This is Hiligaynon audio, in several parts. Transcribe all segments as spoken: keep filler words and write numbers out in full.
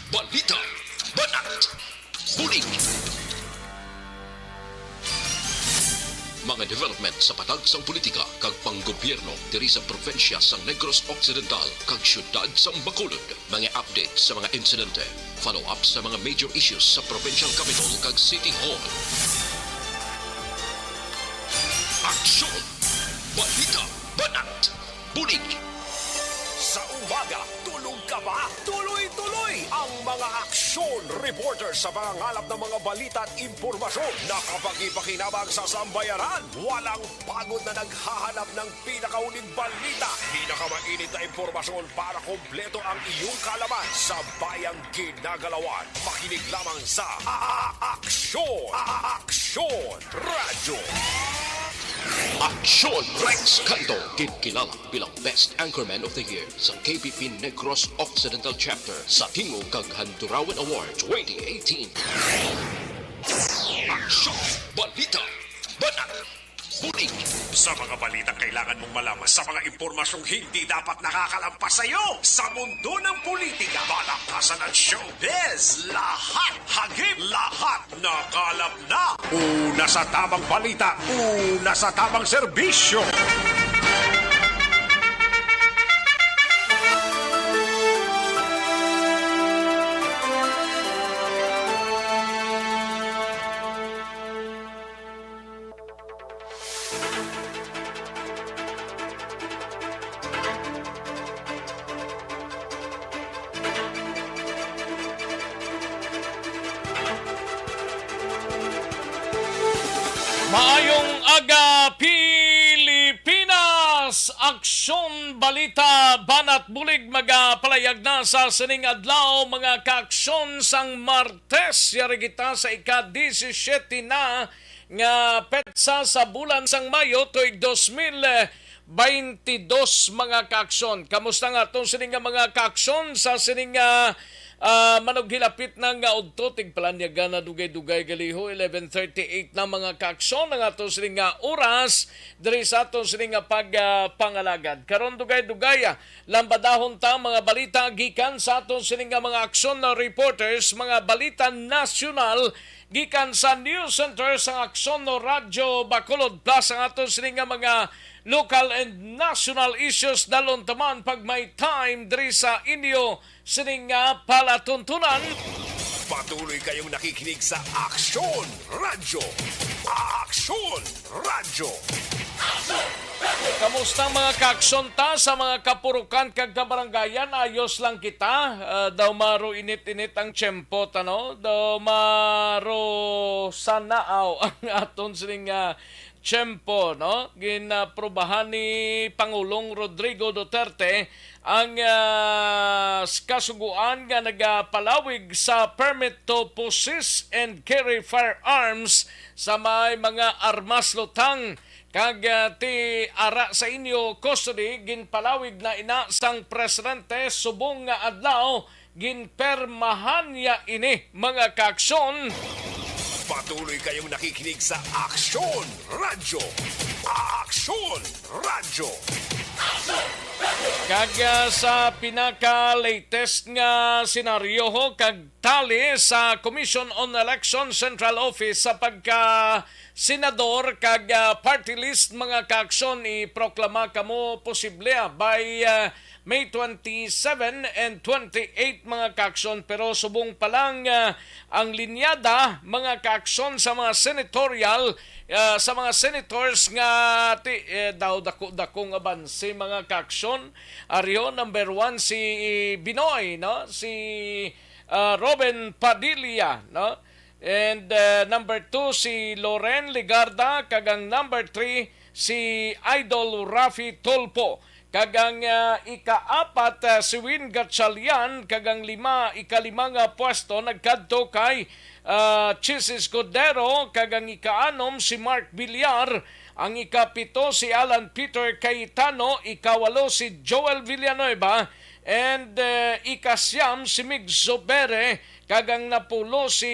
Balita, banat, bulig. Mga development sa patag sang politika kag panggobyerno diri sa probinsya sang Negros Occidental kag siyudad sang Bacolod. Mga update sa mga insidente, follow-up sa mga major issues sa provincial capital kag city hall. Aksyon! Balita, banat, bulig. Sa umaga, tulog ka ba? Tuloy-tuloy ang mga aksyon reporter sa pangangalap ng mga balita at impormasyon na kapakipakinabang sa sambayanan. Walang pagod na naghahanap ng pinakahuling balita, pinakamainit na impormasyon para kompleto ang iyong kaalaman sa bayang ginagalawan. Makinig lamang sa A-, A-, Aksyon! A-, A-, Aksyon Radyo! Aksyon Rex Cantong, ginkilala bilang Best Anchorman of the Year sa K B P Negros Occidental Chapter sa Tingog kag Handurawan Award twenty eighteen. Aksyon! Balita! Banat! Bulig! Sa mga balitang kailangan mong malaman, sa mga impormasyong hindi dapat nakakalampas sa iyo, sa mundo ng politika, balaktasan at showbiz, lahat, hagip, lahat, nakalap na. Una sa tamang balita, una sa tamang serbisyo. Maayong aga, Pilipinas! Aksyon, balita, banat, bulig magapalayag na sa sining adlaw, mga kaaksyon, sang Martes. Yari kita sa ika-disisiete na nga petsa sa bulan sang Mayo tuig dos mil baynte dos, mga kaaksyon. Kamusta nga aton sini nga mga kaaksyon sa sini nga, ah, manughilapit na nga udto? Tigpalanyaga na dugay-dugay galiho, eleven thirty-eight na, mga kaaksyon, ang aton sini nga oras diri sa aton sini nga pag, ah, pangalagad. Karon dugay-dugay, ah, lambadahon ta mga balita gikan sa aton sini nga mga aksyon na reporters, mga balita nasyonal gikan sa News Center sang Aksyon no Radyo Bacolod, plus ang aton sini nga mga local and national issues. Dalon ta man pag may time diri sa inyo sini nga palatuntunan. Patuloy kayong nakikinig sa Aksyon Radyo. Aksyon Radyo. Kamusta ang mga kaaksyon ta sa mga kapurukan kag kabarangayan? Ayos lang kita? Ah, daw maro init-init ang tiyempo ta, no? Daw maro sanaaw ang aton sining, ah, tiyempo, no? Ginaprobahan ni Pangulong Rodrigo Duterte ang, ah, s-, kasugoan nga nagapalawig sa permit to possess and carry firearms sa may mga armas lutang. Kag, ah, ti ara sa inyo custody, ginpalawig na ina sang presidente subong nga adlaw, ginpermahan niya ini, mga kaaksyon. Patuloy kayong nakikinig sa Aksyon Radyo. Aksyon Radyo. Kag, ah, sa pinaka-latest nga senaryo ho, kag tali sa Commission on Election Central Office sa pagka senador kag, ah, party list, mga kaaksyon, iproklama kamo posible, ah, by, ah, May twenty-seven and twenty-eight, mga kaaksyon. Pero subong pa lang, ah, ang linyada, mga kaaksyon, sa mga senatorial, ah, sa mga senators nga ti-, eh, daw dako-dako nga banse, mga kaaksyon. Ariho, number one si Binoy, no? Si, ah, Robin Padilla, no? And, uh, number two, si Loren Legarda, kag ang number three, si Idol Raffy Tulfo. Kag ang, uh, ikaapat, uh, si Win Gatchalian, kag ang lima, ikalima nga pwesto nagkadto kay, uh, Chiz Escudero, kag ang ikaanom si Mark Villar, ang ikapito si Alan Peter Cayetano, ikawalo si Joel Villanueva, and, uh, ikasiyam si Mig Zubiri, kag ang napulo si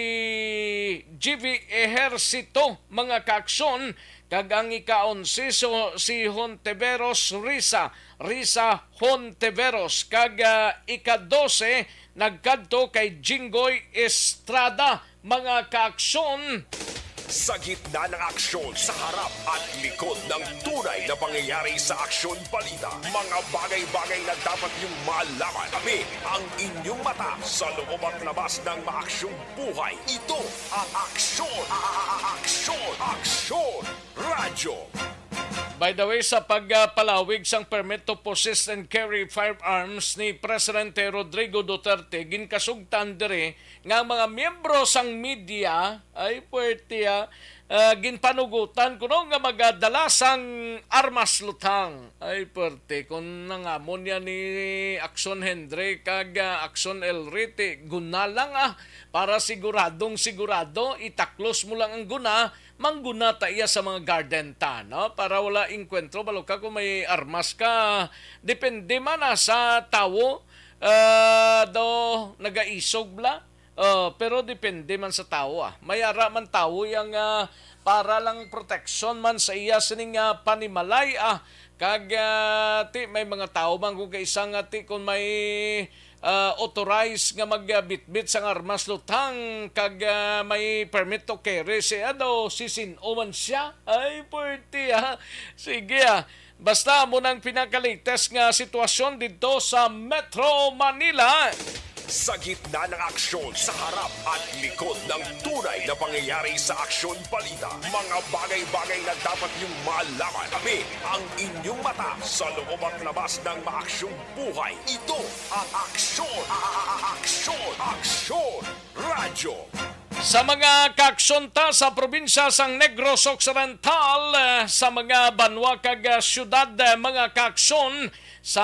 G V Ejercito, mga kaaksyon, kag ang ika-onse so, si Hontiveros Risa, Risa Hontiveros, kag, ah, ika-dose nagkadto kay Jinggoy Estrada, mga kaaksyon. Sa gitna ng aksyon, sa harap at likod ng tunay na pangyayari sa aksyon balita, mga bagay-bagay na dapat niyong malaman. Kami ang inyong mata sa loob at labas ng maaksyong buhay. Ito ang Aksyon, Aksyon, Aksyon Radyo. By the way, sa pagpalawig sang permit to possess and carry firearms ni Presidente Rodrigo Duterte, ginkasugtan diri nga ang mga miyembro sang media ay puwerte, ah, ah, ginpanugutan kuno nga magadala sang armas luthang. Ay puwerte, kung nangamon niya ni Akson Henry kag, ah, Akson Elri, ti guna lang, ah, para siguradong sigurado, itaklos mo lang ang guna, mangguna ta iya sa mga garden ta, no? Para wala engkwentro, balo ka kung may armas ka. Depende man, ah, sa tawo, ah, daw nagaisog bala. Ah, pero depende man sa tawo, ah. May ara man tawo yang, ah, para lang proteksyon man sa iya sining, ah, panimalay, ah. Kag, ah, ti may mga tawo man kung kaisa nga ti kung may, ah, authorized nga magbitbit sang armas luthang kag, ah, may permit to carry siya daw, sisin-o man siya. Ay, puwerte, ah. Sige, ah. Basta amo nang pinaka-latest nga sitwasyon didto sa Metro Manila. Sa gitna ng aksyon, sa harap at likod ng tunay na pangyayari sa aksyon balita, mga bagay-bagay na dapat niyong malaman. Kami ang inyong mata sa loob at labas ng maaksyong buhay. Ito ang Aksyon, Aksyon, Aksyon Radyo. Sa mga kaaksyon ta sa probinsya sang Negros Occidental, eh, sa mga banwa kag, eh, syudad, eh, mga kaaksyon sa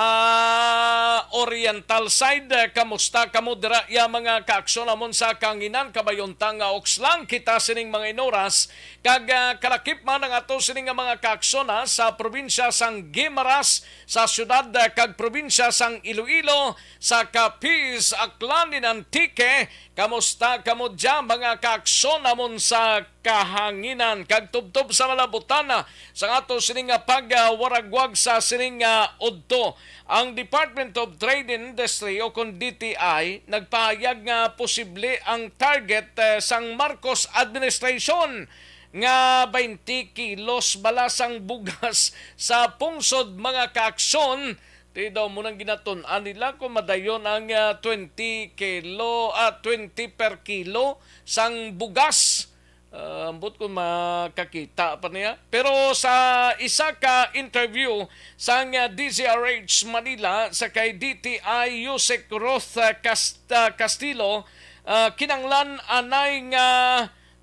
Oriental side, eh, kamusta kamo dira, ya mga kaaksyon amon sa kahanginan? Kabayon ta nga oks lang kita sining mga inuras, kag, ah, kalakip man ang ato sini nga mga kaaksyon, ha, sa probinsya sang Guimaras, sa syudad, ah, kag probinsya sang Iloilo, sa Capiz, Aklan, and Antique. Kamusta kamo dya, mga kaaksyon namon sa kahanginan? Kag tubtob sa malabutan, ah, sa ato sini nga pagwaragwag sa sining, ah, udto, ang Department of Trade and Industry o kon D T I nagpahayag nga posible ang target, eh, sang Marcos administration nga twenty kilos bala sang bugas sa pungsod, mga kaaksyon. Ti daw mo nang ginatun-an nila kung madayon ang, ah, twenty kilo, ah, twenty per kilo sang bugas. Ah, ambot kung makakita pa niya. Pero sa isa ka interview sang, ah, D Z R H Manila sa kay D T I Yusek Ruth, ah, Cast-, ah, Castillo, ah, kinanglan anay nga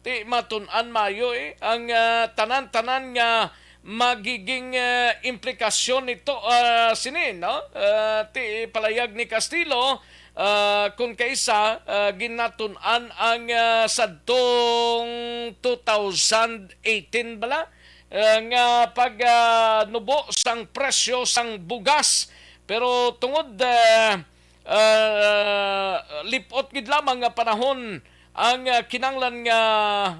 ti matun-an mayo, eh, ang, ah, tanan-tanan nga magiging, ah, implikasyon nito, ah, sini, no? Ah, ti palayag ni Castillo, ah, kung kaisa, ah, ginatun-an ang, ah, sadtong two thousand eighteen bala, ah, nga pag, ah, nubo sang presyo sang bugas. Pero tungod, ah, ah, lip-ot gid lamang nga panahon ang, ah, kinanglan nga,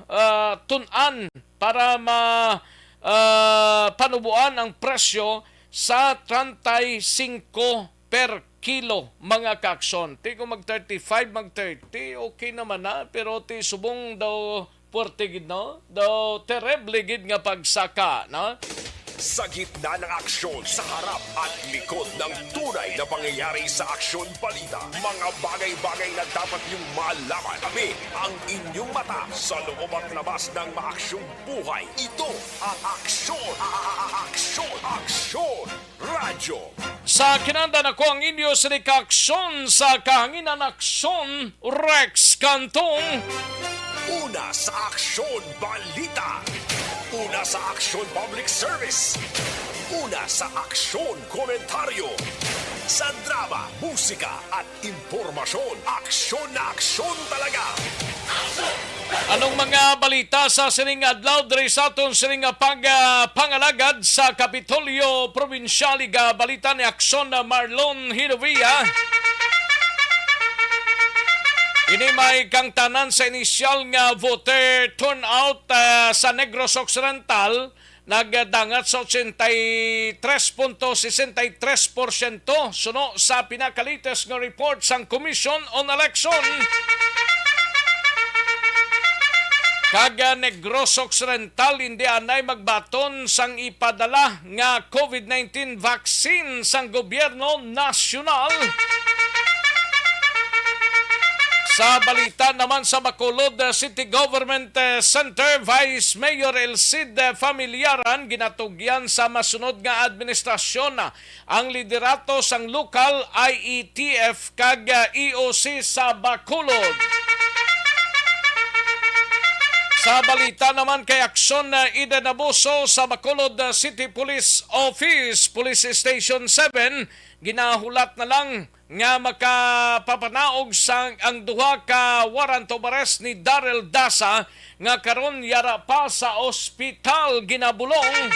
ah, tun-an para ma-, ah, panuboan ang presyo sa treinta y cinco per kilo, mga kaaksyon. Ti kung mag thirty-five, mag thirty, okay naman na. Pero ti subong daw puwerte gid, no? Daw terrible gid nga pagsaka, no? Sa gitna ng aksyon, sa harap at likod ng tunay na pangyayari sa aksyon balita, mga bagay-bagay na dapat niyong malaman. Kami ang inyong mata sa loob at labas ng maaksyong buhay. Ito ang Aksyon, Aksyon, Aksyon Radyo. Sa kinanda nako ang inyo sini ka aksyon sa kahanginan, Aksyon Rex Cantong. Una sa Aksyon Balita. Una sa Aksyon Public Service. Una sa Aksyon Komentaryo. Sa drama, musika at impormasyon, aksyon na aksyon talaga. Anong mga balita sa sining adlaw diri sa aton sining nga pag, ah, pangalagad sa Kapitolyo Probinsyal? Iga balita ni Aksyon na Marlon Hinovia. Ini may kangtanan sa inisyal nga voter turnout, ah, sa Negros Occidental. nagdangat sa ochenta y tres punto sesenta y tres porsyento suno sa pinaka-latest nga report sang Commission on Election. Kag, ah, Negros Occidental, indi anay magbaton sang ipadala nga COVID nineteen vaccine sang gobyerno nasyonal. Sa balita naman sa Bacolod, ah, City Government, ah, Center, Vice Mayor El Cid, ah, Familiaran ginatugyan sa masunod nga administrasyon, ah, ang liderato sang lokal, I E T F, kag, ah, E O C sa Bacolod. Sa balita naman kay Aksyon, ah, Eden Abuso sa Bacolod, ah, City Police Office, Police Station seven, ginahulat na lang nga makapapanaog sang ang duha ka warrant of arrest ni Daryl Dasa nga karon yara pa sa ospital ginabulong.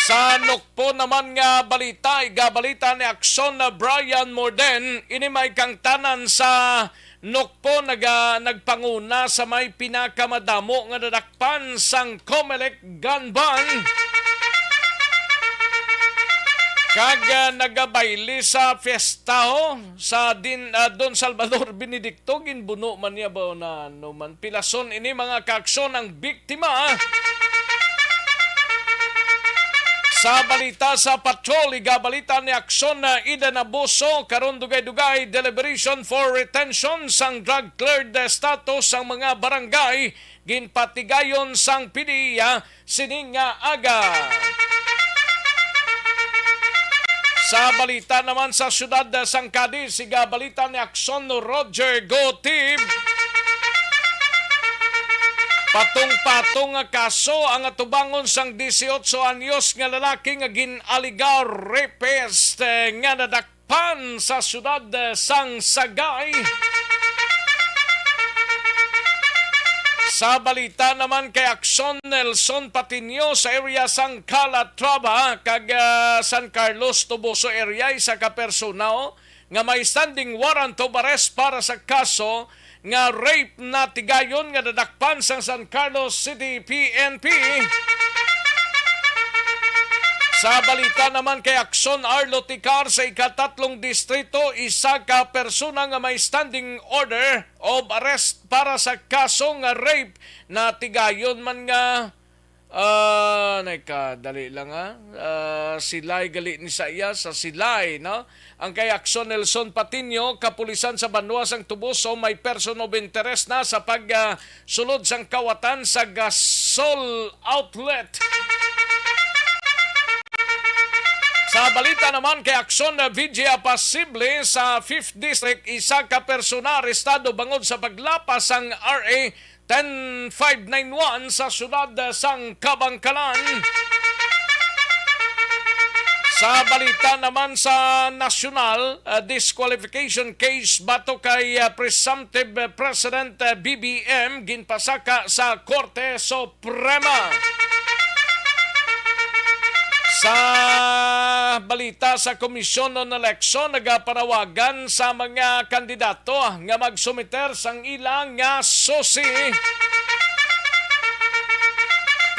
Sa Nokpo naman nga balita, igabalita ni Aksyon na Brian Morden, ini may kangtanan sa Nokpo naga-, nagpanguna sa may pinakamadamo nga nadakpan sang Comelec gun ban. Kag, ah, nagabayle sa fiestaho sa din, ah, Don Salvador Benedicto, ginbuno man niya ba o na ano man. Pilason ini, mga kaaksyon, ang biktima. Sa balita sa patrol, igabalita ni Aksyon na Eden Abuso, karon dugay-dugay, deliberation for retention sang drug cleared status sang mga barangay ginpatigayon sang P D E A sini nga aga. Sa balita naman sa siyudad sang Cadiz, igabalita ni Aksyon Roger Gotib. Patong-patong nga kaso ang atubangon sang dieciocho anyos nga lalaki nga gin-alega rapist, eh, nga nadakpan sa siyudad, eh, sang Sagay. Sa balita naman kay Aksyon Nelson Patiño sa area sang Calatrava kag, ah, San Carlos Toboso area, isa ka persona, oh, nga may standing warrant of arrest para sa kaso nga rape natigayon nga nadakpan sang San Carlos City P N P. Sa balita naman kay Aksyon Arlo Ticar sa ikatatlong distrito, isa ka persona nga may standing order of arrest para sa kaso nga rape natigayon man nga Ah, nay ka, dali lang, ha. Ah, Silay gali ni sa iya, sa Silay, no? Ang kay Aksyon Nelson Patiño, kapulisan sa banwa sang Toboso, may person of interest na sa pag, ah, sulod sang kawatan sa gasol outlet. Sa balita naman kay Aksyon na V G A Pasible sa Fifth District, isa ka persona arestado bangod sa paglapas sang R A ten five nine one sa siyudad sang Kabangkalan. Sa balita naman sa nasyonal, ah, disqualification case batok kay, ah, presumptive, ah, President, ah, B B M ginpasaka sa Korte Suprema. Sa balita sa Komisyon on Eleksyon, nagapanawagan sa mga kandidato nga magsumiter sang ila nga susi.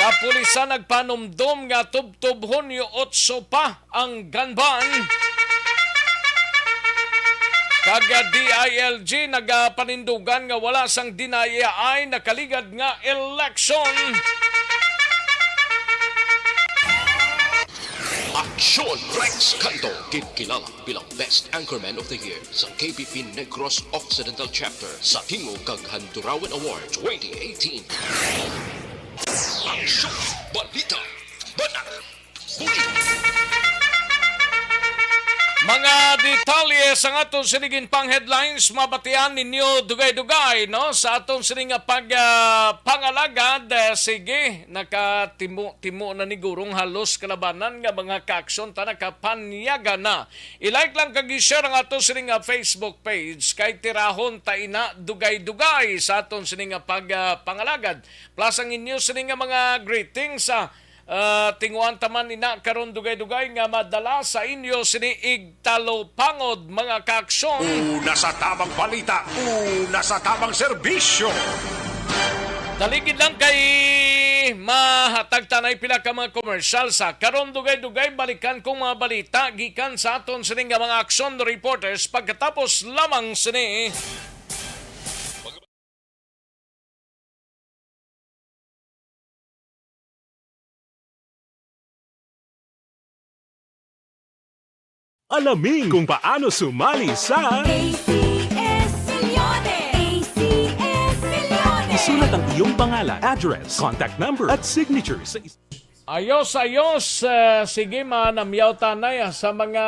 Kapulisan nagpanumdom nga tubtob Hunyo otso pa ang gun ban. Kag D I L G nagapanindugan nga wala sang dinayaay nakaligad nga eleksyon. Aksyon Rex Canto, ginkilala bilang Best Anchorman of the Year sa K B P Negros Occidental Chapter sa Tingog kag Handurawan Award twenty eighteen. Aksyon! Balita! Banat! Buli! Mga detalye sa aton sining pang headlines, mabatian ninyo dugay-dugay, no? Sa aton sining nga pag, ah, pangalagad, eh, sige, nakatimo-timo na ni gurong halos kalabanan nga mga kaaksyon ta nakapanyaga na. I-like lang kag i-share ang aton sining nga Facebook page kay tirahon ta ina dugay-dugay sa aton sining nga pag, ah, pangalagad. Plus ang inyo sining nga mga greetings, ah, ah, tinguan ta man ina karon dugay-dugay nga madala sa inyo sini igtalupangod, mga kaaksyon. Una sa tamang balita, una sa tamang serbisyo. Daligid lang kay Mahatag tanay pila ka mga komersyal sa karon. Dugay-dugay, balikan kong mga balita gikan sa aton sini nga mga aksyon reporters pagkatapos lamang sini. Alamin kung paano sumali sa A C S Milyones! A C S Milyones! Isulat ang iyong pangalan, address, contact number, at signature sa is- Ayos, ayos. Ah, sige, manamyaw tanay, ah, sa mga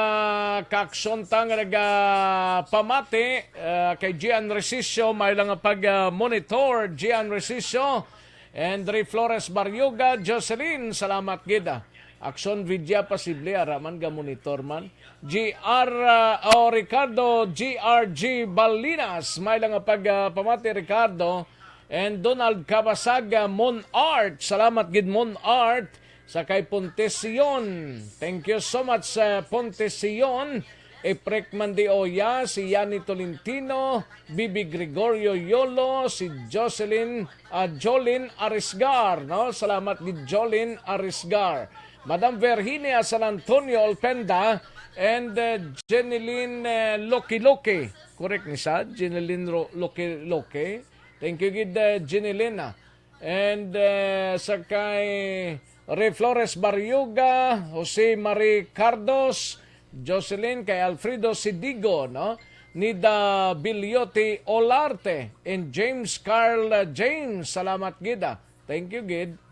kaaksyon ta nga nagapamati, ah, kay Gian Resisio, may lang nga pag, ah, monitor, Gian Resisio, Andre Flores Baryoga, Jocelyn, salamat gid, ah. Aksyon Vidya, posible ara man ga monitor man. G R, ah, oh, Ricardo, G R G Balinas, may lang nga pag, ah, pamati, Ricardo. And Donald Kabasag, ah, Mon Art, salamat gid Mon Art. Sa kay Pontesion, thank you so much, ah, Pontesion. Eprek Mandioya, si Yani Tolentino, Bibi Gregorio Yolo, si Jocelyn, ah, Jolin Arisgar, no? Salamat ni Jolin Arisgar. Madam Virginia San Antonio Olpenda and, uh, Jeneline, uh, Loki Loki. Correct ni sa Jeneline Ro-, Loki Loki. Thank you gid, uh, Jeneline, ah. And, uh, sa kay Ray Flores Barriuga, Jose Marie Cardos, Jocelyn, kay Alfredo Sidigo, no? Nida Biliote Olarte, and James Carl, uh, James. Salamat gid, ah. Thank you gid.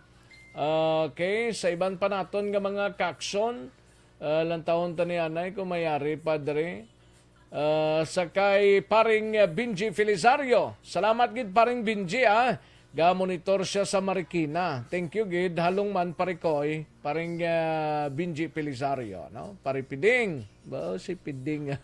Okay, sa iban pa naton nga mga kaaksyon, ah, lantawon ta ni anay kung mayari, Padre. Ah, sa kay Paring Benji Felizario. Salamat gid, Paring Benji, ah. Ga-monitor siya sa Marikina. Thank you gid. Halong man, Pare Koy, Paring, ah, Benji Felizario, no? Pare Piding. Ba, si Piding.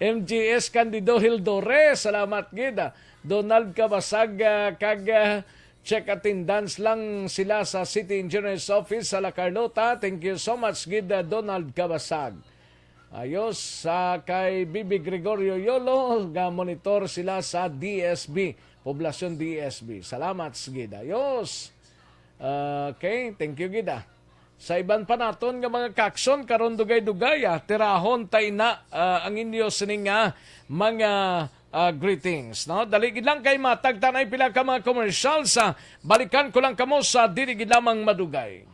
M G S Candido Hildores, salamat gid, ah. Donald Kabasag, ah, kag, ah, check attendance lang sila sa City Engineers Office sa La Carlota. Thank you so much gid, ah, Donald Kabasag. Ayos, sa kay Bibi Gregorio Yolo, ga-monitor sila sa D S B, Poblacion D S B. Salamat gid. Ayos. Okay, thank you gid, ah. Sa iban pa naton nga mga kaaksyon karon, dugay-dugay, ah, tirahon ta ina, ah, ang inyo sini nga mga, ah, greetings, no? Dali gid lang kay matagtanay pila ka mga commercials, ah, balikan ko lang kamo sa dili gid lamang madugay.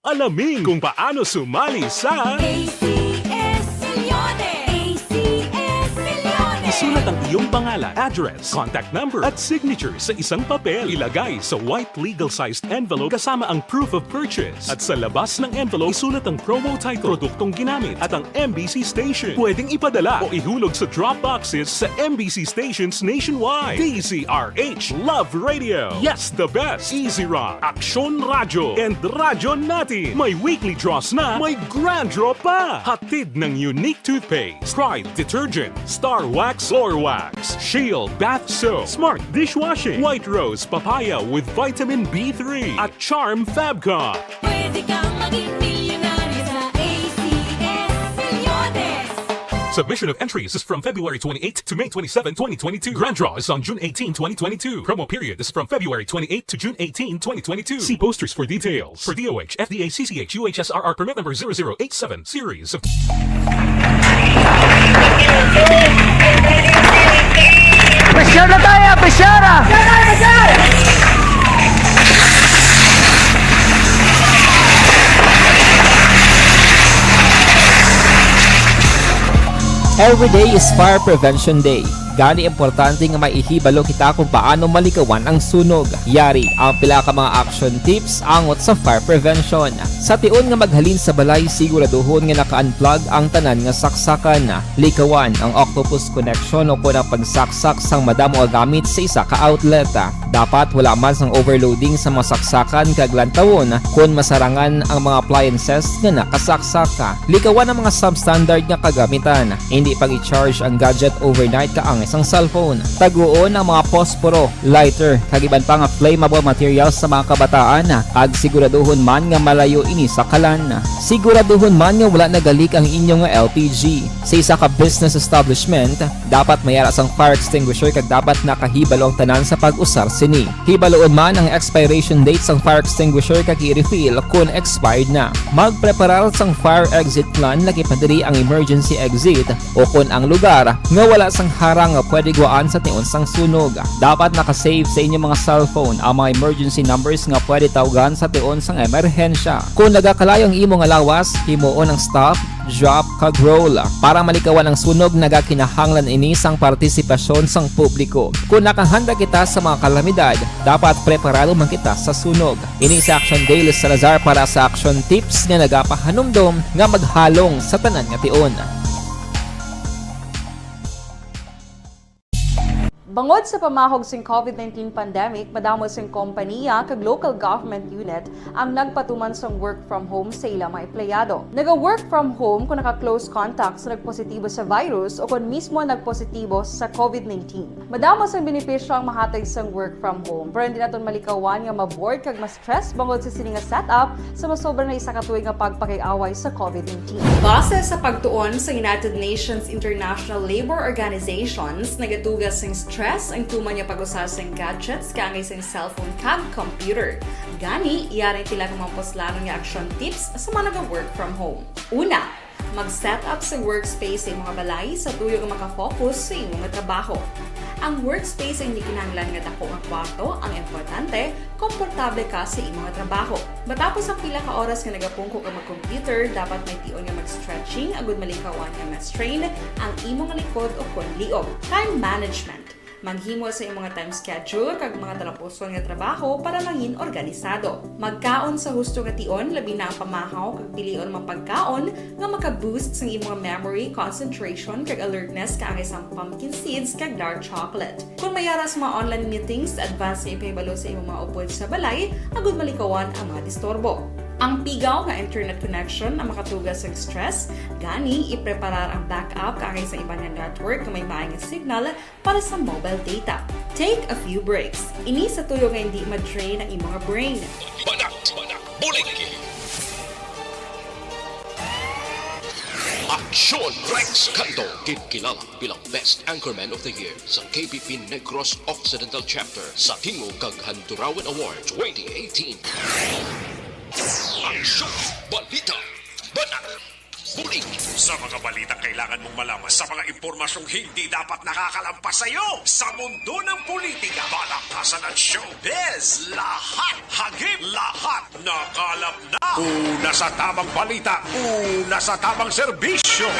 Alamin kung paano sumali sa A C S Milyones! A C S Milyones! Isulat ang iyong pangalan, address, contact number, at signature sa isang papel. Ilagay sa white legal-sized envelope kasama ang proof of purchase. At sa labas ng envelope, isulat ang promo title, produktong ginamit, at ang M B C station. Pwedeng ipadala o ihulog sa drop boxes sa M B C stations nationwide. D Z R H Love Radio. Yes, the best. Easy Rock, Aksyon Radyo, and Radyo Natin. May weekly draws na, may grand draw pa. Hatid ng Unique Toothpaste, Pride Detergent, Star Wax Floor Wax, Shield Bath Soap, Smart Dishwashing, White Rose Papaya with Vitamin B three, at Charm Fabcon. Pwede kang maging milyonaryo sa A C S Milyones. Submission of entries is from February twenty-eight to May twenty-seven, twenty twenty-two. Grand draw is on June eighteen, twenty twenty-two. Promo period is from February twenty-eighth to June eighteenth, twenty twenty-two. See posters for details. For D O H, F D A, C C H, U H S R R permit number zero zero eight seven series of Pressure na tayo, pressure! Every day is Fire Prevention Day. Gani importante nga maihibalo kita kung paano malikawan ang sunog. Yari ang pila ka mga action tips angot sa fire prevention. Sa tion nga maghalin sa balay, siguraduhon nga naka-unplug ang tanan nga saksakan. Likawan ang octopus connection o kon ang pagsaksak sang madamo nga gamit sa isa ka outlet. Dapat wala man sang overloading sa mga saksakan kag lantawon kon masarangan ang mga appliances nga nakasaksak. Likawan ang mga substandard nga kagamitan. Indi pag-i-charge ang gadget overnight kaangay sang cellphone. Taguon ang mga posporo, lighter, kag iban pa nga flammable materials sa mga kabataan, kag siguraduhon man nga malayo ini sa kalan. Siguraduhon man nga wala nagalik ang inyo nga L P G. Sa isa ka business establishment, dapat may ara sang fire extinguisher kag dapat nakahibalo ang tanan sa pag-usar sini. Hibaluon man ang expiration date sang fire extinguisher kag i-refill kon expired na. Magpreparar sang fire exit plan, lakip na diri ang emergency exit o kon ang lugar nga wala sang harang nga pwede guwaan sa tion sang sunog. Dapat naka-save sa inyo mga cellphone ang mga emergency numbers nga pwede tawgan sa tion sang emerhensya. Kon nagakalayo ang imo nga lawas, himuon ang stop, drop, kag roll. Para malikawan ang sunog, nagakinahanglan ini sang partisipasyon sang publiko. Kon nakahanda kita sa mga kalamidad, dapat preparado man kita sa sunog. Ini si Action Dale Salazar para sa Action Tips nga nagapahanumdom nga maghalong sa tanan nga tion. Bangod sa pamahog sing covid nineteen pandemic, madamo sing kompaniya kag local government unit ang nagpatuman sang work from home sa ila mga empleyado. Naga-work from home kung naka-close contact sa nagpositibo sa virus o kon mismo nagpositibo sa covid nineteen. Madamo sang benepisyo ang mahatag sang work from home, pero hindi naton malikawan nga ma-bored kag ma-stress bangod sa sini nga setup sa masobra na isa ka tuig nga pagpakig-away sa covid nineteen. Base sa pagtuon sa United Nations International Labour Organizations, nagatuga sing stress ang tuman nga pag-usa sing gadgets kaangay sing cellphone kag computer. Gani, yari ang pila ka mga puslanon nga action tips sa mga naga-work from home. Una, mag-set up sa workspace sa imong balay sa tuyo nga makafocus sa imong trabaho. Ang workspace ay hindi kinahanglan nga dako nga kwarto, ang importante, komportable ka sa imong trabaho. Matapos ang pila ka oras nga nagapungko ka mag-computer, dapat may tion nga mag-stretching agud malikawan nga ma-strain ang imong likod o kon liog. Time management. Maghimo sa imong time schedule kag mga talapuson nga trabaho para mangin organisado. Magkaon sa husto nga tion, labi na ang pamahaw kag pilion mga pagkaon nga maka-boost sang imong memory, concentration, kag alertness kaangay sang pumpkin seeds kag dark chocolate. Kung may ara sa mga online meetings, advance nga ipahibalo sa imong mga upod sa balay agud malikawan ang mga disturbo. Ang pigaw nga internet connection ang makatuga sa stress, gani ipreparar ang backup kaangay sa iban nga network nga may maay nga signal para sa mobile data. Take a few breaks. Ini sa tuyo nga hindi ma-drain ang imong brain. Banat, Banat, Bulig. Aksyon Rex Cando, ginkilala bilang Best Anchorman of the Year sa K P P Negros Occidental Chapter sa Tingog kag Handurawan Award twenty eighteen. Aksyon, balita, banat, bulig. Sa mga balitang kailangan mong malaman, sa mga impormasyong hindi dapat nakakalampas sa iyo, sa mundo ng politika, palakasan at showbiz, lahat, hagip, lahat, nakalap na. Una sa tamang balita, una sa tamang serbisyo.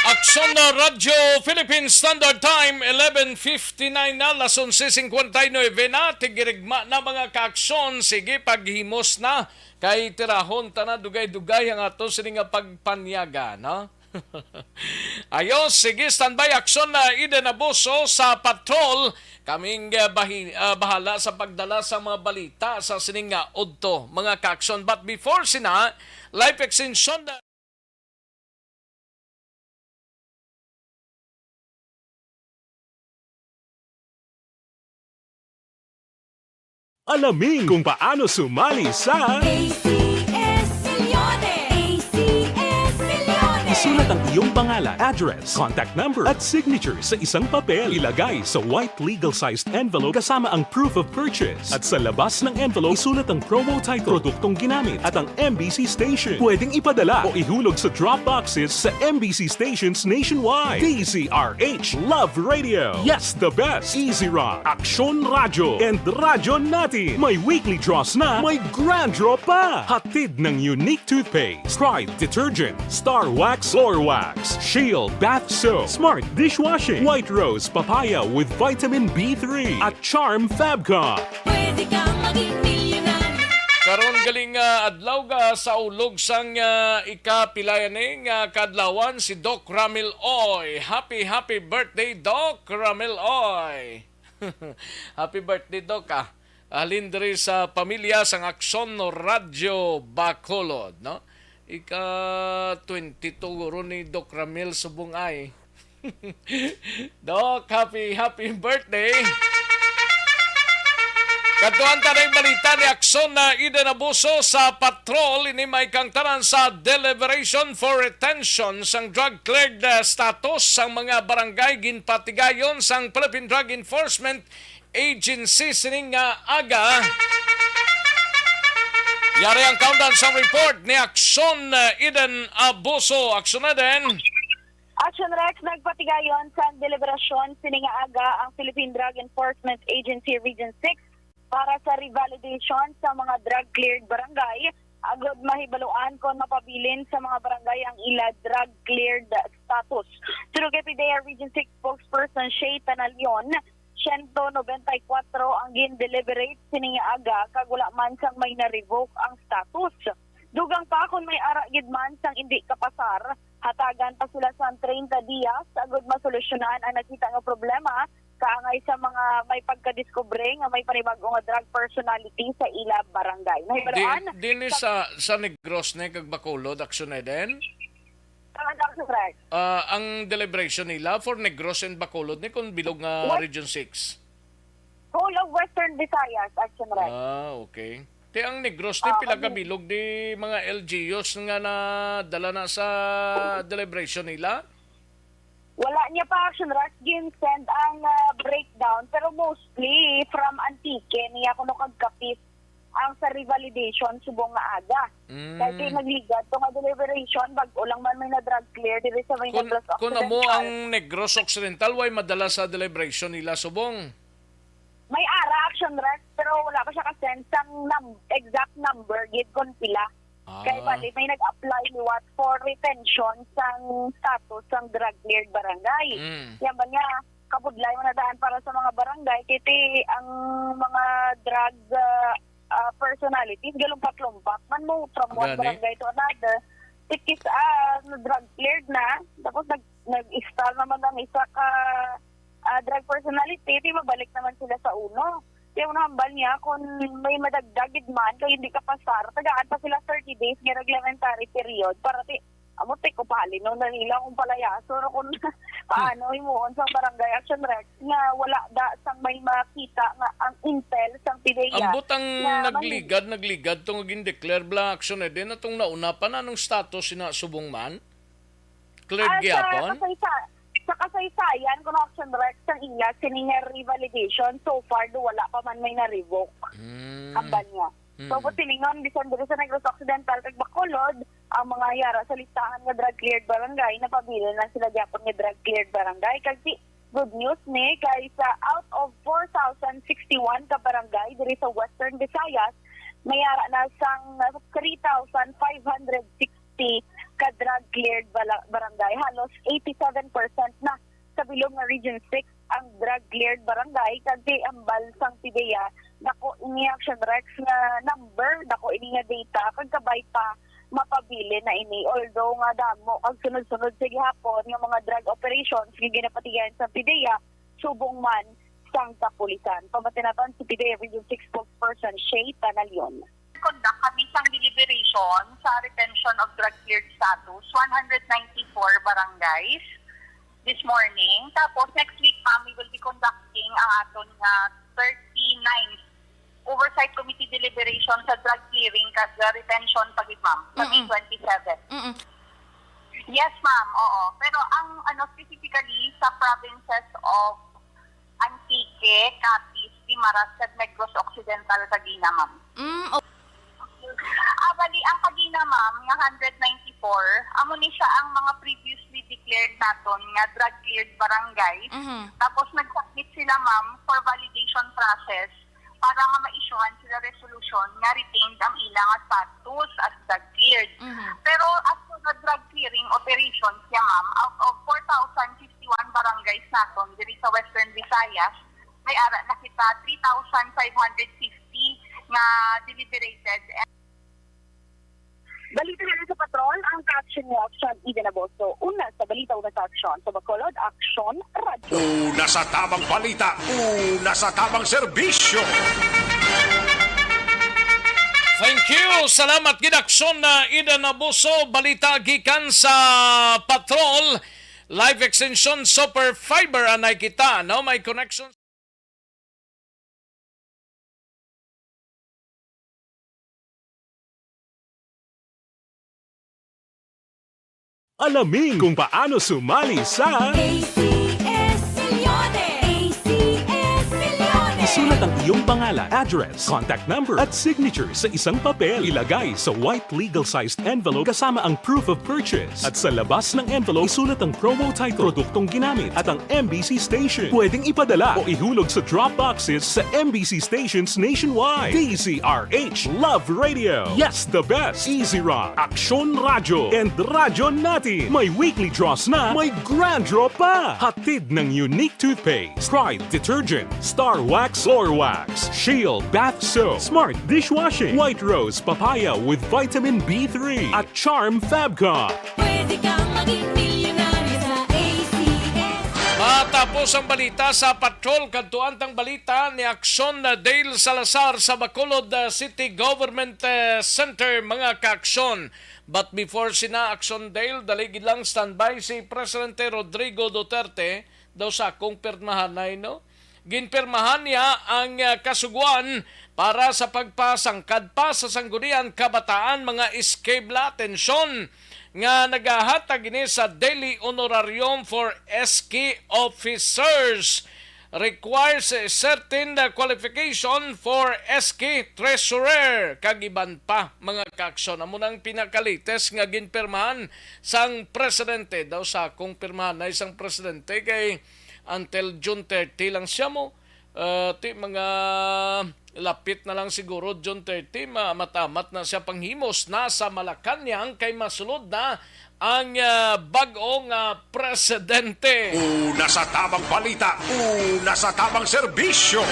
Aksyon na Radyo Philippine Standard Time, eleven fifty-nine na, las onse cincuenta y nueve na, tigirigma na, mga kaaksyon. Sige, paghimos na, kay tirahon ta na dugay-dugay ang ato sini nga pagpanyaga, no? Ayos, sige, standby, aksyon na Eden Abuso sa patrol. Kaming, eh, bahi-, ah, bahala sa pagdala sa mga balita sa sining nga udto, mga kaaksyon. But before sina, life extension na. Alamin kung paano sumali sa A C S Milyones! A C S Milyones! Isulat ang iyong pangalan, address, contact number, at signature sa isang papel. Ilagay sa white legal-sized envelope kasama ang proof of purchase. At sa labas ng envelope, isulat ang promo title, produktong ginamit, at ang M B C station. Pwedeng ipadala o ihulog sa drop boxes sa M B C stations nationwide. D Z R H Love Radio. Yes, the best. Easy Rock, Aksyon Radyo, and Radyo Natin. May weekly draws na, may grand draw pa. Hatid ng Unique Toothpaste, Pride Detergent, Star Wax Floor Wax, Shield Bath Soap, Smart Dishwashing, White Rose Papaya with Vitamin B three, at Charm Fabcon. Pwede ka maging milyonaryo. Karon galing nga adlaw, ga sa ulog sang, ah, ikapila ni nga kaadlawan, si Doc Ramil Oy. Happy, happy birthday, Doc Ramil Oy. Happy birthday, Doc, ah. Halin diri sa pamilya sang Aksyon Radyo Bacolod, no? Ika twenty-two guro ni Doc Ramil subong ay. Doc, happy, happy birthday. Kadtuan ta ning balita ni Aksyon na Eden Abuso sa patrol. Ini may kang tanan sa deliberation for retention sang drug cleared, uh, status sang mga barangay ginpatigayon sang Philippine Drug Enforcement Agency sining nga aga. Yari ang countdown sa report ni Aksyon, uh, Eden Abuso. Aksyon Eden. Action Rex, nagpatigayon sang deliberasyon sini nga aga ang Philippine Drug Enforcement Agency Region six para sa revalidation sa mga drug-cleared barangay, agud mahibaluan kon mapabilin sa mga barangay ang ila drug-cleared status. Suno kay PDEA Region six spokesperson Shay Tanalion, siyento nobenta y kwatro ang gin-deliberate sini nga aga, kag wala man sang may na-revoke ang status. Dugang pa, kon may ara gid man sang indi kapasar, hatagan pa sila sang treinta dias agud masolusyonan ang nakita nga problema, kaangay sa mga may pagkadiskubre nga may panibag-o nga drug personality sa ila barangay. Di, Nahibaluan dinhi sa sa, sa Negros ni kag Bacolod, Aksyon Eden? Tama, Doctor Frank. Ah, ang deliberation nila for Negros and Bacolod ni kung bilog nga What? Region six. Whole of Western Visayas, Action Rex. Ah, okay. Ti ang Negros ni Ah, pila ka kami bilog di mga L G Us nga nadala na sa deliberation nila? Wala niya pa, Action Rex, gin-send ang, ah, breakdown, pero mostly from Antique niya kuno kag Capiz ang sa revalidation subong nga aga. Kay Mm. nagligad to nga deliberation, bag-o lang man may na-drug clear diri sa may Kun, Negros kun amo Occidental. Ang Negros Occidental, way madala sa deliberation nila subong? May ara, Action Rex, pero wala pa siya ka-send sang num-, exact number gid kon pila. Ah. Kay bali, may nag-apply liwat for retention sang status sang drug cleared barangay. Mm. Yan ba niya, kabudlay man na daan para sa mga barangay, kay ti ang mga drug, ah, ah, personalities, galumpat-lumpat man mo from one Gani. Barangay to another. Tikis, ah, drug cleared na, tapos nag-, nag-stall naman ang isa ka, ah, drug personality, di mabalik naman sila sa uno. Kaya mo nahambal niya, kung may madagdag gid man, kay hindi ka pasar, tagaan pa sila thirty days nga reglementary period para ti, amo, ti, kupalin, no, na nila kung palayaso, no, kung paano himuon sa barangay action rec nga wala da sang may makita nga ang intel sang PDEA Ambot ang nga nagligad, nagligad to nga gin-declare bala action na din atong nauna pa na anong status sina subong man? Cleared Ah, sa gyapon? kasaysa-, sa kasaysayan, kung action rec sang ila, sini nga revalidation, so far, do wala pa man may na-revoke. Mm. Hambal niya. So, Mm. kung tilingon, bisan diri sa Negros Occidental kag Bacolod, ang mga yara sa listahan nga drug cleared barangay, napabilin lang sila gyapon nga drug cleared barangay. Kag si, good news ni, kay sa out of four thousand sixty-one ka barangay diri sa Western Visayas, may yara na sang three thousand five hundred sixty ka drug cleared bala-, barangay. Halos eighty-seven percent na sa bilog nga Region six ang drug cleared barangay, kag ti hambal sang PDEA, dako ini action rec nga number, dako ini nga data, kag kabay pa mapabilin na ini. Although nga damo kag sunod-sunod sa gihapon nga mga drug operations nga ginapatigayon sa PDEA, subong man sang kapulisan. Pamati naton si PDEA Region six spokesperson Shay Tanalion. Conduct kami sang deliberation sa retention of drug cleared status, one hundred ninety-four barangays this morning. Tapos next week, ma'am, we will be conducting ang aton nga thirty-ninth Oversight Committee deliberation sa drug clearing kag retention pa gid, ma'am, sa May Mm-mm. twenty-seven. Mm-mm. Yes, ma'am. Oo. Pero ang, ano, specifically sa provinces of Antique, Capiz, Guimaras, kag Negros Occidental kagina, ma'am. Mm, o- Ah, bali, ang kagina, ma'am, nga hundred ninety-four, amo ni siya ang mga previously declared naton nga drug cleared barangays. Mhm. Tapos nag-submit sila, ma'am, for validation process para nga ma-issuehan sila resolution nga retained ang ila nga status as drug cleared. Mhm. Pero as for the drug clearing operations niya, ma'am, out of four thousand fifty-one barangays naton diri sa Western Visayas, may ara na kita three thousand five hundred fifty nga deliberated. Balita na sa patrol, ang ka-action ni Action Eden Abuso. Una sa balita, una sa aksyon. Sa Bacolod, Action Radio. Una sa tamang balita, una sa tamang serbisyo. Thank you. Salamat gid, Aksyon na Eden Abuso. Balita gikan sa patrol. Life Extension Super Fiber, anay kita, no? May connection. Alamin kung paano sumali sa A C S Milyones! A C S Milyones! Isulat ang iyong pangalan, address, contact number, at signature sa isang papel. Ilagay sa white legal-sized envelope kasama ang proof of purchase. At sa labas ng envelope, isulat ang promo title, produktong ginamit, at ang M B C station. Pwedeng ipadala o ihulog sa drop boxes sa M B C stations nationwide. D Z R H Love Radio. Yes, the best. Easy Rock, Aksyon Radyo, and Radyo Natin. May weekly draws na, may grand draw pa. Hatid ng Unique Toothpaste, Pride Detergent, Star Wax, Floor Wax, Shield Bath Soap, Smart Dishwashing, White Rose Papaya with Vitamin B three, at Charm Fabcon. Pwede kang maging milyonaryo sa A C S. Matapos ang balita sa patrol, kadtuan tang balita ni Aksyon Dale Salazar sa Bacolod, uh, City Government, uh, Center, mga kaaksyon. But before sina Aksyon Dale, dali gid lang standby si Presidente Rodrigo Duterte, daw sa akong pirmahanay, no? Ginpirmahan niya ang, ah, kasugoan para sa pagpasangkad pa sa Sangguniang Kabataan, mga Iskebla. Atensyon nga nagahatag ini sa daily honorarium for S K officers requires a certain, uh, qualification for S K treasurer kag iban pa, mga kaaksyon. Amo nang pinakalites nga ginpirmahan sang presidente. Daw sa akong pirmahan na isang presidente kay until June thirty lang siya mo. Uh, ti mga lapit na lang siguro June thirty, ma- matamat na siya panghimos na sa Malacañang kay masulod na ang, ah, bag-o nga presidente. Una sa tamang balita, una sa tamang serbisyo.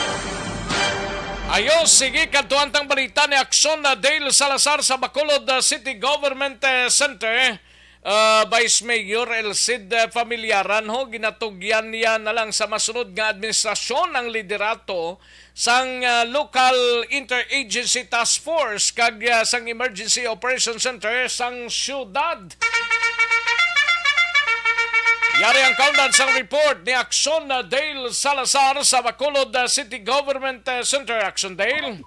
Ayo, sige, kadtuan tang balita ni Aksyon na Dale Salazar sa Bacolod, ah, City Government, eh, Center. Ah, Vice Mayor El Cid, eh, Familiaran, ho, ginatugyan niya na lang sa masunod nga administrasyon ang liderato sang, ah, Local Interagency Task Force kag, ah, sang Emergency Operation Center sang siyudad. Yari ang kaundan sang report ni Aksyon, ah, Dale Salazar sa Bacolod, ah, City Government, ah, Center. Aksyon, Dale.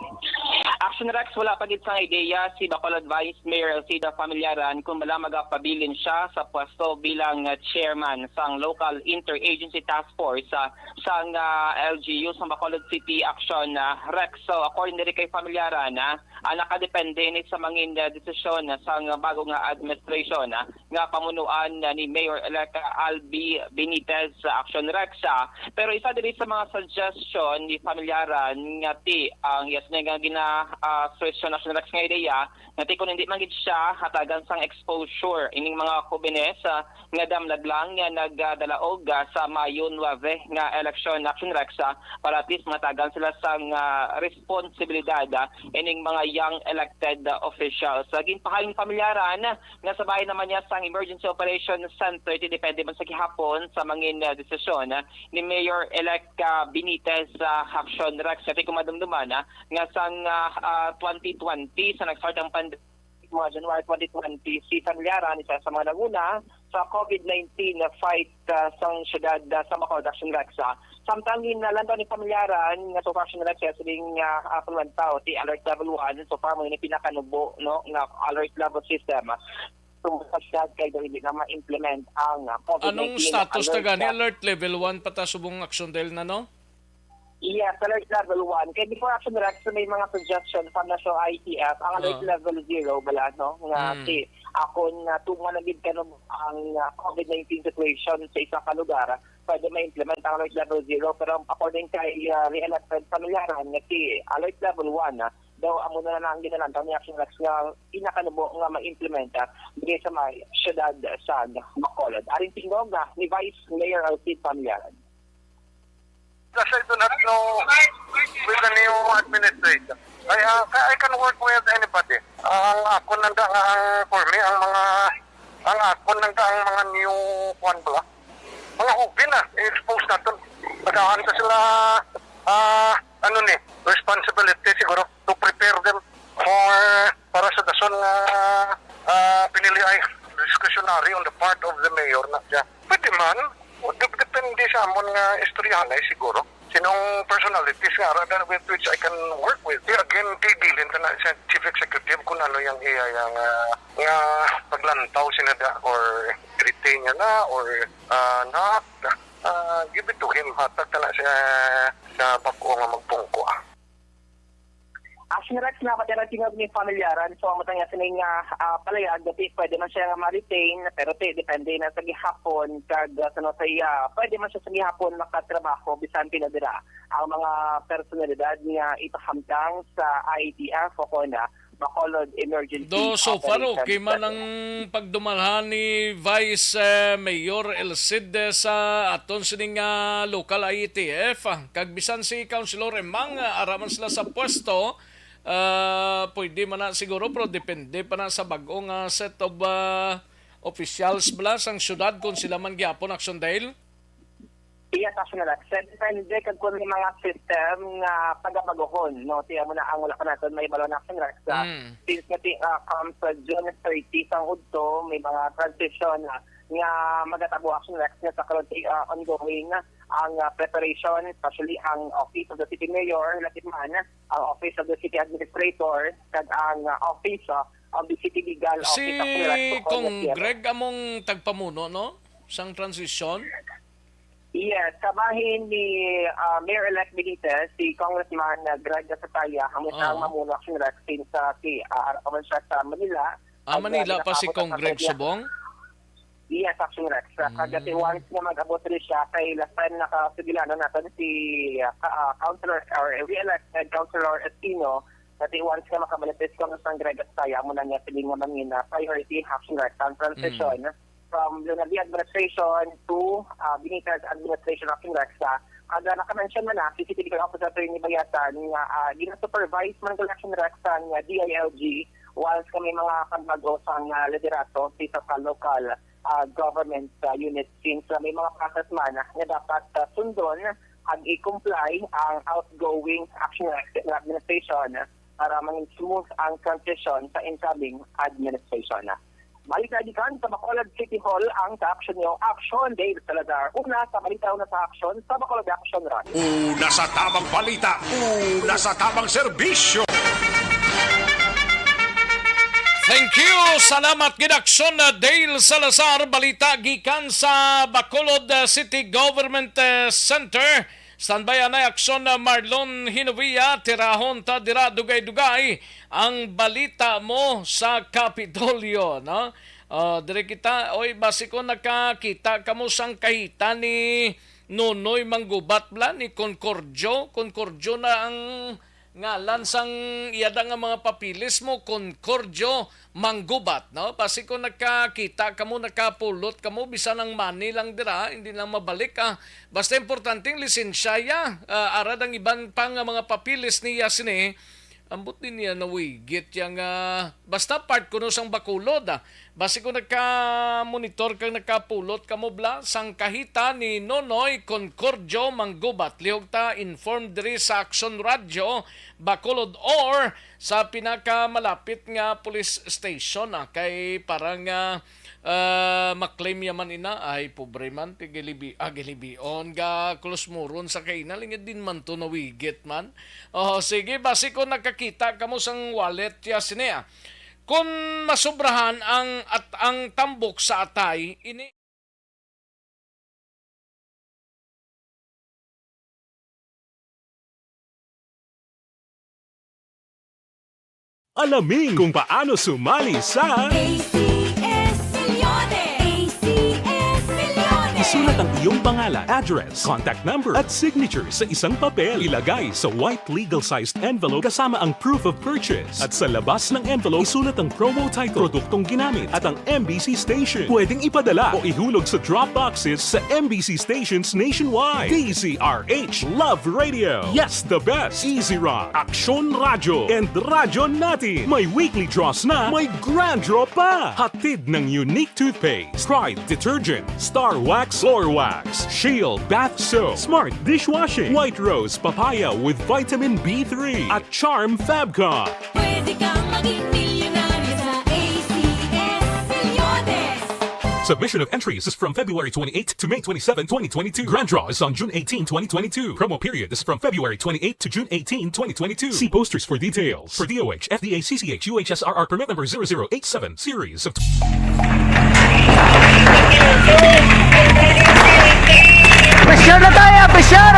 Action Rex, wala pa gid sang ideya si Bacolod Vice Mayor Elcida Familiaran kung bala magapabilin siya sa pwesto bilang, ah, chairman sang Local Interagency Task Force, ah, sang, ah, L G U sa Bacolod City. Action, ah, Rex. So, according diri kay Familiaran, ah, ah, nakadepende ni sa mangin, ah, desisyon, ah, sang bago nga administration, ah, nga pamunuan, ah, ni Mayor-elect, ah, Albi Benitez sa Action Rex, ah. Pero isa diri sa mga suggestion ni Familiaran nga ti ang, yes, nga gina, ah, suggestion Action Rex nga ideya nga ti kung hindi man gid siya hatagan sang exposure ining mga hobenes, ah, nga damlag lang nga nagdalaog, ah, sa Mayo nuebe nga eleksyon, Action Rex, ah, para at least matagan sila sang, ah, responsibilidad, ah, ining mga young elected, ah, officials. Sa ginpahalin Familiaran nga sa bahin naman niya sang Emergency Operation Center, ti depende man sa gihapon sa mangin, ah, desisyon, ah, ni Mayor-elect, ah, Benitez sa Action Rex. Kati kung madumduman, ah, nga sang, ah, ah, twenty twenty, sa nag-start ang pandemic, mga January twenty twenty, si Familiaran, isa sa mga nanguna sa COVID nineteen na fight, ah, sang syudad, ah, sa Bacolod, Action Rex, ah. Samtang ginalantaw ni Familiaran nga so far, Action Rex, siling, ah, ah, paglantaw ti alert level one, so far mo ni pinakanubo, no, nga alert level system, ah. Tungod sa syudad kay daw hindi na ma-implement ang, ah, COVID nineteen. Anong status na gani? Alert level one pa ta subong, Action Dale, na, no? Yes, alert level one. Kay before, Action Rex, may mga suggestion pa na sa I T F, ang alert Ah. level zero bala, no? Nga Mm. si, akon nga tunga na gid kanon ang, ah, COVID nineteen situation sa isa ka lugar, pwede ma-implement ang alert level zero. Pero according kay, ah, re-elected Familiaran, nga si alert level one, ah, daw amo na lang ang ginalantaw ni Action Rex nga pinakanubo nga ma-implement, ah, diri sa may syudad sa Bacolod. Aring tingog, ah, ni Vice Mayor Alcid Familiaran. Kasi I do not know with the new administration. I, uh, I can work with anybody. Ang akon lang da nga ang, for me, ang mga, ang akon lang da ang mga new, kuwan bala. Mga hobi na, i-expose naton. Tagaan ta sila, ah, ano ni, responsibility siguro to prepare them for, para sa dason nga, ah, pinili ay discretionary on the part of the mayor na siya. Pwede Di man, dep-, depende sa amon nga istoryahanay siguro. Sinong personalities nga ara na with which I can work with. Kaya again, kay bilin ta na sa chief executive kung ano yang iya yang, ah, nga paglantaw sina da or retain niya na or, ah, not. Ah, give it to him. Hatag ta na sa, sa bag-o nga magpungko, ah. Action Rex, nga pati ang tingog ni familyaran, so ang matang niya sining, ah, ah, palayag, dati pwede man siya nga ma-retain, pero ti, depende na sa gihapon, kag, ah, sa, no, sa iya, pwede man siya sa gihapon makatrabaho, bisan pinadira ang mga personalidad nga ipahamtang sa I A T F o kon, ah, Bacolod Emergency Do, so far, Operations okay man ang Center. Pagdumalhan ni Vice, eh, Mayor El Cid sa aton sining, ah, local I A T F, ah, kag bisan si Councilor Emang, ah, ara man sila sa pwesto, ah, pwede man na siguro, pero depende pa na sa bag-o nga set of, ah, officials bala sang syudad kung sila man gyapon, Action Dale. Iya, Action Rex. Depende kag kung may mga system nga pagabaguhon, no? Tiyan mo na ang wala pa naton may balon, Action Rex, ah, Mm. since nga ti-, ah, comes sa June thirty sang udto, may mga transition, ah, nga magatabo, Action Rex, nga sa karon ti-, ah, ongoing ang, ah, preparation, especially ang Office of the City Mayor, labi man ang Office of the City Administrator, kag ang, ah, Office, ah, of the City Legal Office, Action Rex, Si so, Kong yes, yes. Greg among tagpamuno, no? Sang transition? Yes, sa bahin ni, ah, Mayor-elect Benitez, si Congressman, ah, Greg Gatchalian, ang Ah. isang mamuno, Action Rex, since, ah, si, ah, ara man siya sa Manila. Ah, Ag, Manila ah, pa si nakabot Cong ang Greg kanya. Subong? Yes, Action Rex. Sa Mm. kagati, once nga mag-abot rin siya, kay last time nakasugilanon natin si, ah, ka-, ah, Councilor or re-elected Councilor Espino, kagati, once nga makamanifest Congressman Greg Gatchalian, amo na niya siling nga mangin, ah, priority, Action Rex, ang transition Mm. from Leonadia administration to, ah, Benitez administration, Action Rex. Kag, ah, naka-mention man na, C C T V kag Office Attorney Bayatan nga, ah, gina-supervise man, Action Rex, ang, ah, D I L G once nga may mga pagbago sang, ah, liderato sa isa ka local, ah, government, ah, unit, since, ah, may mga process man nga dapat, ah, sundon kag i-comply ang outgoing, Action Rex, nga administration para maging smooth ang transition sa incoming administration. Balita gikan sa Bacolod City Hall ang sa Action News. Action, Dave Salazar. Una sa balita, una sa aksyon, sa Bacolod Action Run. Una sa tabang balita, una sa tabang serbisyo. Thank you. Salamat gid, Action, uh, Dale Salazar. Balita gikan sa Bacolod, uh, City Government, uh, Center. Standby anay, Action, uh, Marlon Hinovia. Tirahon ta dira dugay-dugay ang balita mo sa Kapitolyo, no? Uh, diri kita, oy, basi ko nakakita kamo sang kahita ni Nonoy Manggubat bala, ni Concordio. Concordio na ang ngalan sang iya da nga mga papeles mo, Concordio Manggubat, no? Basi kung nakakita kamo, nakapulot kamo, bisan ang money lang dira, hindi lang mabalik, ah. Basta importante ang lisensya, ya. Ah, ara ang iban pa nga mga papeles niya sini, ambot din niya nawigit yang, ah, basta part kuno sang Bacolod, ah. Basi kung nagka-monitor kag nagkapulot kamo bala sang kahita ni Nonoy Concordio Manggubat, lihog ta informed diri sa Action Radio Bacolod or sa pinakamalapit nga police station, ah, kay para nga, ah, maklaim ya man ina, ay, pobre man, ti gilibi-, ah, gilibion, ga kulusmuron sa kaina, lingid din man to, nawigit man. Oh, sige, basi kung nakakita kamo sang wallet ya sini, ah. Kon masobrahan ang at ang tambok sa atay, ini Alamin kung paano sumali sa A C S Milyones! A C S Milyones! Isulat ang iyong pangalan, address, contact number, at signature sa isang papel. Ilagay sa white legal-sized envelope kasama ang proof of purchase. At sa labas ng envelope, isulat ang promo title, produktong ginamit, at ang M B C station. Pwedeng ipadala o ihulog sa drop boxes sa M B C stations nationwide. D Z R H, Love Radio. Yes, the best. Easy Rock, Aksyon Radyo, and Radyo Natin. May weekly draws na, may grand draw pa. Hatid ng Unique Toothpaste, Pride Detergent, Star Wax Floor Wax, Shield Bath Soap, Smart Dishwashing, White Rose Papaya with Vitamin B three, at Charm Fabcon. Pwede kang maging milyonaryo sa A C S Milyones. Submission of entries is from February twenty-eighth to May twenty-seven, twenty twenty-two. Grand draw is on June eighteenth, twenty twenty-two. Promo period is from February twenty-eighth to June eighteenth, twenty twenty-two. See posters for details. For D O H, F D A C C H U H S R R permit number zero zero eight seven, series of Pressure na tayo, pressure!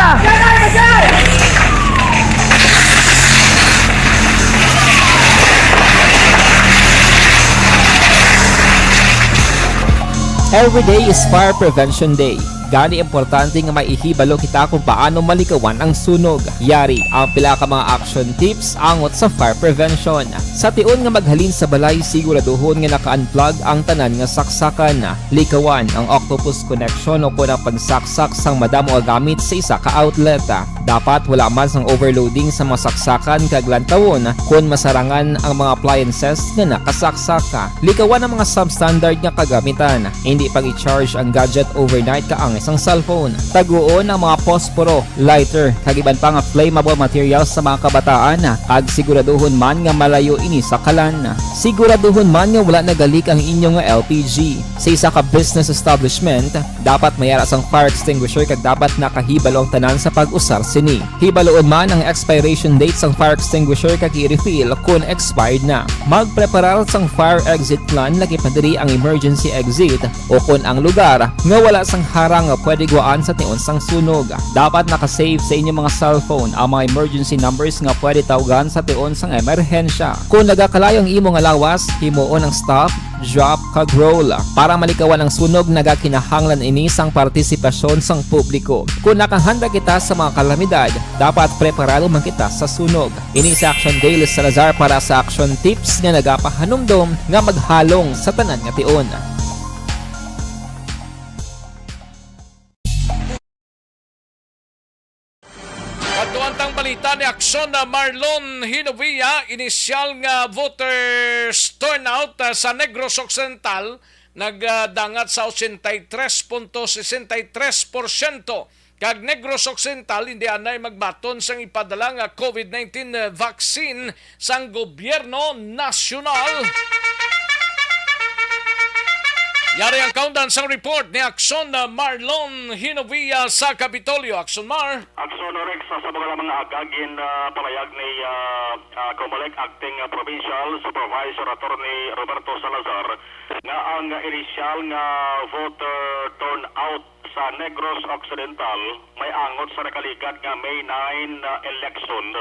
Every day is Fire Prevention Day. Gani, importante nga maihibalo kita kung paano malikawan ang sunog. Yari ang pila ka mga action tips angot sa fire prevention. Sa tion nga maghalin sa balay, siguraduhon nga naka-unplug ang tanan nga saksakan. Likawan ang octopus connection o kon ang pagsaksak sang madamo nga gamit sa isa ka outlet. Dapat wala man sang overloading sa mga saksakan kag lantawon kon masarangan ang mga appliances nga nakasaksak. Likawan ang mga substandard nga kagamitan. Hindi pag-i-charge ang gadget overnight kaangay sang cellphone. Taguon ang mga posporo, lighter, kag iban pa nga flammable materials sa mga kabataan, kag siguraduhon man nga malayo ini sa kalan. Siguraduhon man nga wala nagalik ang inyo nga L P G. Sa isa ka business establishment, dapat may ara sang fire extinguisher kag dapat nakahibalo ang tanan sa pag-usar sini. Hibaluon man ang expiration date sang fire extinguisher kag i-refill kon expired na. Magpreparar sang fire exit plan, lakip na diri ang emergency exit o kon ang lugar nga wala sang harang nga pwede gwaan sa tion sang sunog. Dapat naka-save sa inyo mga cellphone ang mga emergency numbers nga pwede tawgan sa tion sang emerhensya. Kon nagakalayo ang imo nga lawas, himuon ang stop, drop, kag roll. Para malikawan ang sunog, nagakinahanglan ini sang partisipasyon sang publiko. Kon nakahanda kita sa mga kalamidad, dapat preparado man kita sa sunog. Ini si Action Daily Salazar para sa Action Tips nga nagapahanumdom nga maghalong sa tanan nga tion. Kadto ang tang balita ni Aksyon na Marlon Hinovia, inisyal nga voters turnout, ah, sa Negros Occidental nagdangat sa ochenta y tres punto sesenta y tres porsyento, kag Negros Occidental hindi anay magbaton sang ipadala nga COVID nineteen vaccine sang gobyerno nasyonal. Yari ang kaundan sang report ni Aksyon, uh, Marlon Hinovia sa Kapitolyo. Aksyon, Mar. Aksyon, Rex, sa, sa mga lamang nga aga, gin, uh, palayag ni, uh, uh, Comelec Acting, uh, Provincial Supervisor Attorney Roberto Salazar nga ang inisyal nga voter turnout sa Negros Occidental may angot sa nakaligad nga May nine, uh, election.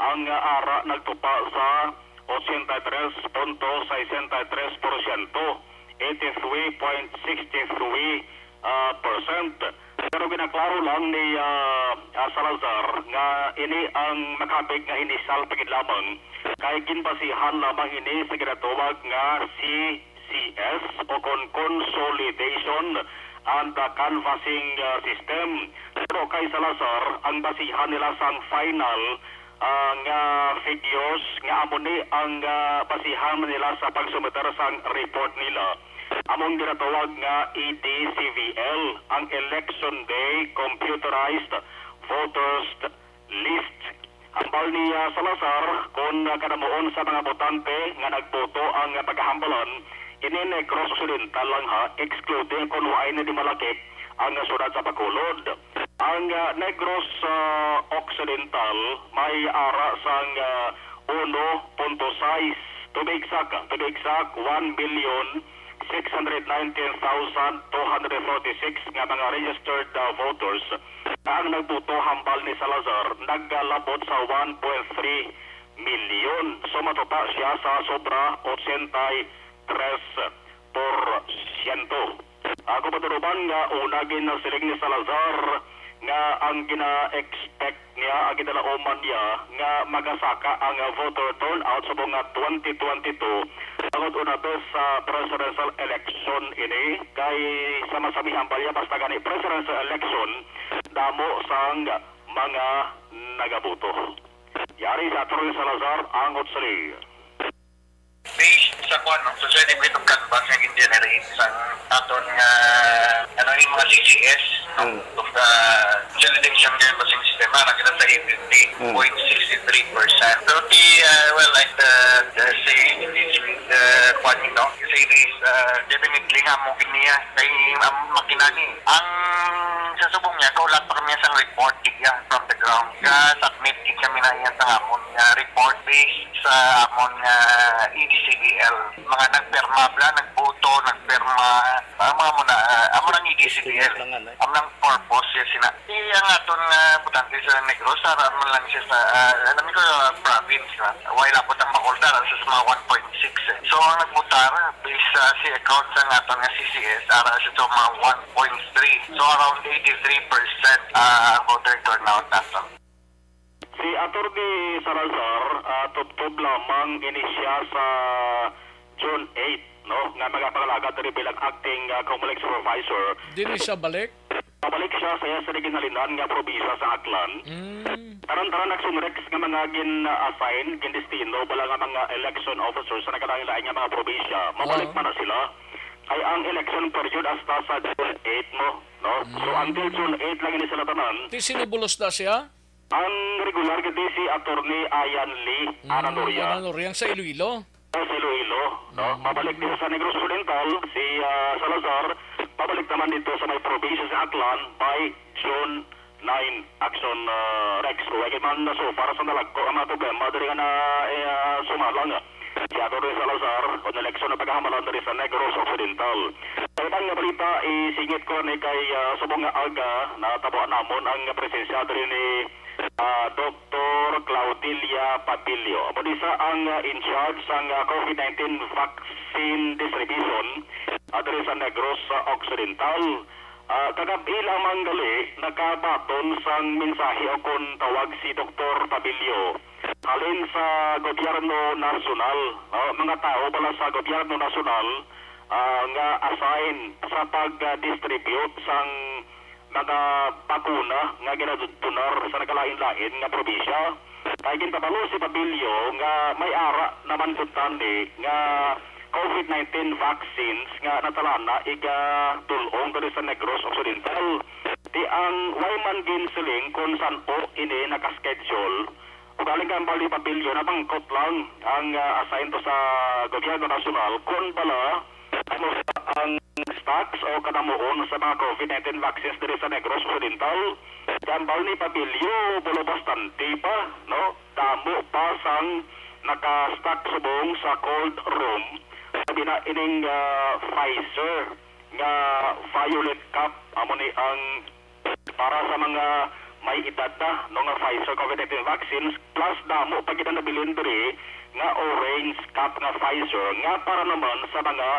Ang, uh, ara nagtupa sa ochenta y tres punto sesenta y tres porsyento, eighty-three point six three, ah, percent. Pero ginaklaro lang ni, ah, ah, Salazar nga ini ang makapig nga inisyal pa gid lamang, kay ginbasihan lamang ini sa ginatawag nga C C S o kon consolidation and, ah, canvassing, ah, system. Pero kay Salazar, ang basihan nila sang final ah, nga figures nga amo ni ang, ah, basihan nila sa pagsumiter sang report nila. Among ginatawag nga E D C V L, ang Election Day Computerized Voters List. Hambal ni, ah, Salazar, kon, ah, kadamuon sa mga botante nga nagboto ang, ah, pagahambalan, ini Negros Occidental lang ha, excluding kon waay na di malakip ang, ah, siyudad sa Bacolod. Ang, ah, Negros, ah, Occidental may ara sang, ah, uno punto sais, to be exact, to be exact, one million six hundred nineteen thousand two hundred forty-six nga mga registered, ah, voters nga ang nagboto hambal ni Salazar nagalabot sa one point three million. So, matupa siya sa sobra ochenta y tres porsyento. Ako paturuban nga una ginasiling ni Salazar nga ang gina-expect niya, ang ginalauman niya nga magasaka ang voter turnout subong nga twenty twenty-two, bangod una bes sa presidential election ini, kay sa masamihan pa niya, basta gani presidential election, damo sang mga nagaboto. Yari sa Attorney Salazar, angot sa li. Based sa kuwan, no? So, sa debate of canvas nga gin-generate sa aton nga, ano, yung mga C C S, no? Mm. Of the consolidation canvassing system, ah, nakita sa eighty-three point six three percent. Mm. Pero ti, ah, well, like the, the say, with the You know, you say this, uh, definitely nga mo gid niya kay ang makina ni. Ang sa subong niya, kaulat pa kami sang report gid niya from the ground. Ka-submit gid kami na niya sa amon nga report based sa amon nga E D C D L. Mga nagpirma bla, nagboto, nagpirma, ah, mga muna, ah, amo nang E D C D L. Amo nang purpose siya sina. Iya nga aton nga botante sa Negros, ara man lang siya sa, ah, alam ko, ah, province, ha. Wala po tang makulda, sa mga one point six, eh. So, ang nagbotar, based sa si account sa nga aton nga C C S, ara siya sa mga one point three. So, around eighty-three percent, ah, ang voter turnout nato. Si Attorney Salazar, ah, tubtob lamang ini siya sa June eight, no, nga magapangalagad diri bilang acting, ah, Comelec supervisor. Dili siya balik? Pabalik siya sa iya sa ginhalinan nga probinsya sa Aklan. Mm. Tanan-tanan, Action Rex, nga mga gin-assign, gindestino bala nga mga election officers sa nagkalain-lain nga mga probinsya, mabalik Oo. man na sila. Kay ang election period hasta sa June eight mo, no? So, Mm. until June eight lang ini sila tanan. Ti sino bulos na siya? Ang regular gid si Attorney Ian Lee Mm, Ananoria. Ananoria, ang sa Iloilo. Sa Iloilo, no? Mm. Mabalik din sa Negros Occidental si, ah, Salazar. Mabalik naman dito sa may probinsya sa Aklan by June nine, Action, ah, Rex. Kung wala man na so far sa nalagko ang mga problema diri nga na, eh, ah, sumalang, ah, si Attorney Salazar, kung eleksyon na pagkahamalan diri sa Negros Occidental. Sa iban nga balita, isingit ko ni kay, ah, subong nga aga, natabuan namon ang presensya diri ni, ah, Doktor Claudilia Pabilio. Amo ni sa ang, ah, in charge sang, ah, COVID nineteen vaccine distribution, ah, diri sa Negros, ah, Occidental. Ah, kagab-i lamang gali nakabaton sang mensahe o kon tawag si Doktor Pabilio halin sa gobyerno nasyonal, no? Mga tawo bala sa gobyerno nasyonal, ah, nga assign sa pag-distribute sang mga bakuna nga ginadonar sa nagkalain-lain nga probinsya. Kay ginpabalo si Pabilio nga may ara naman gud tani nga COVID nineteen vaccines nga natalana igadul-ong diri sa Negros Occidental. Ti ang way man ginsiling kon san-o ini naka-schedule, ugaling kay hambal ni Pabilio, nabangkot lang ang, ah, assign to sa gobyerno nasyonal kon bala ano sa ang stocks o kanamuon sa mga COVID nineteen vaccines diri sa Negros Occidental. Kay hambal ni Pabilio, bulo bastante pa, no? Damo pa sang naka-stock subong sa cold room. Sabi na ining, ah, Pfizer nga Violet Cup, amo ni ang para sa mga may edad na, no, nga Pfizer COVID nineteen vaccines, plus damo pa gid ang nabilin diri nga orange cup nga Pfizer, nga para naman sa mga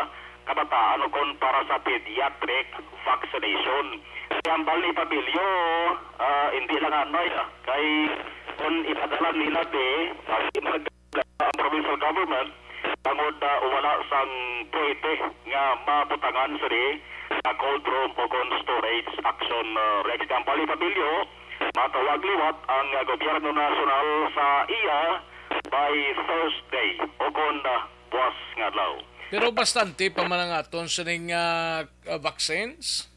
kabataan o kon para sa pediatric vaccination. Kay hambal ni Pabilio, ah, hindi lang anay, ah, kay kung ipadala nila di, ah, di mag-, ang provincial government, tungod, ah, wala sang pwede nga mabutangan sini nga cold room o kon storage, Action, ah, Rex. Kay hambal ni Pabilio, matawag liwat ang, ah, gobyerno nasyonal sa iya by Thursday o kon, ah, buwas nga adlaw. Pero bastante pa man ang aton sining, ah, ah, vaccines?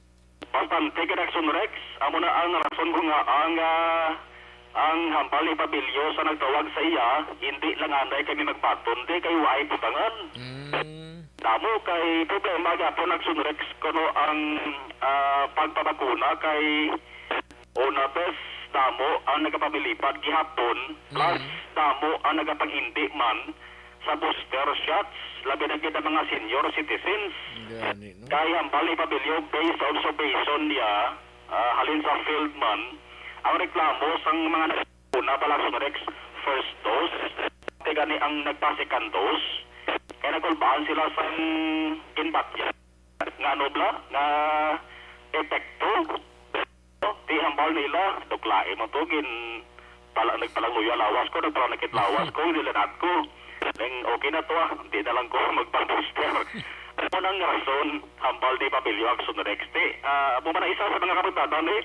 Bastante gid, Action Rex. Amo na ang rason ko nga ang, ah, ang hambal ni Pabilio sa nagtawag sa iya, hindi lang anay kami magbaton, di kay waay butangan. Mm. Damo kay problema gyapon, Action Rex, kuno ang, ah, pagpabakuna kay una, bes, damo ang nagapamilipad gihapon, plus Mm. damo ang nagapangindi man sa booster shots, labi na gid ang mga senior citizens. Gani, no? Kay hambal ni Pabilio, based sa observation niya, ah, halin sa field man, ang reklamo sang mga nag-una pa lang sa Rex first dose, pati gani ang nagpa-second dose, kay nagkulbaan sila sang ginbatya nga ano bala, nga epekto. Ti hambal nila, duklain mo to, gin-, pala, nagpalangluya lawas ko, nagpalangkit lawas ko, nilanat ko. Nang okay na to, ah, di na lang ko magpa-booster. Ano nang rason, hambal ni Pabilio Action Rex? Ti, ah, amo man ang isa sa mga kapatatan, eh,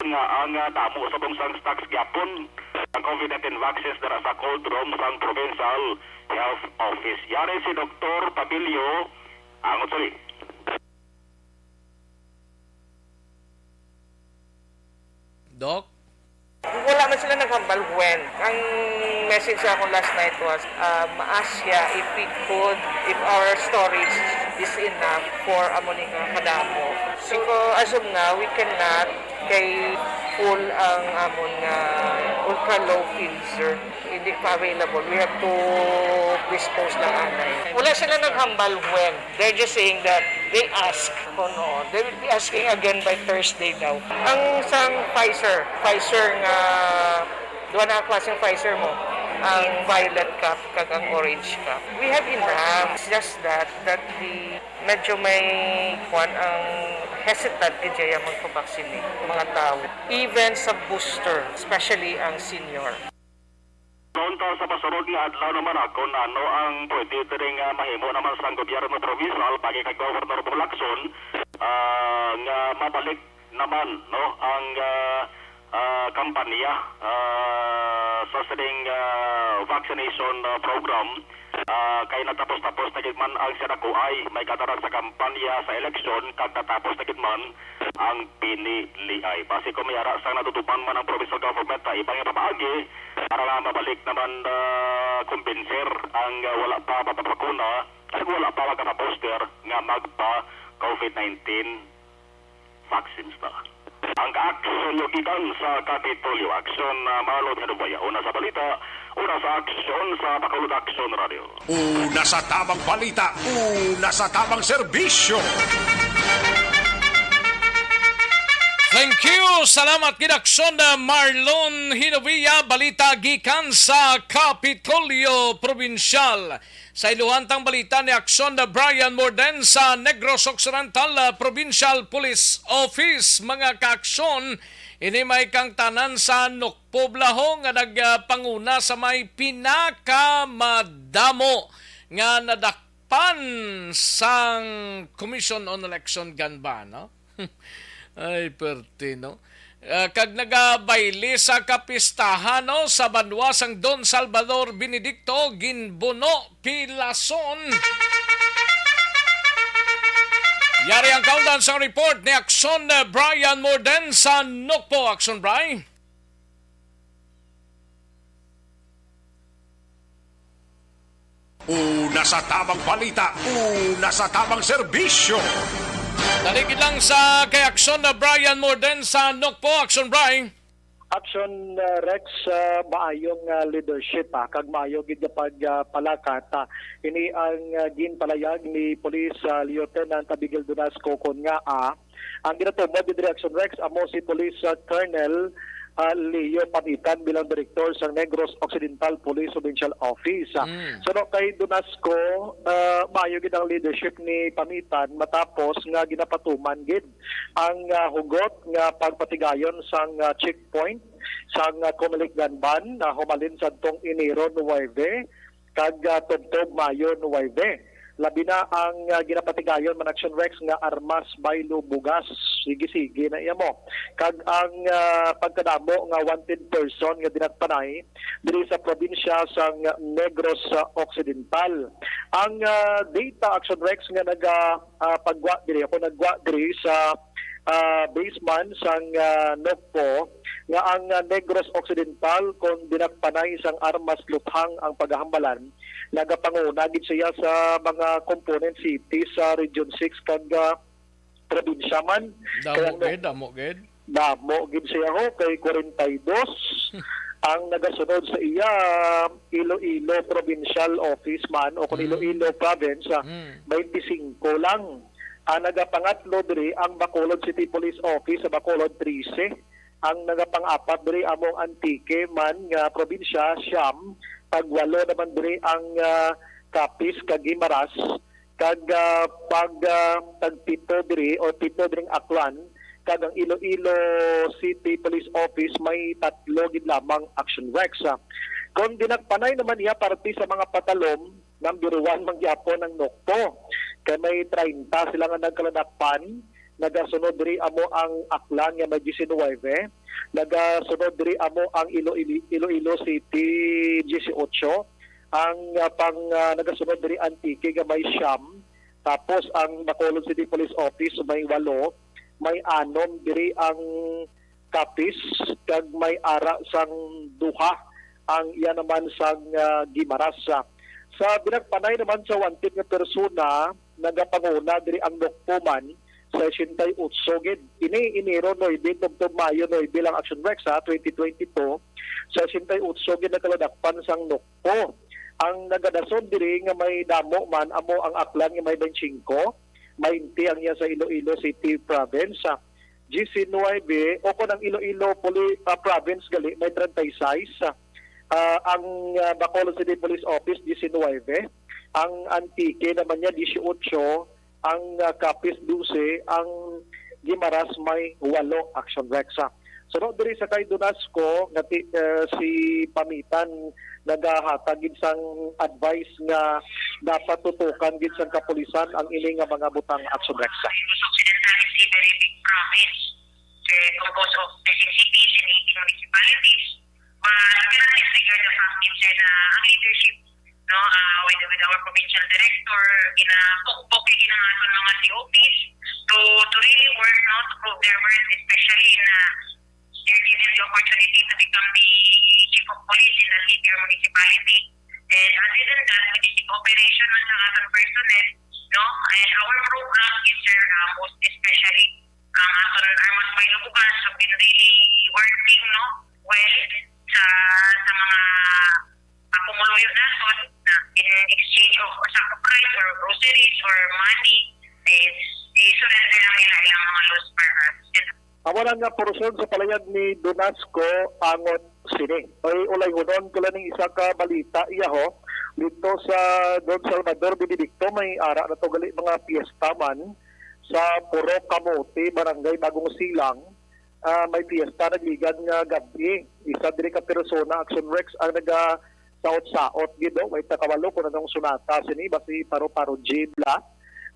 nga ang, ah, damo sa bungsang stocks gyapon ang COVID nineteen vaccines dira sa cold room sang Provincial Health Office. Yari si Doktor Pabilio, ang, sorry. Doc? Wala man sila naghambal when. Ang message sa akon last night was, um, ask siya if we could, if our storage is enough for amo ni nga kadamo. So, as of now, we cannot kay full ang amon nga ultra low freezer. Hindi pa available. We have to dispose lang anay. Wala sila naghambal when. They're just saying that they ask kung noon. They will be asking again by Thursday daw. Ang sang Pfizer, Pfizer nga, duha na ang klaseng Pfizer mo. Ang violet cup kag ang orange cup. We have enough. It's just that, that the, medyo may kwan ang hesitant gid siya magpabaksin eh, mga tao. Even sa booster, especially ang senior. Unta sa masunod nga adlaw naman, ah, kung ano ang pwede diri nga mahimo naman sang gobyerno provincial, pagi kag Governor Bong Lacson, ah, nga mabalik naman, no, ang, ah, ah, kampanya, ah, sa sining, ah, vaccination, ah, program, ah, kay natapos-tapos na gid man ang sinakuay, may kataran sa kampanya sa eleksyon, kag natapos na gid man ang piniliay. Basi kung may ara sang natutupan man ang provincial government na iba nga pamaagi, para nga mabalik naman, ah, kumbinser ang, ah, wala pa mapapakuna, kag wala pa magkapa-booster nga magpa-COVID nineteen vaccines na. Ang kaaksyon nyo gikan sa Kapitolyo. Aksyon, ah, Marlon Hinubaya. Una sa balita, una sa aksyon sa Bacolod Aksyon Radio. Una sa tamang balita, una sa tamang serbisyo. Thank you. Salamat gid, Aksyon, ah, Marlon Hinubia. Balita gikan sa Kapitolyo Provincial. Sa iluhantang balita ni Aksyon, ah, Brian Morden sa Negros Occidental, ah, Provincial Police Office. Mga kaaksyon, ini may kaangtanan sa Nokpo, Blaho nga nagpanguna sa may pinakamadamo nga nadakpan sang Commission on Election Gun Ban, no? Ay, perti, no? Ah, kag nagabayle sa kapistahan, no, sa banwa sang Don Salvador Benedicto, Ginbuno, Pilason. Yari ang kaundan sang report ni Aksyon, eh, Brian Morden sa Nokpo. Aksyon, Bri. Una sa tamang balita, una sa tamang serbisyo. Dali gid lang sa kay Aksyon na Brian Morden sa Nokpo. Aksyon, Brian. Aksyon, uh, Rex, uh, maayong, uh, leadership, ah, kag maayo gid nga pag, uh, palakat, ah. Ini ang, uh, ginpalayag ni Police, uh, Lieutenant Abigail Donasco kon nga, ah, ang ginatumod ni Direction Rex amo si Police, ah, Colonel, ah, Leo Pamitan bilang direktor sa Negros Occidental Police Provincial Office. Ah, Mm. suno kay Donasco, ah, maayo gid ang leadership ni Pamitan matapos nga ginapatuman gid ang, ah, hugot nga pagpatigayon sang, ah, checkpoint sang, ah, Comelec Gun Ban na humalin sadtong Enero nuwebe kag, ah, tubtob Mayo nuwebe. Labi na ang, ah, ginapatigayon man, Action Rex, nga armas, baylo, bugas, sige-sige na iya mo. Kag ang, ah, pagkadamo nga wanted person nga dinakpanay diri sa probinsya sang Negros, ah, Occidental. Ang, ah, data, Action Rex, nga naga, ah, pagwa diri, ako nagwa diri sa, ah, base man sang, ah, Nokpo, nga ang, ah, Negros Occidental, kon dinakpanay sang armas luthang ang pagahambalan, nagapanguna gid siya sa mga component city sa Region six kag, ah, probinsya man. Damo Kaya gid, damo gid. Damo gid siya, ho, kay kwarenta y dos ang nagasunod sa iya, Iloilo Provincial Office man o kung Mm. Iloilo Province, ah, Mm. twenty-five lang. Ang nagapangatlo diri ang Bacolod City Police Office sa Bacolod, trese. Ang nagapang-apat diri amo ang Antique man nga probinsya, siyam. Tagwalo naman diri ang, ah, Capiz kag Guimaras. Kag, ah, pag, ah, tagpito diri o pito diring Aklan, kag ang Iloilo City Police Office may tatlo gid lamang, Action Rex. Ah, kon dinakpanay naman niya parte sa mga patalom, number one man gyapon ang Nokpo. Kay may treinta sila nga nagkaladakpan. Nagasunod diri amo ang Aklan nga may diecinuebe. Nagasunod diri amo ang Iloilo, Iloilo City, dieciocho. Ang, ah, pang, ah, nagasunod diri Antique nga may siyam. Tapos ang Bacolod City Police Office may walo. May anom diri ang Capiz, kag may ara sang duha ang iya naman sang, ah, Guimaras. Sa binagpanay naman sa wanted nga persona, nagapanguna diri ang NOCPO man sa sesenta y ocho gid. Ini Enero nuebe tubtob Mayo nuebe lang, Action Rex, ha, twenty twenty-two. Sa sesenta y ocho gid nagkaladakpan sang NOCPO. Ang nagadason diri nga may damo man amo ang aklan nga may twenty-five, twenty ang iya sa Iloilo City Province, ah, diecinuebe, o kon ang Iloilo Poli-, ah, Province gali may treinta y seis, ah, ang, ah, Bacolod City Police Office diecinuebe, ang Antique naman niya dieciocho, ang, ah, Capiz dose, ang Guimaras may walo, Action Rex, ah. Suno diri sa kay Donasco nga ti-, eh, si Pamitan nagahatag gid sang advice nga dapat tutukan gid sang kapulisan ang ini nga mga butang, Action Rex. Occidental is a very big province, eh, composed of thirteen cities and eighteen municipalities. But we cannot disregard the fact, Mister, na ang leadership, no, ah, with, with our provincial director, ginapukpok kay ginangaton mga C O Ps to, to really work, no, to prove their worth, especially na they're given the opportunity to become the chief of police in the city or municipality. And other than that, with the operation man sa aton personnel, no, and our programs, Mister, ah, most especially, ang aton Armas Milo Bugas have been really working, no, well sa, sa mga, ah, pumuluyo naton na in exchange of, or sa price or groceries or money, is i-surrender lang nila ilang mga lost firearms. Amo lang nga portion sa palayag ni Donasco angot sini. Ay, ulayhonon ko lang ning isa ka balita, iya ho. Dito sa Don Salvador Benedicto, may ara na to gali mga piyesta man sa Purok Kamote, Barangay Bagong Silang. Ah, may piyesta nagligan nga gab-i. Isa diri ka persona, Action Rex, ang naga saot-saot gid, oh. Way ta kabalo kung anong sunata sini, basi paro-paro jib la.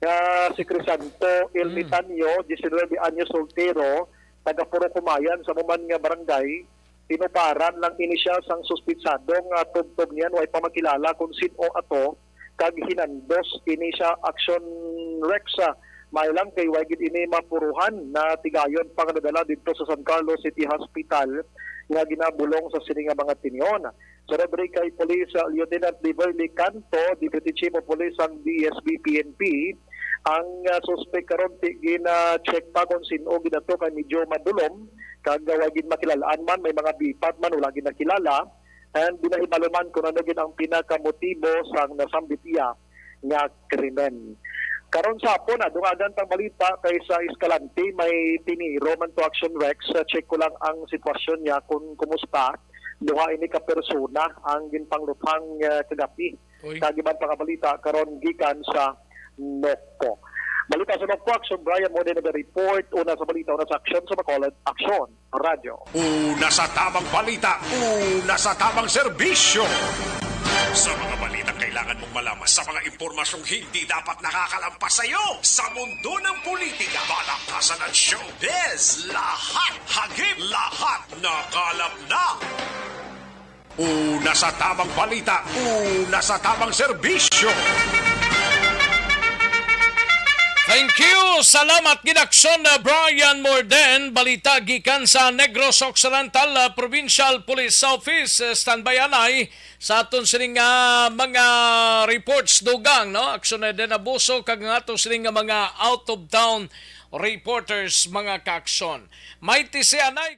Nga si Crisanto Ermitanio, diecinuebe anyos, soltero, taga Puro Kumayan sa amo man nga barangay, tinuparan lang ini siya sang suspitsado nga tubtob niyan way pa makilala kung sin-o ato, kag hinandos ini siya, Action Rex, ah. May lang kay way gid ini mapuruhan, natigayon pa nga nadala didto sa San Carlos City Hospital nga ginabulong sa sini nga mga tion. Sa Rodrigue kay Police, uh, Lieutenant Beverly Canto, Deputy Chief of Police sang D S B P N P, ang, uh, suspek karon ti-, gina-check pa kung sin-o gid ato kay medyo madulom, kag, uh, wa gid makilal-an man, may mga bipat man, wala gid nakilala, and di nahibalo man kung ano gid ang pinakamotibo sang nasambit iya nga krimen. Karon sa hapon, ah, dungagan tang balita kay sa Escalante, may tiniro man to, Action Rex. Uh, check ko lang ang sitwasyon niya kung kumusta. Duha ini ka persona ang ginpangluthang, ah, kagabi. Uy. Kag iban pa nga balita karon gikan sa NOCPO. Balita sa NOCPO, Action Brian Mode nag-report. Una sa balita, una sa aksyon sa Bacolod, Aksyon Radyo. Una sa tamang balita, una sa tamang serbisyo. Sa mga balitang kailangan mong malaman, sa mga impormasyong hindi dapat nakakalampas sa iyo, sa mundo ng politika, balakasan at showbiz, lahat hagip, lahat nakalap na. Una sa tamang balita, una sa tamang serbisyo. Thank you. Salamat gid, Aksyon, uh, Brian Morden. Balita gikan sa Negros Occidental, uh, Provincial Police Office. Uh, standby anay sa aton sining, uh, mga reports, dugang, no? Aksyon, uh, din abuso kag nga aton sining, uh, mga out of town reporters, mga kaaksyon. May T C anay.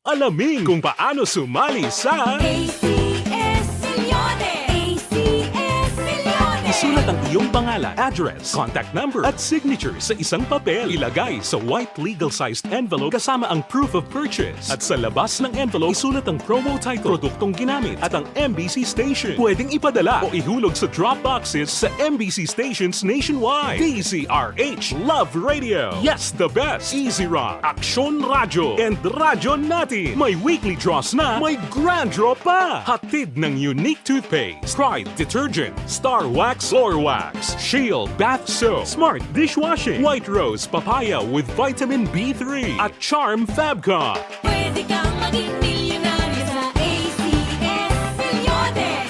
Alamin kung paano sumali sa A C S Milyones! A C S Milyones! Isulat ang iyong pangalan, address, contact number, at signature sa isang papel. Ilagay sa white legal-sized envelope kasama ang proof of purchase. At sa labas ng envelope, isulat ang promo title, produktong ginamit, at ang M B C station. Pwedeng ipadala o ihulog sa drop boxes sa M B C stations nationwide. D Z R H Love Radio. Yes, the best. Easy Rock, Aksyon Radyo, and Radyo Natin. May weekly draws na, may grand draw pa. Hatid ng Unique Toothpaste, Pride Detergent, Star Wax Floor Wax, Shield Bath Soap, Smart Dishwashing, White Rose Papaya with Vitamin B three, at Charm Fabcon. Pwede kang maging milyonaryo sa A C S Milyones.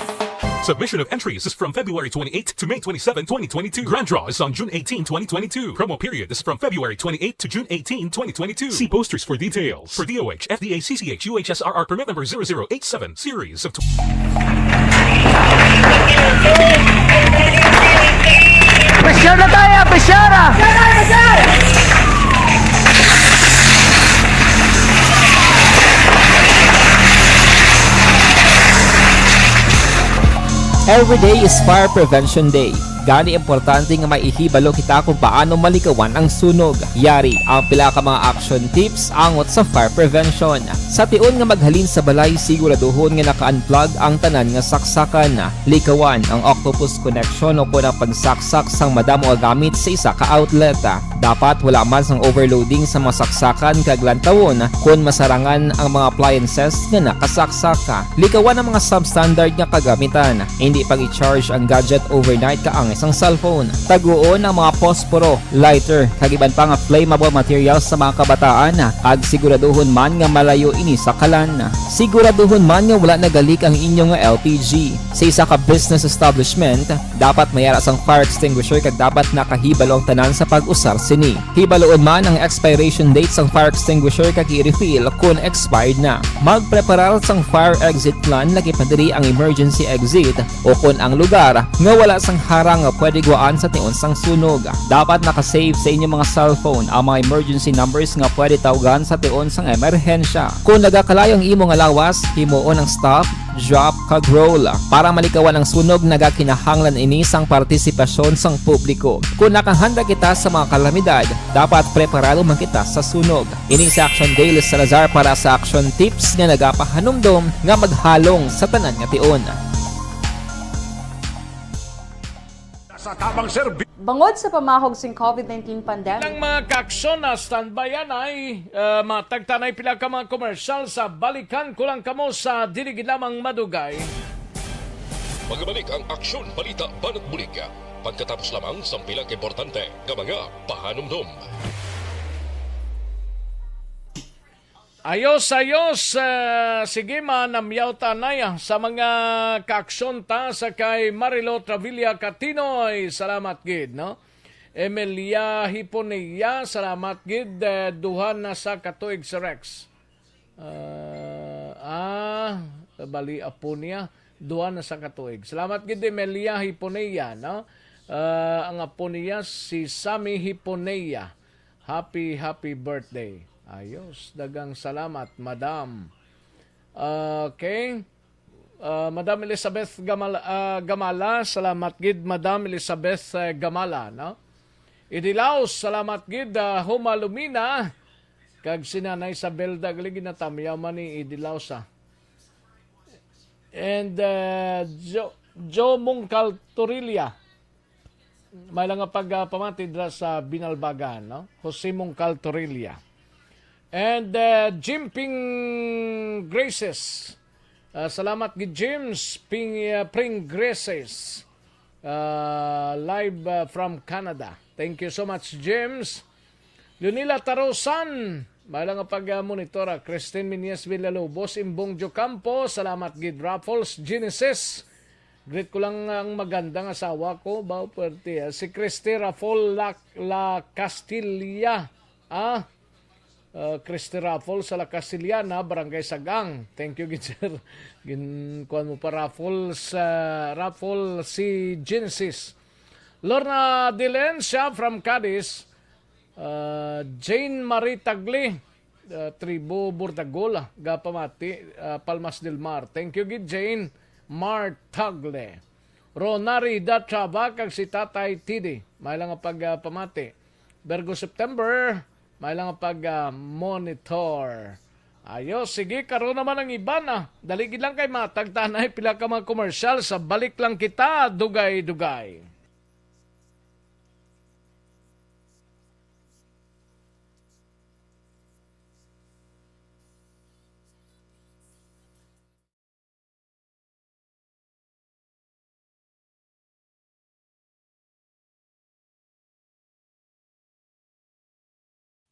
Submission of entries is from February twenty-eighth to May twenty-seven, twenty twenty-two. Grand draw is on June eighteen, twenty twenty-two. Promo period is from February twenty-eighth to June eighteen, twenty twenty-two. See posters for details. For D O H, F D A, C C H, U H S R R permit number zero zero eight seven, series of Pressure na tayo, pressure! Every day is Fire Prevention Day. Gani, importante nga may ihibalo kita kung paano malikawan ang sunog. Yari ang pila ka mga action tips angot sa fire prevention. Sa tion nga maghalin sa balay, siguraduhon nga naka-unplug ang tanan nga saksakan. Likawan ang octopus connection o kon ang pagsaksak sang madamo nga gamit sa isa ka outlet. Dapat wala man sang overloading sa mga saksakan kag lantawon kon masarangan ang mga appliances nga nakasaksak. Likawan ang mga substandard nga kagamitan. Hindi pag-i-charge ang gadget overnight kaangay sang cellphone. Taguon ang mga posporo, lighter, kag iban pa nga flammable materials sa mga kabataan, kag siguraduhon man nga malayo ini sa kalan. Siguraduhon man nga wala nagalik ang inyo nga L P G. Sa isa ka business establishment, dapat may ara sang fire extinguisher kag dapat nakahibalo ang tanan sa pag-usar sini. Hibaloon man ang expiration date sang fire extinguisher kag i-refill kon expired na. Magpreparar sang fire exit plan, lakip na diri ang emergency exit, o kon ang lugar nga wala sang harang nga pwede guwaan sa tion sang sunog. Dapat naka-save sa inyo mga cellphone ang mga emergency numbers nga pwede tawgan sa tion sang emerhensya. Kon nagakalayo ang imo nga lawas, himuon ang stop, drop, kag roll. Para malikawan ang sunog, nagakinahanglan ini sang partisipasyon sang publiko. Kon nakahanda kita sa mga kalamidad, dapat preparado man kita sa sunog. Ini si Action Daily Salazar para sa Action Tips nga nagapahanumdom nga maghalong sa tanan nga tion. Sa tamang serbi- Bangod sa pamahog sing covid nineteen pandemic. Ang mga kaaksyon na standby anay, ah, matagtanay pila ka mga komersyal sa balikan ko lang kamo sa dili gid lamang madugay. Magabalik ang Aksyon Balita Banat Bulig pagkatapos lamang sang pila ka importante nga mga pahanumdom. Ayos, ayos. Ah, sige, manamyaw ta anay, ah, sa mga kaaksyon ta sa kay Marilo Travilla Catinoy. Salamat gid, no? Emilia Hiponia, salamat gid. Eh, duha na sa katuig si Rex. Ah, ah, bali apo niya. Duha na sa katuig. Salamat gid, Emilia Hiponia, no? Ah, ang apo niya si Sammy Hiponia. Happy, happy birthday. Ayos. Daghang salamat, madam. Okay. Ah, Madam Elizabeth Gamal-, ah, Gamala, salamat gid, Madam Elizabeth, eh, Gamala, no? Idilaos, salamat gid, ah, Huma Lumina. Kag si Nanay Isabelda, gali ginatamyaw man ni Idilaos, ah. And, ah, Jo-, Joe Mungkal Torilla. May lang nga pag, ah, pamati dira sa Binalbagan, no? Jose Mungkal Torilla. And, ah, Jim Ping Graces. Ah, salamat gid, James Ping, ah, Pring Graces. Ah, live, ah, from Canada. Thank you so much, James. Leonila Tarosan, may lang nga pag, ah, monitor, ah. Christine Minyes Villalobos, Imbong Jocampo, salamat gid. Raffles Genesis, greet ko lang ang magandang asawa ko, ba, pwerte, ah. Si Christy Raffol La, La Castilla, ah, ah, Christy Raffol sa La Castillana, Barangay Sagang. Thank you gid, sir. Gin-, kuwan mo pa, Raffles, ah, Raffles si Genesis. Lorna Dilencia from Cadiz, ah, Jane Marie Tagli, ah, Tribo Bordagol, ah, gapamati, ah, Palmas del Mar. Thank you gid, Jane Mar Tagle. Rona Rida Traba kag si Tatay Tidi, may lang nga pag, ah, pamati. Virgo September, may lang nga pag, ah, monitor. Ayo, sige, karon naman ang iban, ah. Dali gid lang kay matagtanay pila ka mga komersyal sa Balik Lang Kita, Dugay-Dugay.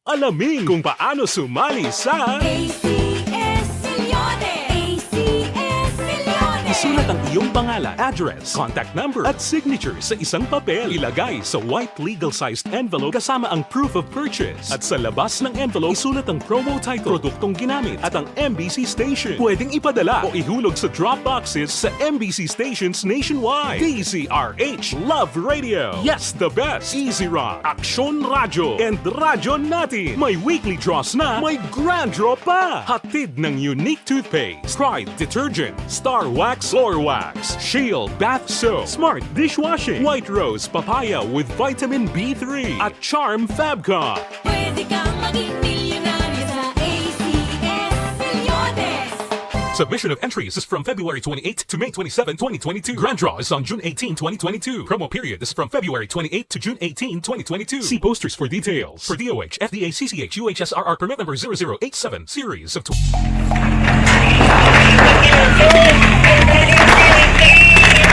Alamin kung paano sumali sa A C S Milyones! A C S Milyones! Sulat ang iyong pangalan, address, contact number, at signature sa isang papel. Ilagay sa white legal-sized envelope kasama ang proof of purchase. At sa labas ng envelope, isulat ang promo title, produktong ginamit, at ang M B C station. Pwedeng ipadala o ihulog sa drop boxes sa M B C stations nationwide. D Z R H Love Radio. Yes, the best. Easy Rock, Aksyon Radyo, and Radyo Natin. May weekly draws na, may grand draw pa. Hatid ng Unique Toothpaste, Pride Detergent, Star Wax, Floor Wax, Shield Bath Soap, Smart Dishwashing, White Rose Papaya with Vitamin B three, at Charm Fabcon. Pwede kang maging milyonaryo sa A C S Reloaded. Submission of entries is from February twenty-eighth to May twenty-seven, twenty twenty-two. Grand draw is on June eighteen, twenty twenty-two. Promo period is from February twenty-eighth to June eighteen, twenty twenty-two. See posters for details. For D O H, F D A, C C H, U H S R R permit number zero zero eight seven, series of tw-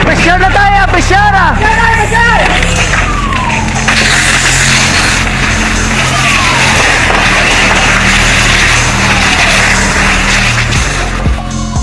Pressure na tayo! Pressure na!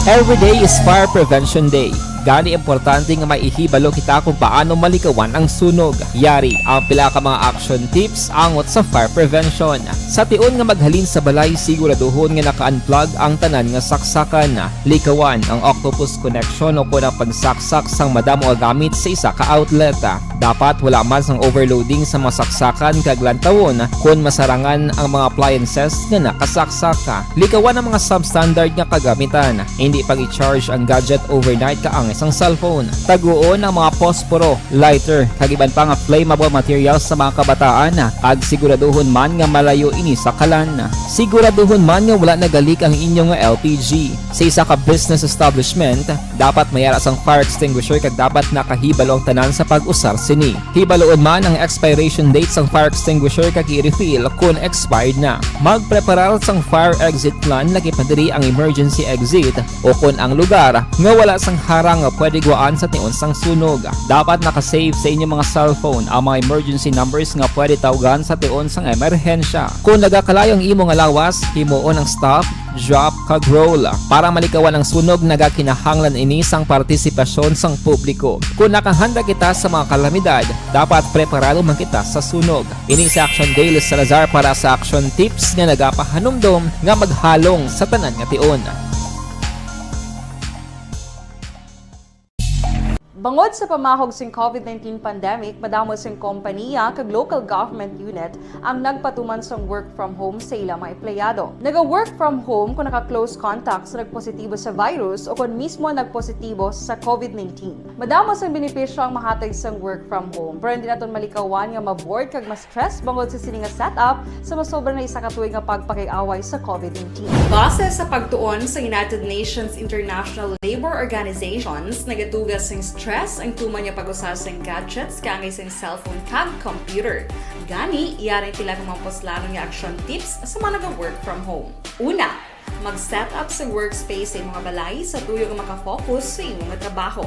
Every day is Fire Prevention Day. Gani, importante nga may ihibalo kita kung paano malikawan ang sunog. Yari ang pila ka mga action tips angot sa fire prevention. Sa tion nga maghalin sa balay, siguraduhon nga naka-unplug ang tanan nga saksakan. Likawan ang octopus connection o kon ang pagsaksak sang madamo nga gamit sa isa ka outlet. Dapat wala man sang overloading sa mga saksakan kag lantawon kon masarangan ang mga appliances nga nakasaksak. Likawan ang mga substandard nga kagamitan. Indi pag-i-charge ang gadget overnight kaangay sang cellphone. Taguon ang mga posporo, lighter, kag iban pa nga flammable materials sa mga kabataan, kag siguraduhon man nga malayo ini sa kalan. Siguraduhon man nga wala nagalik ang inyo nga L P G. Sa isa ka business establishment, dapat may ara sang fire extinguisher kag dapat nakahibalo ang tanan sa pag-usar sini. Hibaluon man ang expiration date sang fire extinguisher kag i-refill kon expired na. Magpreparar sang fire exit plan, lakip na diri ang emergency exit o kon ang lugar nga wala sang harang nga pwede gwaan sa tion sang sunog. Dapat naka-save sa inyo mga cellphone ang mga emergency numbers nga pwede tawgan sa tion sang emerhensya. Kon nagakalayo ang imo nga lawas, himuon ang stop, drop, kag roll. Para malikawan ang sunog, nagakinahanglan ini sang partisipasyon sang publiko. Kon nakahanda kita sa mga kalamidad, dapat preparado man kita sa sunog. Ini si Action Dale Salazar para sa Action Tips nga nagapahanumdom nga maghalong sa tanan nga tion. Bangod sa pamahog sing COVID nineteen pandemic, madamo sing kompanya kag local government unit ang nagpatuman sang work from home sa ila mga empleyado. Naga-work from home kon naka-close contact sa nagpositibo sa virus o kon mismo nagpositibo sa COVID nineteen. Madamo sang benepisyo ang mahatag sang work from home, pero hindi naton malikawan nga ma-bored kag ma-stress bangod sa sini nga setup sa masobra na isa ka tuig nga pagpakig-away sa COVID nineteen. Base sa pagtuon sa United Nations International Labor Organizations, nagatuga sing stress ang tuman nga pag-usa sing gadgets kaangay sing cellphone kag computer. Gani, yari ang pila ka mga puslanon nga action tips sa mga naga-work from home. Una, mag-set up sa workspace sa imo nga balay sa tuyo nga maka-focus sa imo nga trabaho.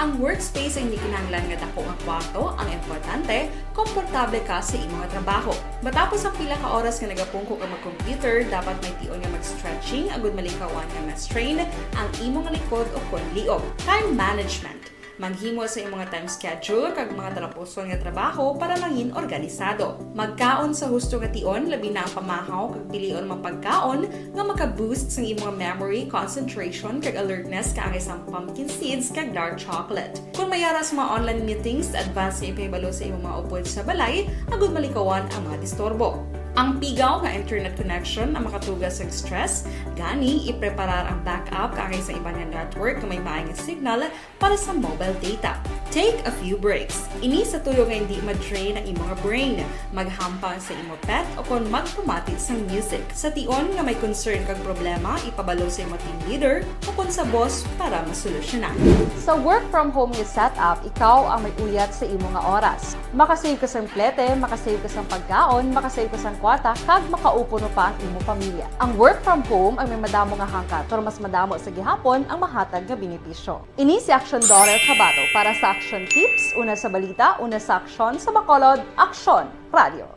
Ang workspace ay hindi kinahanglan nga dako nga kwarto, ang importante, komportable ka sa imo nga trabaho. Matapos ang pila ka oras nga nagapungko ka mag-computer, dapat may tion nga mag-stretching agud malikawan nga ma-strain ang imo nga likod o kon liog. Time management. Maghimo sa imo nga time schedule kag mga talapuson nga trabaho para mangin organisado. Magkaon sa husto nga tion, labi na ang pamahaw kag pilion mga pagkaon nga maka-boost sang imo nga memory, concentration, kag alertness kaangay sang pumpkin seeds kag dark chocolate. Kon may ara sa mga online meetings, advance nga ipahibalo sa imo mga upod sa balay agud malikawan ang mga disturbo. Ang pigaw nga internet connection ang makatuga sa stress, gani ipreparar ang backup kaangay sa iban nga network nga may maayo nga signal para sa mobile data. Take a few breaks. Ini sa tuyo nga hindi ma-drain ang imo nga brain. Maghampang sa imo pet o kon magpamati sang music. Sa tion nga may concern kag problema, ipabalo sa imo team leader o kon sa boss para masolusyonan. Sa work from home nga setup, ikaw ang may uyat sa imo nga oras. Makasave ka sang plete, makasave ka sang pagkaon, makasave ka sang kwarta, kag makaupo pa ang imo pamilya. Ang work from home ang may madamo nga hangkat, pero mas madamo sa gihapon ang mahatag nga benepisyo. Ini si Action Daughter Kabato para sa Action Tips, una sa balita, una sa aksyon, sa Bacolod, Aksyon Radio.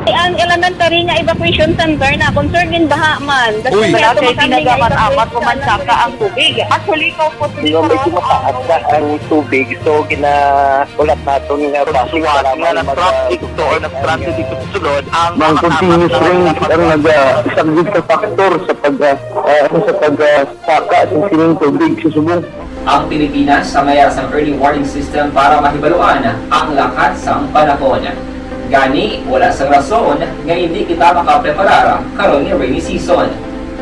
Ang elementary nga evacuation center na concern in baha man. Uy. Wala kay pinagaman amat mo man saka ang tubig. Actually, ikaw po, medyo mataas na ang tubig, so gina-, ulat naton nga basi nga nag-traffic to or nag-transit dito sa sulod ang mga continuous rain ang nag-, ah, isang sa factor sa pag, ah, ah, ano, sa pag, ah, saka sa sining tubig sa subong. Ang Pilipinas sa mayara sang early warning system para mahibaluan ang lakat sang panahon. Gani, wala sang rason nga hindi kita makapreparar karon nga rainy season.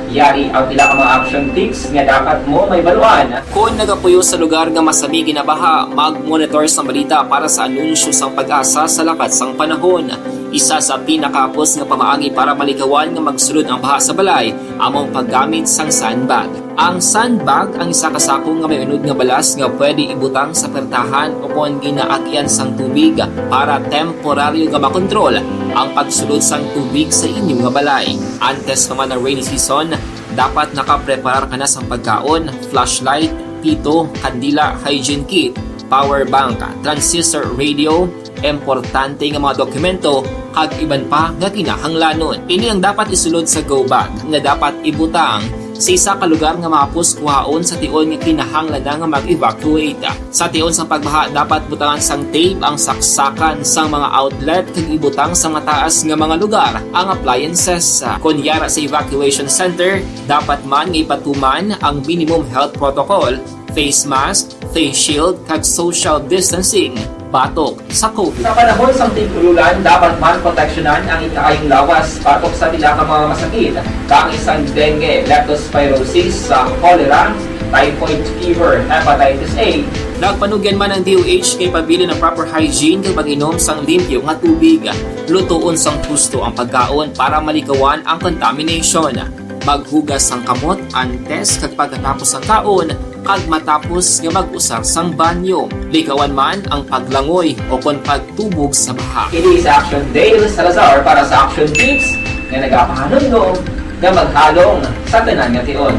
Yari ang pila ka mga action tips nga dapat mo mahibaluan. Kon nagapuyo sa lugar nga masami ginabaha, mag-monitor sang balita para sa anunsyo sang PAGASA sa lakat sang panahon. Isa sa pinakahapos nga pamaagi para malikawan nga magsulod ang baha sa balay amo ang paggamit sang sandbag. Ang sandbag ang isa ka sako nga may unod nga balas nga pwede ibutang sa pertahan o kon ginaagyan sang tubig para temporaryo nga makontrol ang pagsulod sang tubig sa inyo nga balay. Antes pa man ang rainy season, dapat nakapreparar ka na sang pagkaon, flashlight, pito, kandila, hygiene kit, power bank, transistor radio, importante nga mga dokumento, kag iban pa nga kinahanglanon. Ini ang dapat isulod sa go bag nga dapat ibutang sa isa ka lugar nga mahapos kuhaon sa tion nga kinahanglan na nga mag-evacuate. Sa tion sang pagbaha, dapat butangan sang tape ang saksakan sang mga outlet kag ibutang sa mataas nga mga lugar ang appliances. Kon yara sa evacuation center, dapat man nga ipatuman ang minimum health protocol, face mask, face shield, kag social distancing batok sa COVID. Sa panahon sang tig-ululan, dapat man proteksyonan ang ikaayong lawas batok sa pila ka mga masakit, kaangay sang dengue, leptospirosis, sa cholera, typhoid fever, hepatitis A. Nagpanugyan man ang D O H nga ipabilin ang proper hygiene kag pag-inom sang limpyo nga tubig, lutoon sang husto ang pagkaon para malikawan ang contamination. Maghugas sang kamot antes kag pagkatapos sang kaon, kag matapos nga mag-usar sang banyo. Likawan man ang paglangoy o kon pagtubog sa baha. Kini sa Action Dale Salazar para sa Action Tips nga nagapahanumdom nga maghalong sa tanan nga tion.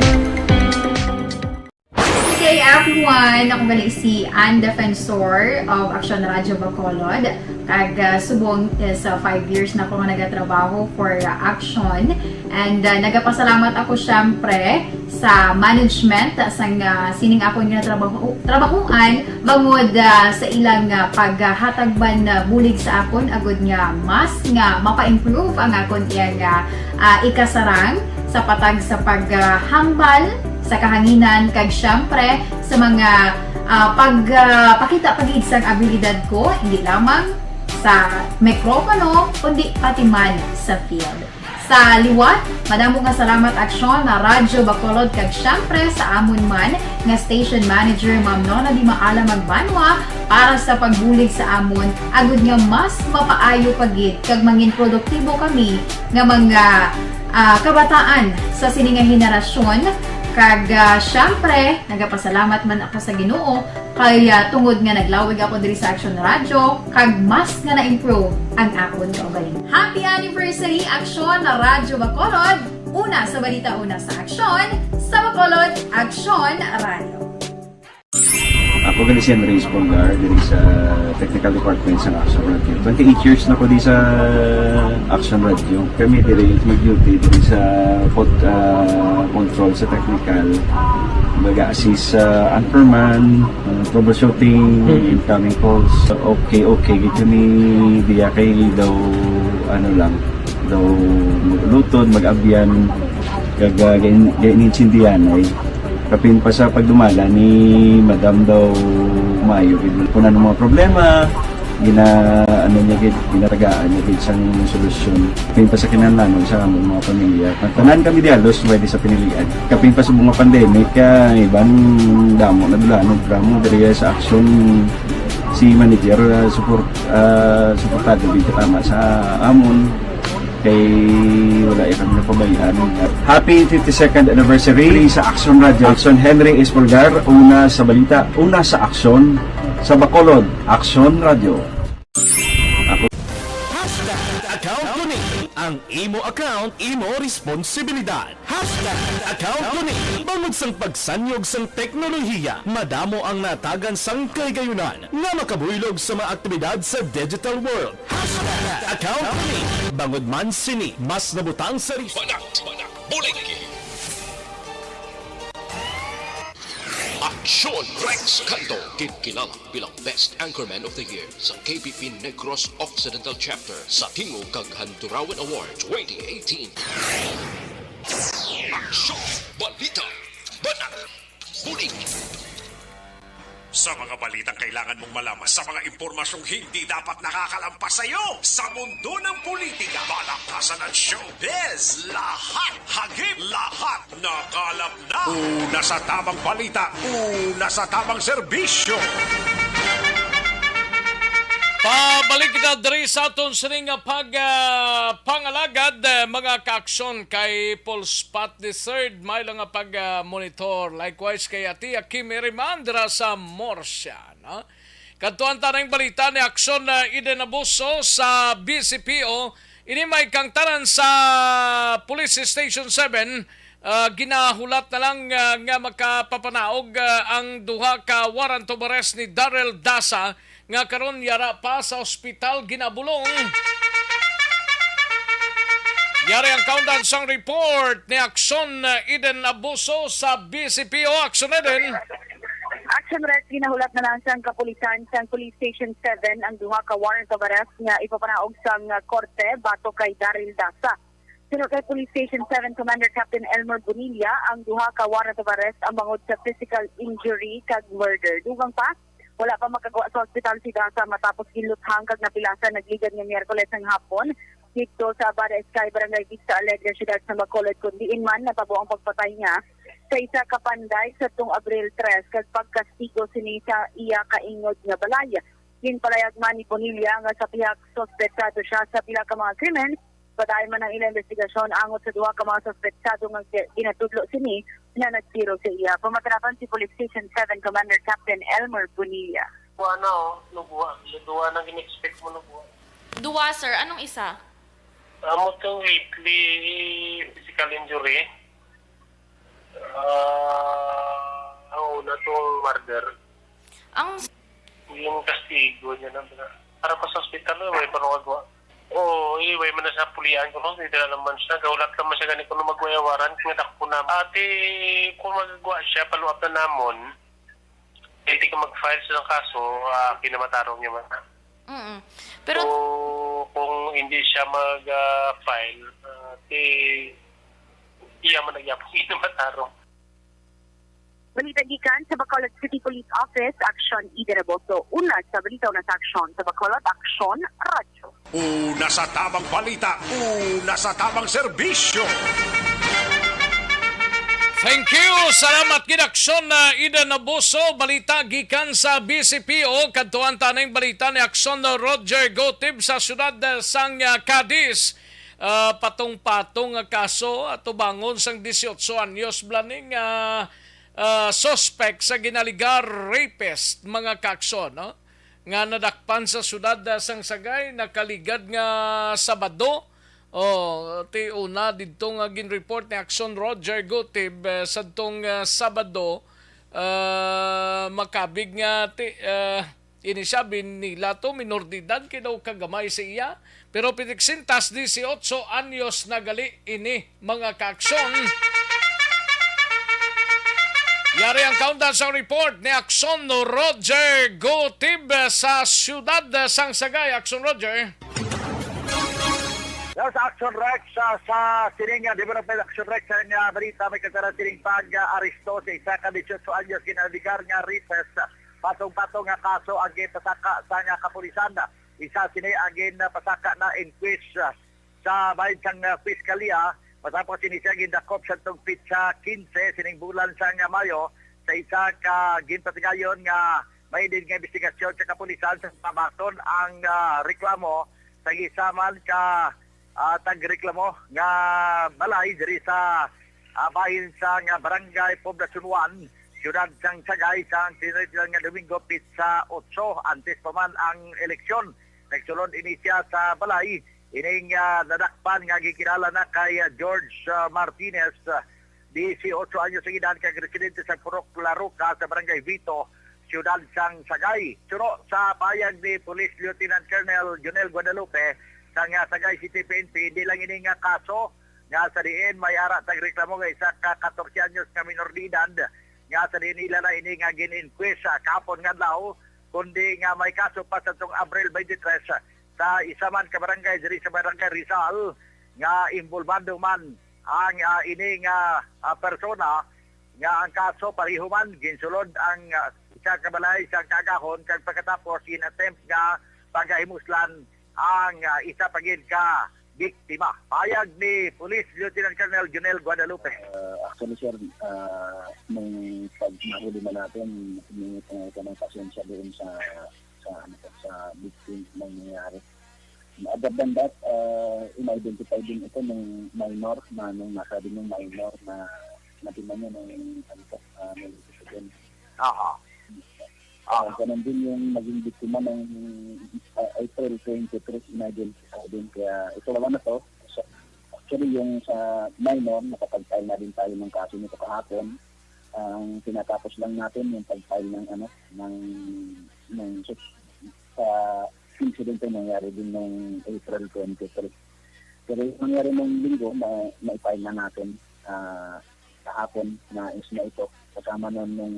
Good day, everyone! Ako gali si Ann Defensor of Action Radio Bacolod. Kag, ah, subong is, ah, five years na ako nga nagatrabaho for, ah, Action. And, ah, nagapasalamat ako, syempre, sa management sang, ah, sining akon nga trabaho, trabahuan bangod, ah, sa ilang, ah, paghatag man, ah, bulig sa akon agud nga mas nga mapa-improve ang akon iyang, ah, ah, ikasarang sa patag sa paghambal sa kahanginan kag, syempre, sa mga, ah, pag, ah, pakita pa gid sang abilidad ko, hindi lamang sa mikropono, kundi pati man sa field. Sa liwat, madamo nga salamat, Aksyon, na Radyo Bacolod, kag syempre sa amon man nga station manager, Ma'am Nona Di Maala Magbanwa, para sa pagbulig sa amon, agud nga mas mapaayo pa gid kag mangin produktibo kami nga mga, ah, kabataan sa sini nga henerasyon. Kag, ah, syempre, nagapasalamat man ako sa Ginoo kay, ah, tungod nga naglawig ako diri sa Action Radio, kag mas nga na-improve ang akon kaugalingon. Happy anniversary, Action Radyo Bacolod! Una sa balita, una sa aksyon, sa Bacolod, Action Radio. Ako gali si Andres Polgar, diri sa technical department sa Action Radio. Twenty-eight years na ko di sa Action Radio. Kami diri mag-duty diri sa pod-, ah, control sa technical. Mag-assist sa anchorman, ah, troubleshooting, incoming calls. Okay, okay gid kami diya kay daw, ano lang, daw maglutod, mag-abyan, kag, ah, gain-, gainintindihan ay. Kapin pa sa pagdumala ni Madam daw maayo gid. Kung ano mga problema, gina-, ano niya gid, ginatagaan niya gid sang solusyon. Kapin pa sa kinahanglanon sa among mga pamilya. Tanan kami di halos pwede sa pinilian. Kapin pa sa mga pandemic, ah, iban damo na dulanon, programa diri sa Action si manager, ah, support, ah, suportado gid katama sa amon. Kay wala ya kami napabayaan. Happy fifty-second anniversary sa Action Radio. Action Henry Espolgar, una sa balita, una sa aksyon, sa Bacolod, Action Radio. Ako. Hashtag account ko ni. Ang imo account, imo responsibilidad. Hashtag account ko ni. Bangod sang pagsanyog sang teknolohiya, madamo ang natagan sang kahigayunan nga makabuylog sa mga aktibidad sa digital world. Hashtag account ko ni. Bangod man sini, mas nabutang sa ris- Banat, Banat, Bulig. Aksyon Rex Canto, ginkilala bilang Best Anchorman of the Year sa K B P Negros Occidental Chapter sa Tingog kag Handurawan Award twenty eighteen. Aksyon, balita, banat, bulig. Sa mga balitang kailangan mong malaman, sa mga impormasyong hindi dapat nakakalampas sa iyo, sa mundo ng politika, balakasan at showbiz, lahat hagip, lahat nakalap na. Una sa tamang balita, una sa tamang serbisyo. Pabalik kita diri sa aton sining nga pag, ah, pangalagad, eh, mga kaaksyon kay Paul Spot the third, may lang nga pag, ah, monitor. Likewise kay Ate Kimi Rimandra sa Murcia, no? Kadtuan ta ning balita ni Aksyon, ah, Eden Abuso sa B C P O. Ini may kangtanan sa Police Station seven, ah, ginahulat na lang, ah, nga makapapanaog, ah, ang duha ka warrant of arrest ni Daryl Dasa nga karon yara pa sa ospital ginabulong. Yari ang kaundan sang report ni Aksyon, ah, Eden Abuso sa B C P O. Aksyon, Eden. Action Rex, ginahulat na lang sang kapulisan sang Police Station seven ang duha ka warrant of arrest nga ipapanaog sang, ah, korte batok kay Daryl Dasa. Suno kay Police Station seven Commander Captain Elmer Bonilla, ang duha ka warrant of arrest ang bangod sa physical injury kag murder. Dugang pa, wala pa makagwa sa ospital si Dasa matapos ginluthang kag napilasan nagligad nga Miyerkules ang hapon didto sa Bada Sky, Barangay Vista Alegre, siyudad sa Bacolod, kun diin man natabo ang pagpatay niya sa isa ka panday sa tong Abril tres kag pagkastigo sini sa iya kaingod nga balay. Ginpalayag man ni Bonilla nga sa pihak suspetsado siya sa pila ka mga krimen. Padayon man ang ilang investigasyon angot sa duha ka mga suspetsado nga gi-, ginatudlo sini nga nagtiro sa iya. Pamatanapan si Police Station seven Commander Captain Elmer Bonilla. Kuha na, oh, nagwa. Duwa na gin-expect mo, nagwa. Duwa, sir. Anong isa? Amo tong lately, physical injury. Ah, ang una tong murder. Ang Yung kastigo niya na, para pa sa ospital, eh, way pa nung agwa. Oo, eh, way man na sa pulian ko, no? Hindi na naman siya. Gahulat naman siya gani kung magwayawaran, kaya dako na. Ate, kung magagwa siya, paluap na namon. Hindi ka mag-file sa kaso, ah, kinamatarong niya man. Mm. Pero So, kung hindi siya mag, ah, file, ah, di, iya man nagyapon kinamatarong. Balita gikan sa Bacolod City Police Office, Action Ida Raboso. Una sa balita, una sa aksyon. Sa Bacolod, Aksyon, Radyo. Una sa tamang balita, una sa tamang serbisyo. Thank you! Salamat gid, Aksyon, ah, Ida Naboso. Balita gikan sa B C P O. Kadtuan ta ning balita ni Aksyon Roger Gotib sa siyudad, ah, sang, ah, Cadiz. Ah, patong-patong nga kaso atubangon sang dieciocho anyos bala ni nga, ah, suspect sa ginaligar rapist, mga kaaksyon, no? Nga nadakpan sa siyudad, ah, sang Sagay, nakaligad nga Sabado. Oh, ti una didto nga ginreport ni Aksyon Roger Gutib, eh, sadtong, ah, Sabado, ah, makabig nga ti, ah, ini siya, binila to, minor de edad, kay daw kagamay sa iya. Pero pitiksintas, dieciocho anyos na gali ini, mga kaaksyon. Yari ang kaundan sa report ni Aksyon Roger Gutib sa siyudad sang Sagay. Aksyon, Roger. Yes, Action Rex, ah, sa sining, ah, development, Action Rex, sa nga balita, may kagara sining pag-aresto sa isa ka dieciocho anyos ginaligar nga rapist. Patong-patong nga kaso ang ginpasaka sa nga kapulisan. Isa sini ang ginpasaka na inquest, ah, sa bahin sang, ah, piskalya. Matapos sini siya gindakop sa tong pitsa quince sining bulan sang, ah, Mayo sa isa ka ginpatigayon nga may din nga investigasyon sa kapulisan sa pamaton ang, ah, reklamo sa isa man ka, ah, tagreklamo nga balay diri sa, ah, bahin sa nga Barangay Poblacion one, siyudad sang Sagay, sa tinidlan nga Domingo, pitsa otso, antes pa man ang eleksyon. Nagsulod ini siya sa balay Ining, ah, nadakpan nga gikilala na kay, ah, George, ah, Martinez, ah, dieciocho anyos ang edad, kag residente sa Purok La Roca sa Barangay Vito, Siyudad sang Sagay. Suno sa pahayag ni Police Lieutenant Colonel Jonel Guadalupe sang, ah, Sagay City P N P, hindi lang ini nga kaso nga sa diin may ara tag reklamo nga isa ka katorse anyos nga minor de edad nga sa diin ila na ini nga gin-inquest sa kahapon nga adlaw, kundi nga may kaso pa sa tong Abril twenty-three sa isa man ka barangay diri sa Barangay Rizal nga involbado man ang, ah, ini nga, ah, persona nga ang kaso pareho man ginsulod ang, ah, isa ka balay sa kaagahon kag pagkatapos gin-attempt nga pagahimuslan ang, ah, isa pa gid ka biktima. Payag ni Police Lieutenant Colonel Junel Guadalupe. Ah, actually, sir, ah, nung pag nahuli na natin, humingi po ng pasensya doon sa, sa, ano po, sa victim ng nangyari. Other than that, ah, in-identify din ito ng minor na, nung nasa din ng minor na natin niya ng, ano po, ah, ng Aha. Ah, Aha. Ganun din yung naging biktima ng, ah, April twenty-three, in-identify din. Kaya ito naman na to, sa, actually, yung sa minor, nakapag-file na din tayo ng kaso nito kahapon. Ang tinatapos lang natin yung pag-file ng, ano, ng, ng sus-, sa insidente nangyari din noong April twenty-three. Pero yung nangyari nung linggo, na, na-file na natin, ah, kahapon na is na ito. Kasama nun nung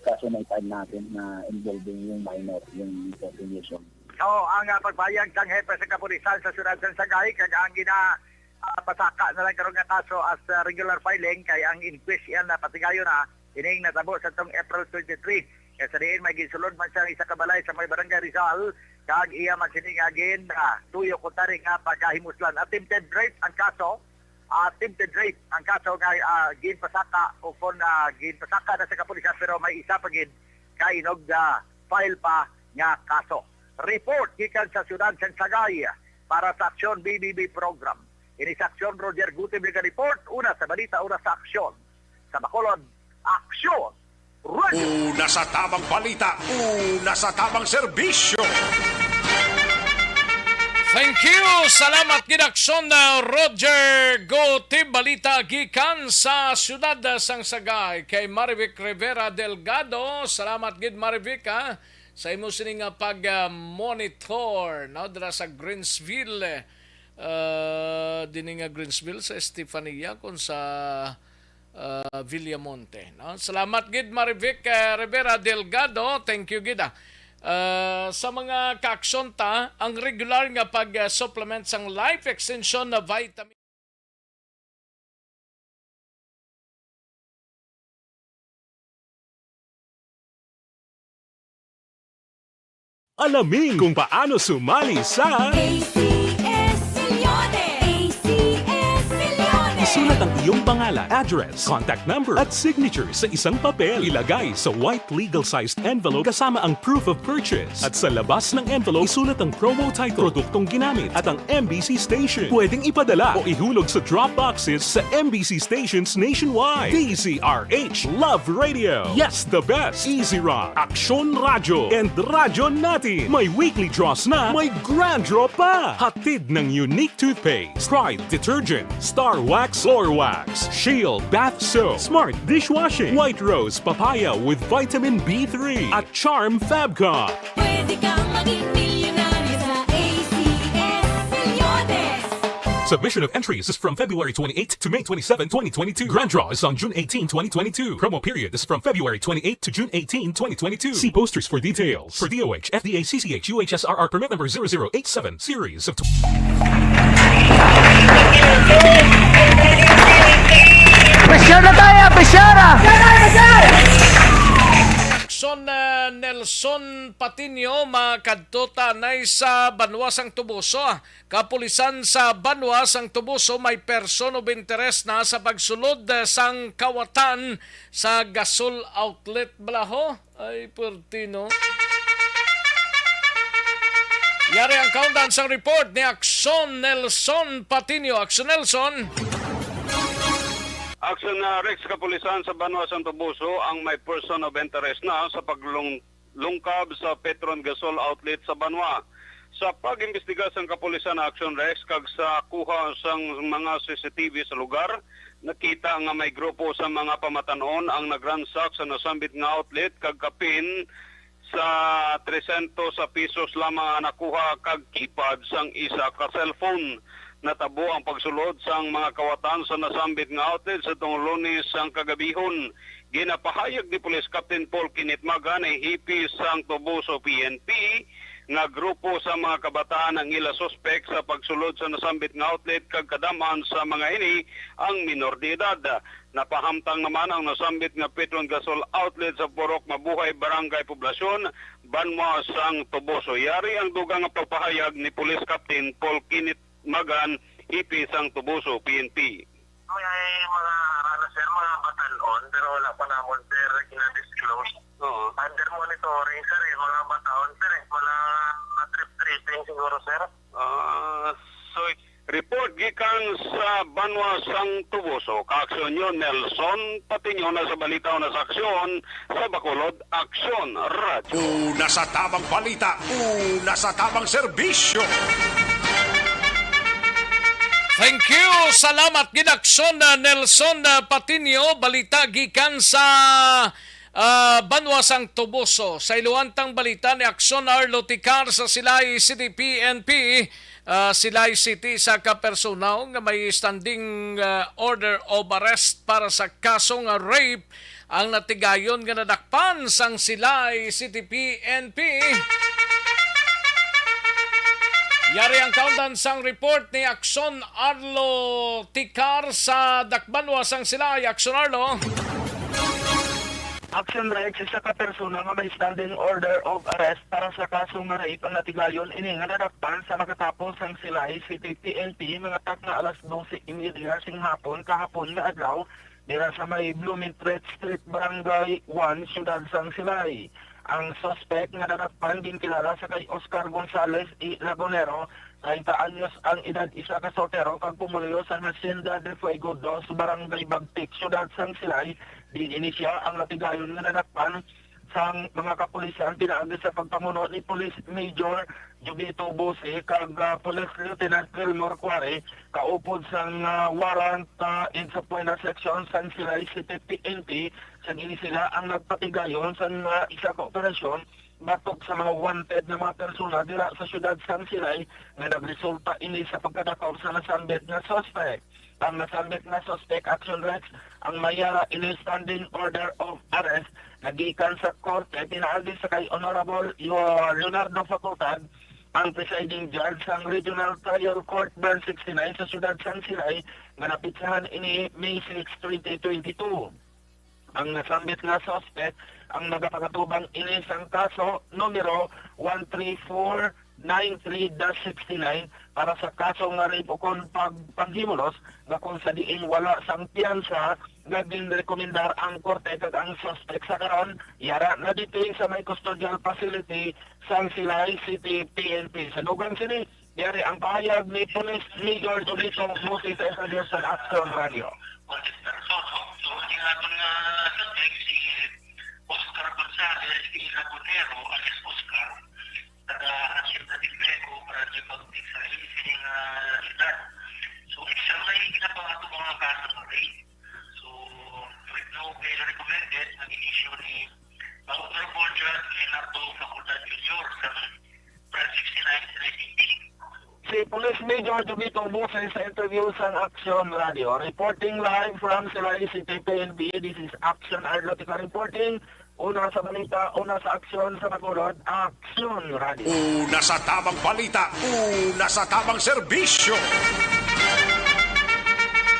kaso na i-file natin na involving yung minor, yung coordination. Oo, ang, ah, pagpahayag sang hepe sa kapulisan sa siyudad sang Sagay, kag ang gina, ah, pasaka na lang karon nga kaso as, ah, regular filing, kay ang inquest yan na patigayon na ining natabo sa tong April twenty-three. Kay sa diin may ginsulod man siya isa ka balay sa may Barangay Rizal, kag iya man sini nga gin, ah, tuyo kuntani nga pagahimuslan. Attempted rape ang kaso, attempted rape ang kaso nga, ah, ginpasaka o kon, ah, ginpasaka na sa kapulisan, pero may isa pa gid ka inog, ah, file pa nga kaso. Report gikan sa siyudad sang Sagay para sa Aksyon B B B program. Ini sa Aksyon, Roger Gutib nag-report, una sa balita, una sa aksyon. Sa Bacolod, Aksyon Radio. Una sa tamang balita, una sa tamang serbisyo. Thank you. Salamat gid, Aksyon, uh, Roger Gutib. Balita gikan sa siyudad, uh, sang Sagay kay Marivic Rivera Delgado. Salamat gid, Marivic, ha, sa imo sini nga pag, uh, monitor, no, dira sa Greensville. Uh, dini nga Greensville, sa Estefania, kung sa ah, Villamonte, no? Salamat gid, Marivic, eh, Rivera Delgado. Thank you gid, ah. Ah, sa mga kaaksyon ta, ang regular nga pag-supplement sang Life Extension na vitamin. Alamin kung paano sumali sa A C S Millones! A C S Millones! Isulat ang iyong pangalan, address, contact number, at signature sa isang papel. Ilagay sa white legal-sized envelope kasama ang proof of purchase. At sa labas ng envelope, isulat ang promo title, produktong ginamit, at ang M B C station. Pwedeng ipadala o ihulog sa drop boxes sa M B C stations nationwide. D Z R H Love Radio. Yes, the best. Easy Rock. Aksyon Radyo and Radyo Natin. May weekly draws na, may grand draw pa. Hatid ng Unique Toothpaste, Pride Detergent, Star Wax Floor Wax, Shield Bath Soap, Smart Dishwashing, White Rose Papaya with Vitamin B three, at Charm Fabcon. Pwede kang maging milyonaryo sa A C S Millones. Submission of entries is from February twenty-eighth to May twenty-seven, twenty twenty-two. Grand draw is on June eighteen, twenty twenty-two. Promo period is from February twenty-eighth to June eighteen, twenty twenty-two. See posters for details. For D O H, F D A, C C H, U H S R R permit number zero zero eight seven, series of tw- Pressure na tayo! Pressure, ah! Son, ah, Nelson Patiño, makadto ta anay sa banwa sang Toboso. Kapulisan sa banwa sang Toboso may person of interest na sa pagsulod, eh, sang kawatan sa gasol outlet bala, ho. Ay, perti, no? Yari ang kaundan sang report ni Akson Nelson Patiño. Akson Nelson. Aksyon na, Rex, kapulisan sa banwa sang Toboso ang may person of interest na sa paglung-, lungkab sa Petron Gasol Outlet sa banwa. Sa pag-imbestiga sang kapulisan, Action Rex, kag sa kuha sang mga C C T V sa lugar, nakita nga may grupo sa mga pamatan-on ang nagransak sa nasambit nga outlet kag kapin sa tresyentos sa pesos lamang ang nakuha kag keypad sang isa ka cellphone. Natabo ang pagsulod sang mga kawatan sa nasambit nga outlet sa tong Lunes sang kagabihon. Ginapahayag ni Police Captain Paul Kenneth Magan, ang hepe sang Toboso P N P, nga grupo sa mga kabataan ang ila suspek sa pagsulod sa nasambit nga outlet kag kadam-an sa mga ini ang minor de edad. Napahamtang naman ang nasambit nga Petron Gasol Outlet sa Purok Mabuhay, Barangay Poblacion, Banwa sang Toboso. Yari ang dugang nga pagpahayag ni Police Captain Paul Kenneth Magan, hepe sang Toboso P N P. May mga, ano, sir, mga batan-on, pero wala pa namon, sir, gina-disclose. Oo. Under monitoring, sir, eh, mga batan-on, sir, eh, mga trip-tripping siguro, sir. Ah, so, report gikan sa Banwa sang Toboso, ka-aksyon nyo, Nelson Patiño, na sa balita o na sa aksyon sa Bacolod Aksyon Radyo. Una sa tamang balita, una sa tamang serbisyo. Thank you. Salamat gid, Aksyon, ah, Nelson, ah, Patiño. Balita gikan sa, ah, Banwa sang Toboso. Sa iluwantang balita ni Aksyon Arlo Ticar sa Silay City P N P, ah, Silay City, isa ka persona nga may standing, ah, order of arrest para sa kaso nga rape ang natigayon nga nadakpan sang Silay City P N P. Yari ang kaundan sang report ni Aksyon Arlo Ticar sa dakbanwa sang Silay. Aksyon Arlo. Action Rex, isa ka persona nga may standing order of arrest para sa kaso nga rape ang natigayon ini nga nadakpan sa makatapos sang Silay City P N P mga takna alas dose y media sing hapon kahapon nga adlaw dira sa may Blumentritt Street, Barangay one, Siyudad sang Silay. Ang suspect nga nadakpan ginkilala sa kay Oscar Gonzales y Lagunero, treinta anyos ang edad, isa ka soltero kag pumuluyo sa Hacienda de Fuego dos, Barangay Bagtik, Siyudad sang Silay. Diin ini sia ang natigayon nga nadakpan sang mga kapulisan pinaagi sa pagpamuno ni Police Major Jubito Bose kag, ah, Police Lieutenant Wilmore Cuare, kaupod sang, ah, warrant, ah, in subpoena section sang Silay City P N P, sang ini sila ang nagpatigayon sang, ah, isa ka operasyon batok sa mga wanted nga mga persona dira sa siyudad sang Silay, nga nagresulta ini sa pagkadakop sa nasambit nga suspect. Ang nasambit nga suspect, Action Rex, ang may yara ini standing order of arrest nagikan sa korte pinaagi sa kay Honorable Yo-, Leonardo Facultad, ang presiding judge sang Regional Trial Court Branch sixty-nine sa siyudad sang Silay, nga napitsahan ini May six, twenty twenty-two. Ang nasambit nga suspect ang nagapangatubang ini sang kaso numero one three four nine three dash sixty-nine para sa kaso nga rape ukon pag-, paghimulos, nga kung sa diin wala sang piyansa nga ginrekomendar ang korte kag ang suspect sa karon yara na-detain sa may custodial facility sang Silay City P N P. Sa dugang sini, yari ang pahayag ni Police Major Jolito Musi sa interview sa Action Radio. Wanted person, no? So, ang aton nga subject, si Oscar Gonzales, Ila Bonero, alias Oscar, taga Hacienda de Fuego, Barangay Bagtik, sa Ilising, ah, siyudad. So, siya may ginapangato mga kaso ng rape. So, right now, kay recommended, nag-issue ni, ah, Honorable Judge Leonardo Facultad Junior sa Branch sixty-nine, Silay City. Si Police Major Jovito Boses sa interview sang Action Radio. Reporting live from Silay City P N P, this is Action Arlotica reporting. Una sa balita, una sa aksyon sa Bacolod, Action Radio. Una sa tamang balita, una sa tamang serbisyo.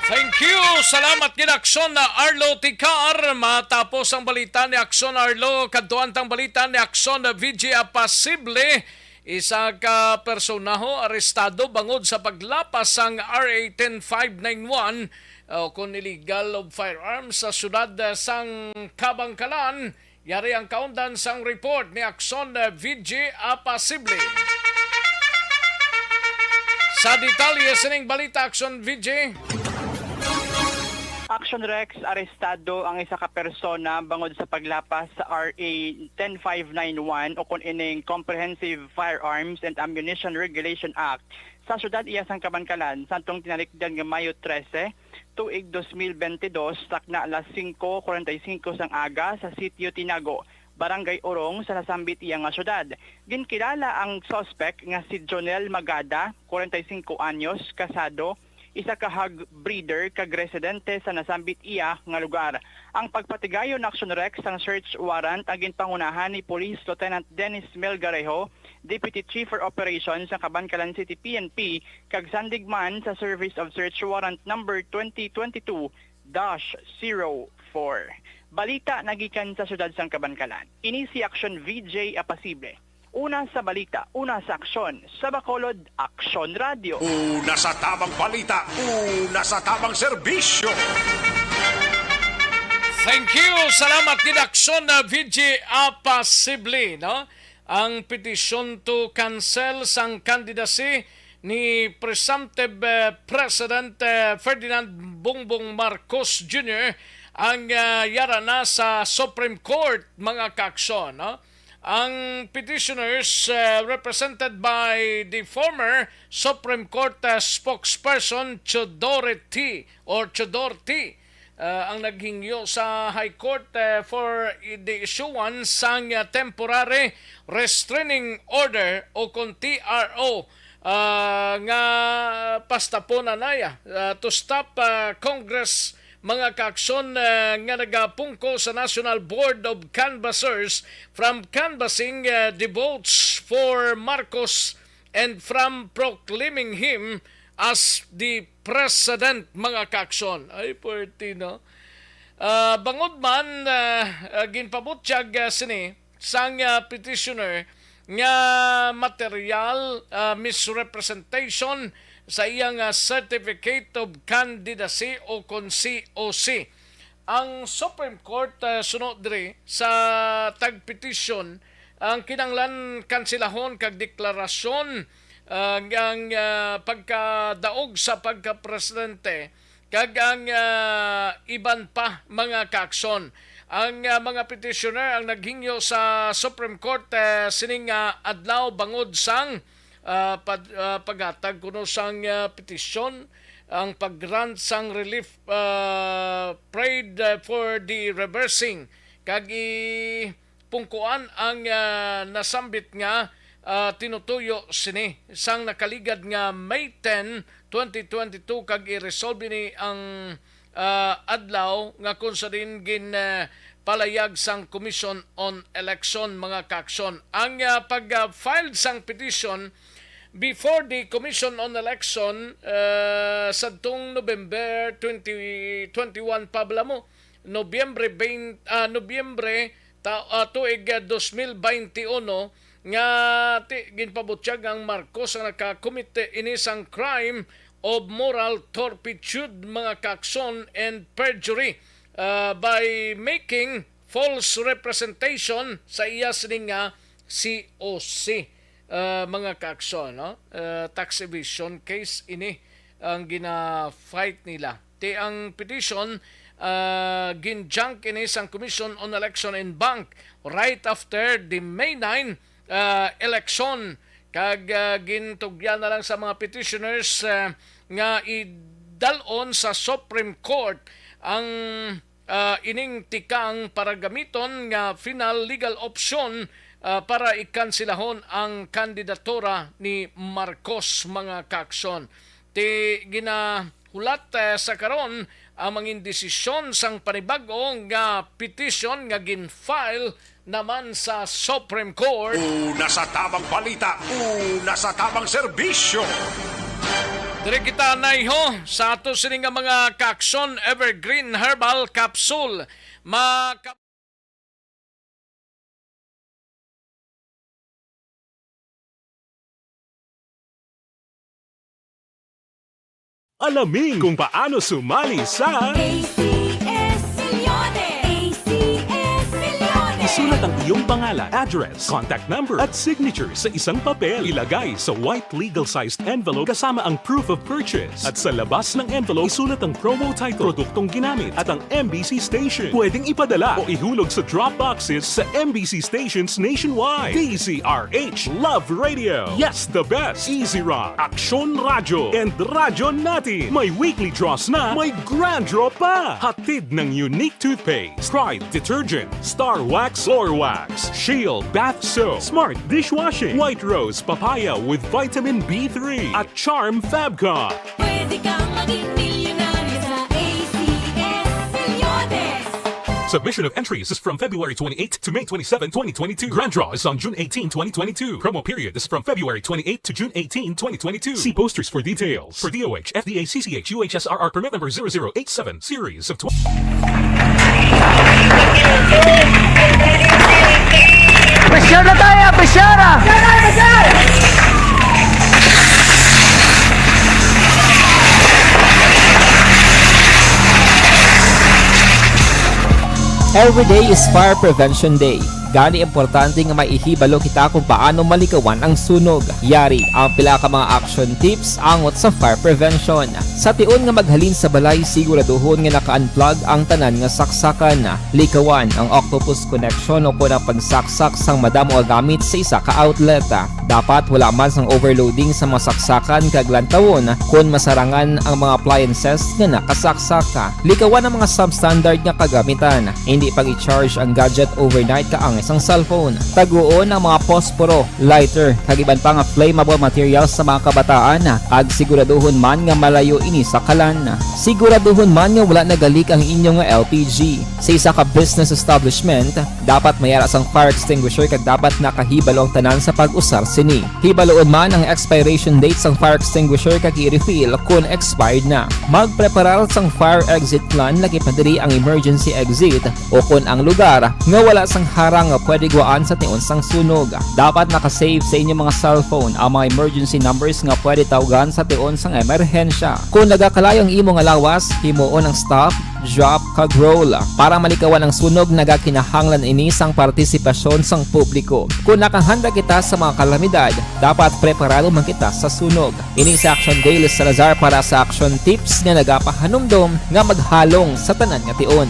Thank you. Salamat gid, Aksyon na Arlo Ticar. Matapos ang balita ni Aksyon Arlo, kadtuan tang balita ni Aksyon na V J Apasible. Isa ka personaho arestado bangod sa paglapas sang R A ten five nine one, o kon illegal of firearms sa siyudad, ah, sang Kabangkalan. Yari ang kaundan sang report ni Aksyon, ah, V J Apasible. Sa detalye sining balita, Aksyon V J. Action Rex, arestado ang isa ka persona bangod sa paglapas sa R A ten five nine one o kon ining Comprehensive Firearms and Ammunition Regulation Act sa siyudad iya sang Kabankalan sa atong tinalikdan nga Mayo trese, tuig dos mil bentidós, takna alas singko kuwarenta y singko sang aga sa Sitio Tinago, Barangay Orong sa nasambit iya nga siyudad. Ginkilala ang suspect nga si Jonel Magada, kuwarenta y singko anyos, kasado, isa ka hog breeder kag residente sa nasambit iya nga lugar. Ang pagpatigayon, Action Rex, sang search warrant ang ginpangunahan ni Police Lieutenant Dennis Melgarejo, Deputy Chief for Operations sa Kabankalan City P N P kag sandig man sa Service of Search Warrant Number twenty twenty-two dash zero four. Balita nagikan sa siyudad sang Kabankalan. Ini si Action V J Apasible. Una sa balita, una sa aksyon. Sa Bacolod, Aksyon Radyo. Una sa tamang balita, una sa tamang serbisyo. Thank you. Salamat gid, Aksyon na V J Apasible, no? Ang petition to cancel sang candidacy ni presumptive, eh, President, eh, Ferdinand Bongbong Marcos Junior ang, ah, yara na sa Supreme Court, mga kaaksyon, no? Ang petitioners, eh, represented by the former Supreme Court, eh, spokesperson Chodore T or Chodor T, ah, ang naghingyo sa High Court, eh, for the issuance sang, ah, temporary restraining order o kon T R O, ah, nga pastapon anaya, ah, to stop, ah, Congress, mga kaaksyon, ah, nga nagapungko sa National Board of Canvassers from canvassing, ah, the votes for Marcos and from proclaiming him as the president, mga kaaksyon. Ay, puwerte, no? Ah, bangod man, ah, ah, ginpabutyag, ah, sini sang, ah, petitioner nga material, ah, misrepresentation sa iyang, ah, certificate of candidacy o kon C O C. Ang Supreme Court, ah, suno diri sa tag-petition, ang kinahanglan kansilahon kag deklarasyon, ah, ang, ah, pagkadaog sa pagkapresidente kag ang, ah, iban pa, mga kaaksyon. Ang, ah, mga petitioner ang naghingyo sa Supreme Court, eh, sining, ah, adlaw bangod sang, ah, pad-, ah, paghatag kuno sang, ah, petisyon, ang pag-grant sang relief, ah, prayed, ah, for the reversing kag i- pungkuan ang, ah, nasambit nga, ah, tinutuyo sini sang nakaligad nga May ten, twenty twenty-two, kag i-resolve ini ang, ah, adlaw nga kung sa din gin, ah, palayag sang Commission on Election, mga kaaksyon. Ang, ah, pag, ah, file sang petition before the Commission on Election, ah, sadtong November twenty twenty-one pa bala mo, Nobyembre twenty, ah, Nobyembre ta-, ah, tuig, ah, dos mil baynte uno nga ti-, ginpabutyag ang Marcos nga nakakomite ini sang crime of moral turpitude, mga kaaksyon, and perjury, ah, by making false representation sa iya sining nga C O C, ah, mga kaaksyon, no? Ah, tax evasion case ini ang gina-fight nila. Ti ang petition, ah, gin-junk ini sang Commission on Election en banc right after the May nine, ah, election. Kag, ah, gintugyan na lang sa mga petitioners, ah, nga idalon sa Supreme Court ang, ah, ining tikang para gamiton nga final legal option, ah, para ikansilahon ang kandidatura ni Marcos, mga kaaksyon. Ti ginahulat, eh, sa karon ang mangin desisyon sang panibag-o nga petition nga gin-file naman sa Supreme Court. Una sa tamang balita, una sa tamang serbisyo. Diri kita naiho sa ato sini nga mga kaaksyon, Evergreen Herbal Capsule. Maka- Alamin kung paano sumali sa A C S Milyones! A C S Milyones! Isulat ang Iyong pangalan, address, contact number, at signature sa isang papel. Ilagay sa white legal-sized envelope kasama ang proof of purchase. At sa labas ng envelope, isulat ang promo title, produktong ginamit, at ang M B C station. Pwedeng ipadala o ihulog sa drop boxes sa M B C stations nationwide. D Z R H Love Radio. Yes, the best. Easy Rock, Aksyon Radyo, and Radyo Natin. May weekly draws na, may grand draw pa. Hatid ng Unique Toothpaste, Pride Detergent, Star Wax, Floor Wax, Shield Bath Soap, Smart Dishwashing, White Rose Papaya with Vitamin B three, at Charm Fabcon. Pwede kang maging milyonaryo sa A C S Milyones. Submission of entries is from February twenty-eighth to May twenty-seven, twenty twenty-two. Grand draw is on June eighteen, twenty twenty-two. Promo period is from February twenty-eighth to June eighteen, twenty twenty-two. See posters for details. For D O H, F D A, C C H, U H S R R permit number zero zero eight seven, series of twenty. Pressure na tayo, pressure! Every day is Fire Prevention Day. Gani, importante nga maihibalo kita kung paano malikawan ang sunog. Yari ang pila ka mga action tips angot sa fire prevention. Sa tion nga maghalin sa balay, siguraduhon nga naka-unplug ang tanan nga saksakan. Likawan ang octopus connection o kon ang pagsaksak sang madamo nga gamit sa isa ka outlet. Dapat wala man sang overloading sa mga saksakan kag lantawon kon masarangan ang mga appliances nga nakasaksak. Likawan ang mga substandard nga kagamitan. Hindi pag-i-charge ang gadget overnight kaangay sang cellphone. Taguon ang mga posporo, lighter, kag iban pa nga flammable materials sa mga kabataan, kag siguraduhon man nga malayo ini sa kalan. Siguraduhon man nga wala nagalik ang inyo nga L P G. Sa isa ka business establishment, dapat may ara sang fire extinguisher kag dapat nakahibalo ang tanan sa pag-usar sini. Hibaluon man ang expiration date sang fire extinguisher kag i-refill kon expired na. Magpreparar sang fire exit plan, lakip na diri ang emergency exit o kon ang lugar nga wala sang harang nga pwede guwaan sa tion sang sunog. Dapat naka-save sa inyo mga cellphone ang mga emergency numbers nga pwede tawgan sa tion sang emerhensya. Kon nagakalayo ang imo nga lawas, himuon ang stop, drop, kag roll. Para malikawan ang sunog, nagakinahanglan ini sang partisipasyon sang publiko. Kon nakahanda kita sa mga kalamidad, dapat preparado man kita sa sunog. Ini si Action Day, Salazar para sa Action Tips nga nagapahanumdom nga maghalong sa tanan nga tion.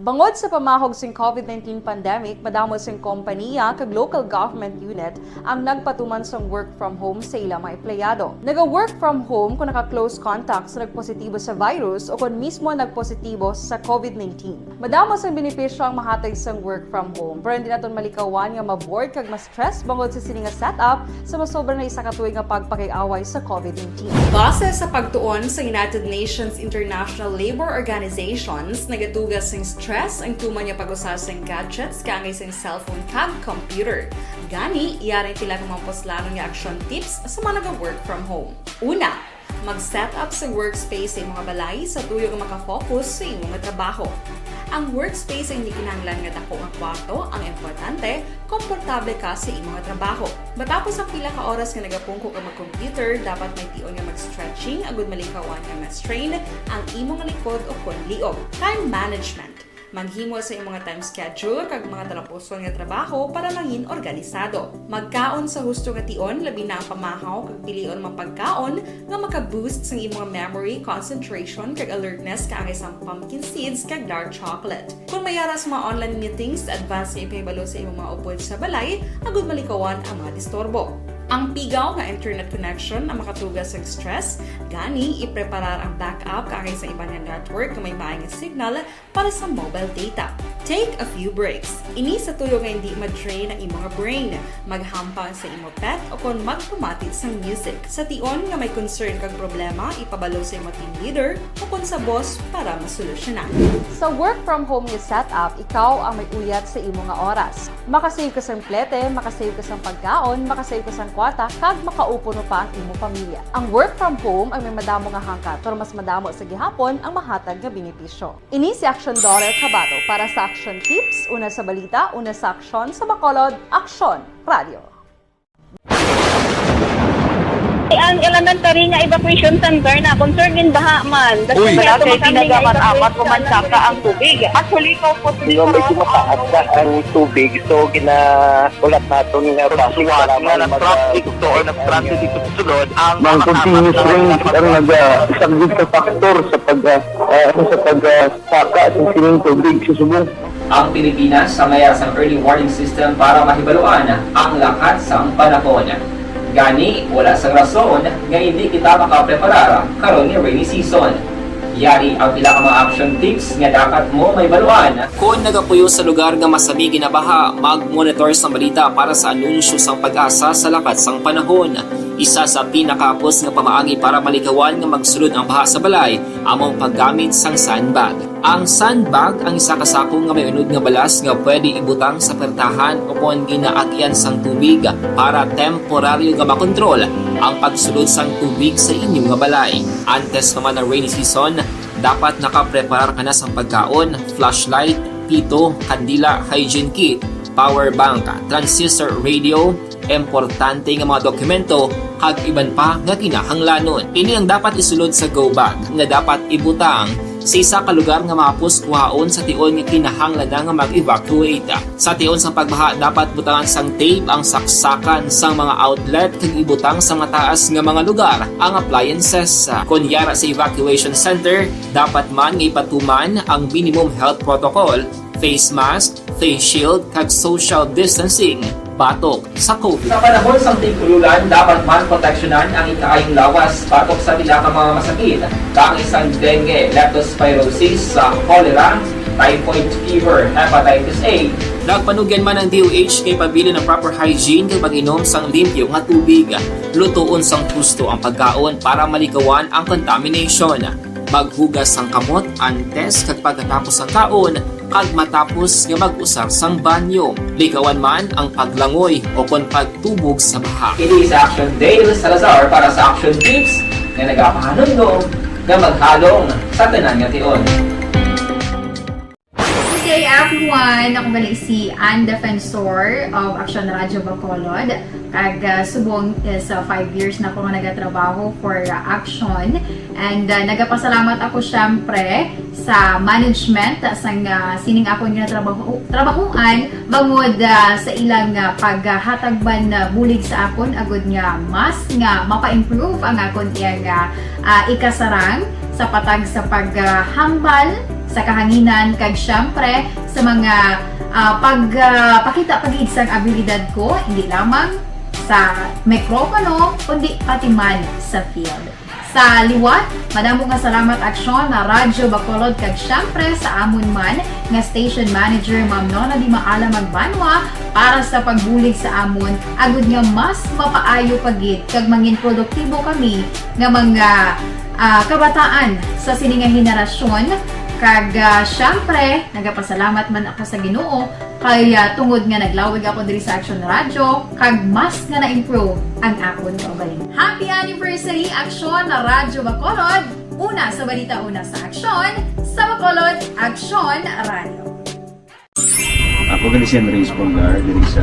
Bangod sa pamahog sing COVID nineteen pandemic, madamo sing kompanya kag local government unit ang nagpatuman sang work from home sa ila mga empleyado. Naga-work from home kung naka-close contact sa nagpositibo sa virus o kon mismo nagpositibo sa COVID nineteen. Madamo sang benepisyo ang mahatag sang work from home, pero hindi naton malikawan nga ma-bored kag ma-stress bangod sa sini nga setup sa masobra na isa ka tuig nga pagpakig-away sa COVID nineteen. Base sa pagtuon sa United Nations International Labor Organizations, nagatuga sing stress ang tuman nga pag-usa sing gadgets kaangay sing cellphone kag computer. Gani, yari ang pila ka mga puslanon nga action tips sa mga naga-work from home. Una, mag-set up sa workspace sa imong balay sa tuyo nga makafocus sa imo nga trabaho. Ang workspace ay hindi kinahanglan nga dako nga kwarto, ang importante, komportable ka sa imo nga trabaho. Matapos ang pila ka oras nga nagapungko ka mag-computer, dapat may tion nga mag-stretching agud malikawan nga ma-strain ang imo nga likod o kon liog. Time management. Maghimo sa imong time schedule kag mga talapuson nga trabaho para mangin organisado. Magkaon sa husto nga tion, labi na ang pamahaw kag pilion mga pagkaon nga maka-boost sang imong memory, concentration, kag alertness kaangay sang pumpkin seeds kag dark chocolate. Kon may ara sa mga online meetings, advance nga ipahibalo sa imong mga upod sa balay agud malikawan ang mga disturbo. Ang pigaw nga internet connection ang makatuga sang stress, gani ipreparar ang backup kaangay sa iban nga network nga may maayo nga signal para sa mobile data. Take a few breaks. Ini sa tuyo nga hindi ma-drain ang imo nga brain. Maghampang sa imo pet o kon magpamati sang music. Sa tion nga may concern kag problema, ipabalo sa imo team leader o kon sa boss para masolusyonan. Sa work from home nga setup, ikaw ang may uyat sa imo nga oras. Makasave ka sang plete, makasave ka sang pagkaon, makasave ka sang kwarta, kag makaupuno pa ang imo pamilya. Ang work from home ang may madamo nga hangkat, pero mas madamo sa gihapon ang mahatag nga benepisyo. Ini si Action Daughter Kabato para sa Action Tips, una sa balita, una sa aksyon, sa Bacolod, Aksyon Radio. Ay, Ang elementary nga evacuation center na concern din baha man. Uy. Wala kay pinagamat-amat o mansaka ang tubig. Actually, ko po. Di ba, medyo mataas na ang tubig, so ginaulat naton nga basi nga nag-traffic to or nag-transit dito sa sulod ang mga continuous rain ang nagasaglit sa factor sa pag, ah, ah, sa pag, ah, saka sa sining tubig sa subong. Ang Pilipinas sa mayar sang early warning system para mahibaluan ang lakat sang panahon. Gani, wala sang rason nga hindi kita makapreparar karon nga rainy season. Yari ang pila ka mga action tips nga dapat mo mahibaluan. Kon nagapuyo sa lugar nga masami ginabaha, mag-monitor sang balita para sa anunsyo sang PAGASA sa lakat sang panahon. Isa sa pinakahapos nga pamaagi para malikawan nga magsulod ang baha sa balay amo ang paggamit sang sandbag. Ang sandbag ang isa ka sako nga may unod nga balas nga pwede ibutang sa pertahan o kon ginaagian sang tubig para temporaryo nga makontrol ang pagsulod sang tubig sa inyo nga balay. Antes pa man ang rainy season, dapat nakapreparar ka na sang pagkaon, flashlight, pito, kandila, hygiene kit, power bank, transistor radio, importante nga mga dokumento, kag iban pa nga kinahanglanon. Ini ang dapat isulod sa go bag nga dapat ibutang sa isa ka lugar nga mahapos kuhaon sa tion nga kinahanglan na nga mag-evacuate. Sa tion sang pagbaha, dapat butangan sang tape ang saksakan sang mga outlet kag ibutang sa mataas nga mga lugar ang appliances. Kon yara sa evacuation center, dapat man nga ipatuman ang minimum health protocol, face mask, face shield, kag social distancing batok sa COVID. Sa panahon sang tig-ululan, dapat man proteksyonan ang ikaayong lawas batok sa pila ka mga masakit, kaangay sang dengue, leptospirosis, sa cholera, typhoid fever, hepatitis A. Nagpanugyan man ang D O H nga ipabilin ang proper hygiene kag pag-inom sang limpyo nga tubig, lutoon sang husto ang pagkaon para malikawan ang contamination. Maghugas sang kamot antes kag pagkatapos sang kaon, kag matapos nga mag-usar sang banyo. Likawan man ang paglangoy o kon pagtubog sa baha. Ini si Action Dale Salazar para sa Action Tips nga nagapahanumdom nga maghalong sa tanan nga tion. Good day, everyone! Ako gali si Ann Defensor of Action Radio Bacolod. Kag, ah, subong is, ah, five years na ako nga nagatrabaho for, ah, Action. And, ah, nagapasalamat ako, syempre, sa management sang, ah, sining akon nga trabaho, trabahoan bangod, ah, sa ilang, ah, paghatag man, ah, bulig sa akon agud nga mas nga mapa-improve ang akon iyang, ah, ah, ikasarang sa patag sa paghambal sa kahanginan kag, syempre, sa mga, ah, pag, ah, pakita pa gid sang abilidad ko, hindi lamang sa mikropono, kundi pati man sa field. Sa liwat, madamo nga salamat, Aksyon, na Radyo Bacolod, kag syempre sa amon man nga station manager, Ma'am Nona Di Maala Magbanwa, para sa pagbulig sa amon, agud nga mas mapaayo pa gid kag mangin produktibo kami nga mga, ah, kabataan sa sini nga henerasyon. Kag, ah, syempre, nagapasalamat man ako sa Ginoo kay, ah, tungod nga naglawig ako diri sa Action Radio, kag mas nga na-improve ang akon kaugalingon. Happy anniversary, Action Radio Bacolod! Una sa balita, una sa aksyon, sa Bacolod, Action Radio. Ako gali si Henry Espolgar, diri sa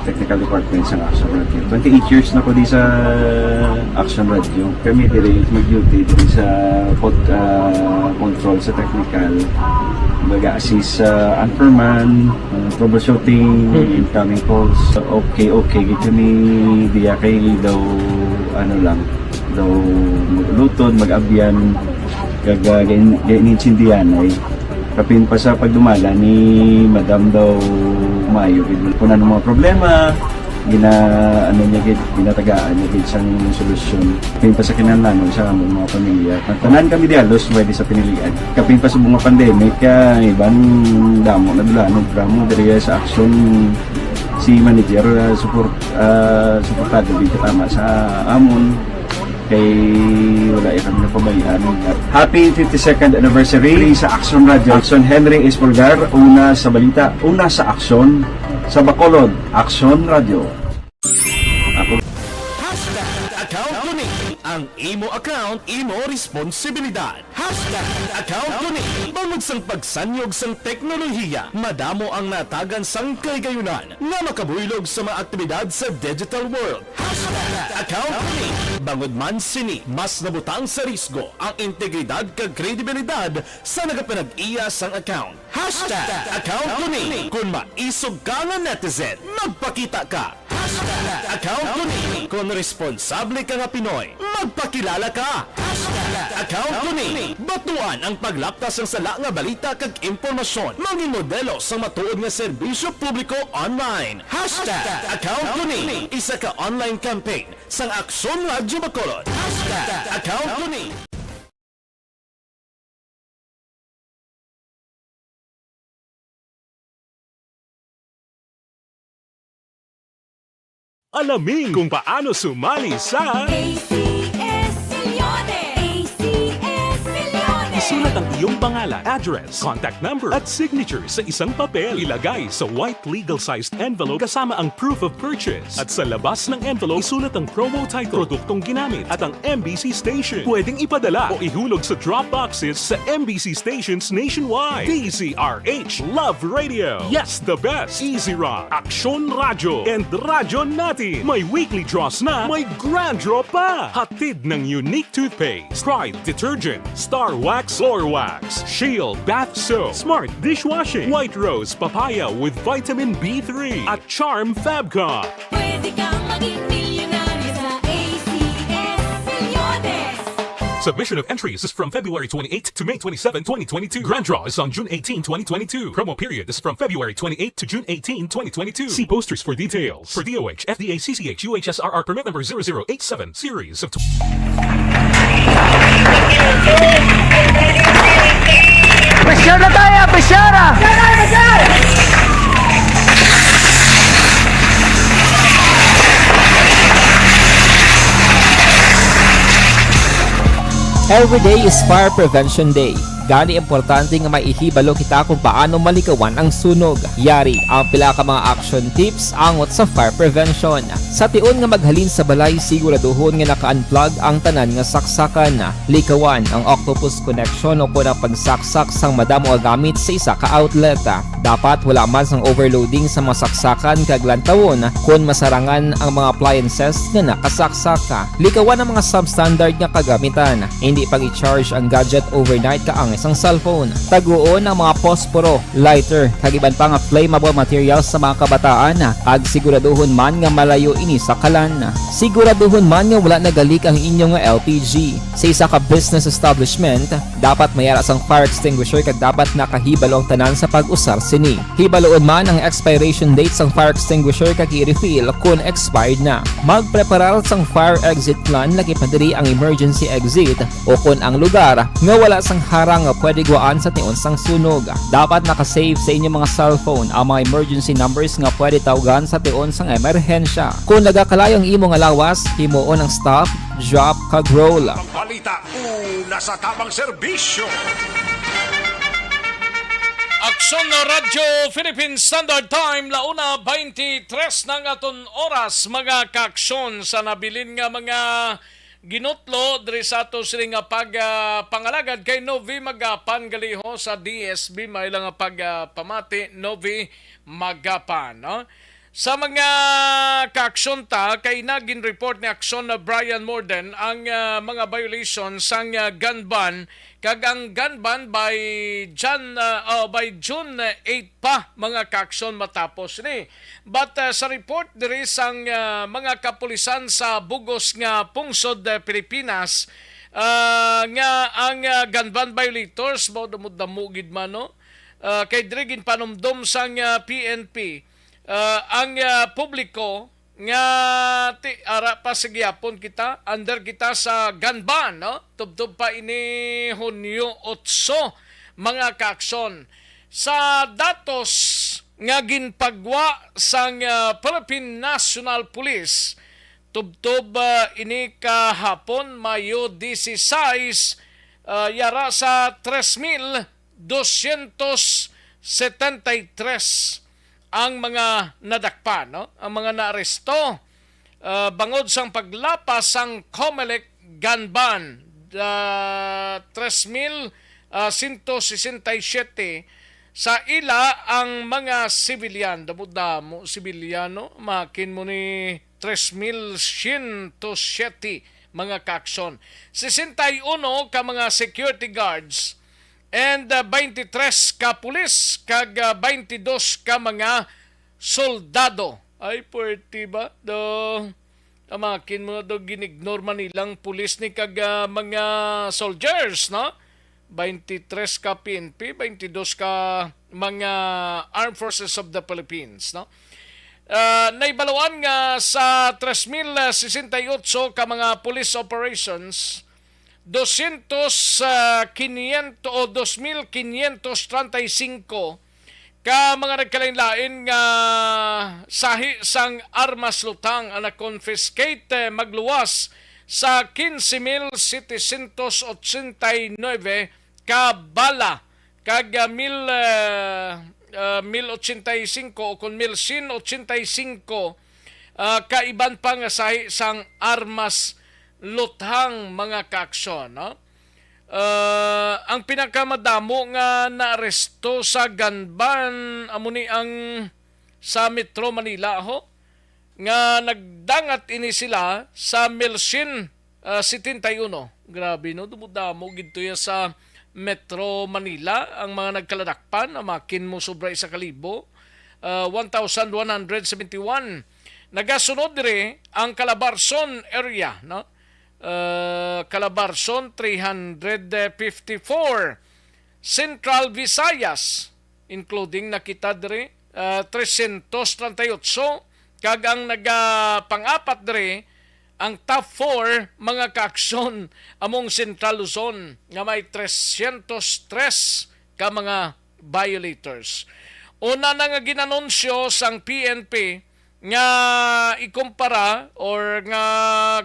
technical department sa Action Radio. Twenty-eight years na ko di sa Action Radio. Kami diri mag-duty diri sa pod-, ah, control sa technical. Mag-assist sa anchorman, ah, troubleshooting, Mm. incoming calls. Okay, okay. Gid kami diya kay daw, ano lang, daw mag-ulutod, mag-abyan, kag, ah, gain-, gain-, gaintindihan ay. Kapin pa sa pagdumala ni Madam daw maayo gid. Kung ano mga problema, gina-, ano niya gid, ginatagaan niya gid sang solusyon. Kapin pa sa kinahanglanon sa among mga pamilya. Tanan kami di halos pwede sa pinilian. Kapin pa sa mga pandemic, ah, iban damo na dula, no, drama diri sa aksyon si manager, ah, support, ah, suportado gid katama sa amon. Kay wala ya kami napabayaan. Happy fifty-second anniversary sa Action Radio. Action Henry Espolgar, una sa balita, una sa aksyon, sa Bacolod, Action Radio. Ako. Hashtag account ko ni. Ang imo account, imo responsibilidad. Hashtag account ko ni. Bangod sang pagsanyog sang teknolohiya, madamo ang natagan sang kahigayunan nga makabuylog sa mga aktibidad sa digital world. Hashtag account ko ni. Tungod man sini, mas nabutang sa risgo ang integridad kag kredibilidad sa nagapanag-iya sang account. Hashtag account ko ni. Kon maisog ka nga netizen, magpakita ka. Hashtag account ko ni. Kon responsable ka nga Pinoy, magpakilala ka. Hashtag account ko ni. Batuan ang paglaptas sang sala nga balita kag impormasyon. Mangin modelo sang matuod nga serbisyo publiko online. Hashtag account ko ni. Isa ka online campaign sang Aksyon Radyo Bacolod. Hashtag account ko ni. Alamin kung paano sumali sa A C S Millones! A C S Millones! Isulat ang iyong pangalan, address, contact number, at signature sa isang papel. Ilagay sa white legal-sized envelope kasama ang proof of purchase. At sa labas ng envelope, isulat ang promo title, produktong ginamit, at ang M B C station. Pwedeng ipadala o ihulog sa drop boxes sa M B C stations nationwide. D Z R H Love Radio. Yes, the best. Easy Rock, Aksyon Radyo, and Radyo Natin. May weekly draws na, may grand draw pa. Hatid ng Unique Toothpaste, Pride Detergent, Star Wax, Floor Wax, Shield Bath Soap, Smart Dishwashing, White Rose Papaya with Vitamin B three, at Charm Fabcon. Pwede kang maging milyonaryo sa A C S Millones. Submission of entries is from February twenty-eighth to May twenty-seven, twenty twenty-two. Grand draw is on June eighteen, twenty twenty-two. Promo period is from February twenty-eighth to June eighteen, twenty twenty-two. See posters for details. For D O H, F D A, C C H, U H S R R permit number zero zero eight seven, series of tw- Pressure na tayo! Pressure na! Every day is Fire Prevention Day. Gani, importante nga may ihibalo kita kung paano malikawan ang sunog. Yari ang pila ka mga action tips angot sa fire prevention. Sa tion nga maghalin sa balay, siguraduhon nga naka-unplug ang tanan nga saksakan. Likawan ang octopus connection o kon ang pagsaksak sang madamo nga gamit sa isa ka outlet. Dapat wala man sang overloading sa mga saksakan kag lantawon kon masarangan ang mga appliances nga nakasaksak. Likawan ang mga substandard nga kagamitan. Indi pag-i-charge ang gadget overnight kaangay sang cellphone. Taguon ang mga posporo, lighter, kag iban pa nga flammable materials sa mga kabataan, kag siguraduhon man nga malayo ini sa kalan. Siguraduhon man nga wala nagalik ang inyo nga L P G. Sa isa ka business establishment, dapat may ara sang fire extinguisher kag dapat nakahibalo ang tanan sa pag-usar sini. Hibaluon man ang expiration date sang fire extinguisher kag i-refill kon expired na. Magpreparar sang fire exit plan, lakip na diri ang emergency exit o kon ang lugar nga wala sang harang nga pwede gwaan sa tion sang sunog. Dapat naka-save sa inyo mga cellphone ang mga emergency numbers nga pwede tawgan sa tion sang emerhensya. Kon nagakalayo ang imo nga lawas, himuon ang stop, drop, kag roll. Ang balita, una sa tamang serbisyo. Aksyon na Radyo Philippine Standard Time, la una twenty-three na ang aton oras, mga kaaksyon, sa nabilin nga mga ginutlo diri sa ato sini nga pag, ah, pangalagad kay Novi Magapan gali ho sa D S B, may lang nga pag, ah, pamati, Novi Magapan, no? Sa mga kaaksyon ta, kay nagin report ni Aksyon na Brian Morden ang, ah, mga violation sang, ah, gun ban, kag ang gun ban by Jan, ah, oh, by June eight pa, mga kaaksyon, matapos ni. But, ah, sa report diri sang, ah, mga kapulisan sa bugos nga pungsod, ah, Pilipinas, ah, nga ang, ah, gun ban violators mao damo-damo gid man, no? Ah, kay diri ginpanumdom sang, ah, P N P, ah, ang, ah, publiko nga ti-, ara pa sa gihapon kita, under kita sa gun ban, no? Tubtob pa ini Hunyo otso, mga kaaksyon. Sa datos nga ginpagwa sang, ah, Philippine National Police, tubtob, ah, ini kahapon, Mayo dieciséis, ah, yara sa tres mil doscientos setenta y tres ang mga nadakpan, no? Ang mga naaresto, ah, bangod sang paglapas sang Comelec gun ban, ah, tres mil, ah, sento sesenta y siyete. Sa ila ang mga sibilyan, damo-damo sibilyan, no? Makin mo ni tres mil siyento siyete mga kaaksyon. Sesenta y uno ka mga security guards and, ah, twenty-three ka pulis kag, ah, twenty-two ka mga soldado. Ay, puwerte ba? Do, amakin mo na do, ginignore man nilang pulis ni kag, ah, mga soldiers, no? Twenty-three ka P N P, twenty-two ka mga Armed Forces of the Philippines, no? Ah, naibaluan nga sa tres mil sesenta y ocho ka mga police operations, dosyentos, ah, kinyentos o dos mil kinyentos treinta y cinco ka mga nagkalain-lain nga sahi sang armas luthang ang na-confiscate, eh, magluwas sa quince mil setecientos ochenta y nueve ka bala kag, ah, mil, ah, ah, mil ochenta y cinco o kon mil sien ochenta y cinco, ah, ka iban pa nga sahi sang armas luthang, mga kaaksyon, no? Ah, ang pinakamadamo nga naaresto sa gun ban amo ni ang sa Metro Manila, ho, nga nagdangat ini sila sa mil sien, ah, setenta y uno. Grabe, no? Dumudamo gid to ya sa Metro Manila ang mga nagkaladakpan, amakin mo sobra isa ka libo, ah, one thousand one hundred seventy-one. Nagasunod diri ang Calabarzon area, no? Ah, Calabarzon, three hundred fifty-four. Central Visayas, including na kita diri, ah, tresyentos treinta y ocho, kag ang nagapang-apat diri, ang top four, mga kaaksyon, among Central Luzon, nga may tresyentos tres ka mga violators. Una na nga ginanunsyo sang P N P nga ikumpara or nga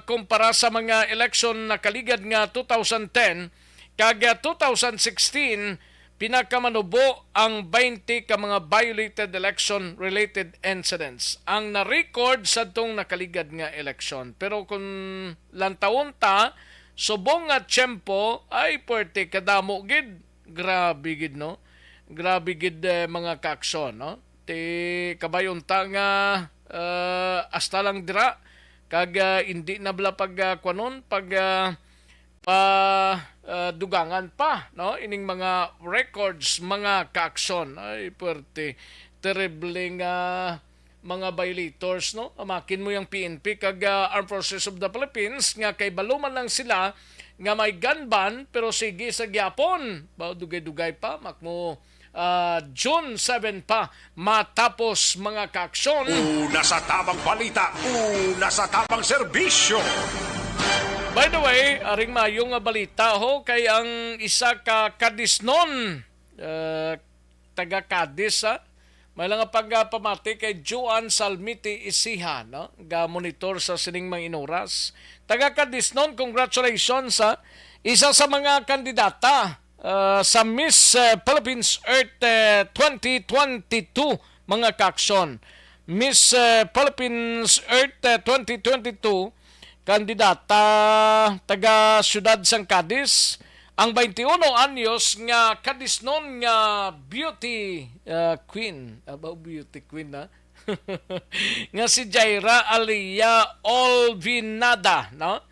kumpara sa mga eleksyon nakaligad nga two thousand ten kag, ah, two thousand sixteen, pinakamanubo ang twenty ka mga violated election-related incidents ang na-record sadtong nakaligad nga eleksyon. Pero kung lantawon ta, subong nga tiyempo, ay, puwerte kadamo gid. Grabe gid, no? Grabe gid, eh, mga kaaksyon, no? Ti kabay unta nga, eh, hasta lang dira, kag, eh, indi na bala pag, ah, kuwanon, pag, ah, pa, ah, dugangan pa, no? Ining mga records, mga kaaksyon. Ay, puwerte. Terrible nga mga violators, no? Amakin mo yang P N P kag, ah, Armed Forces of the Philippines nga kay balo man lang sila nga may gun ban, pero sige sa gyapon. Ba, dugay-dugay pa, makmo, ah, June seven pa matapos, mga kaaksyon. Una sa tamang balita, una sa tamang serbisyo. By the way, aring mayo nga balita, ho, kay ang isa ka Cadiznon, ah, taga Cadiz, ha? May lang nga pagpamati kay Joan Salmiti Isiha, no? Ga-monitor sa sining mga inuras. Taga Cadiznon, congratulations, ha? Isa sa mga kandidata, ah, sa Miss, eh, Philippines Earth, eh, twenty twenty-two, mga kaaksyon. Miss, eh, Philippines Earth, eh, twenty twenty-two, kandidata taga siyudad sang Cadiz, ang twenty-uno anyos nga Cadiznon nga beauty, ah, queen. Aba, beauty queen, ha? Nga si Jaira Alia Olvinada, no?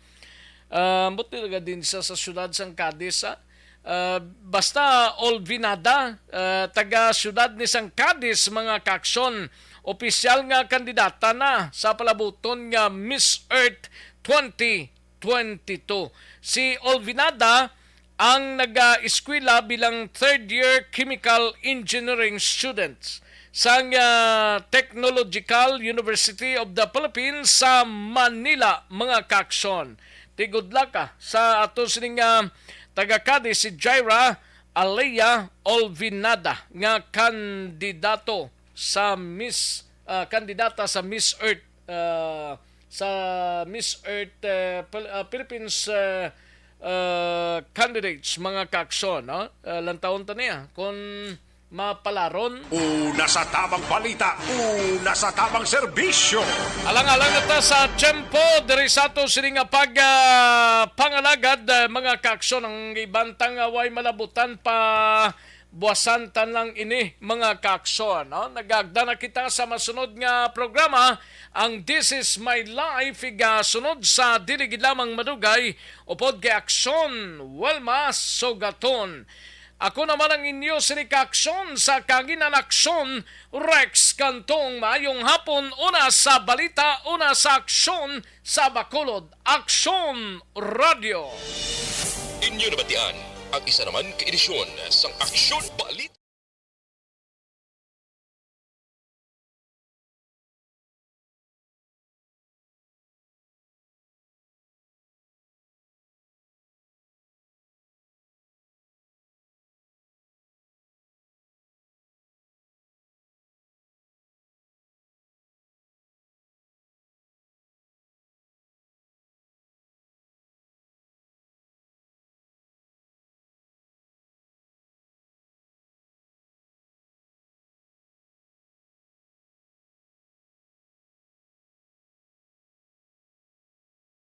Ah, buti nga din siya sa siyudad sang Cadiz, ha? Ah, basta Olvinada, ah, taga siyudad ni sang Cadiz, mga kaaksyon, opisyal nga kandidata na sa palabuton nga Miss Earth twenty twenty-two. Si Olvinada ang nag-eskwela bilang third year chemical engineering students sang, ah, Technological University of the Philippines sa Manila, mga kaaksyon. Ti good luck, ah, sa ato sining, ah, taga Cadiz, si Jaira Alea Olvinada, nga kandidato sa Miss, ah, kandidata sa Miss Earth, ah, sa Miss Earth, eh, Pil-, ah, Philippines, eh, eh, candidates, mga kaaksyon, no? Eh, lantawon ta niya kung mapalaron. Una sa tamang balita, una sa tamang serbisyo. Alang-alang na ta sa tiyempo diri sa ato sini nga pag, ah, pangalagad, ah, mga kaaksyon, ang iban ta nga way malabutan pa Buwasan ta lang ini, mga kaaksyon, no? Nagagda na kita sa masunod nga programa, ang This Is My Life, igasunod sa dili gid lamang madugay, upod kay Aksyon Walma Sugaton. Ako naman ang inyo sini kaaksyon sa Kanginan Aksyon, Rex Cantong. Maayong hapon, una sa balita, una sa aksyon sa Bacolod, Aksyon Radio. Inyo nabatian ang isa naman ka edisyon sang Aksyon Balita.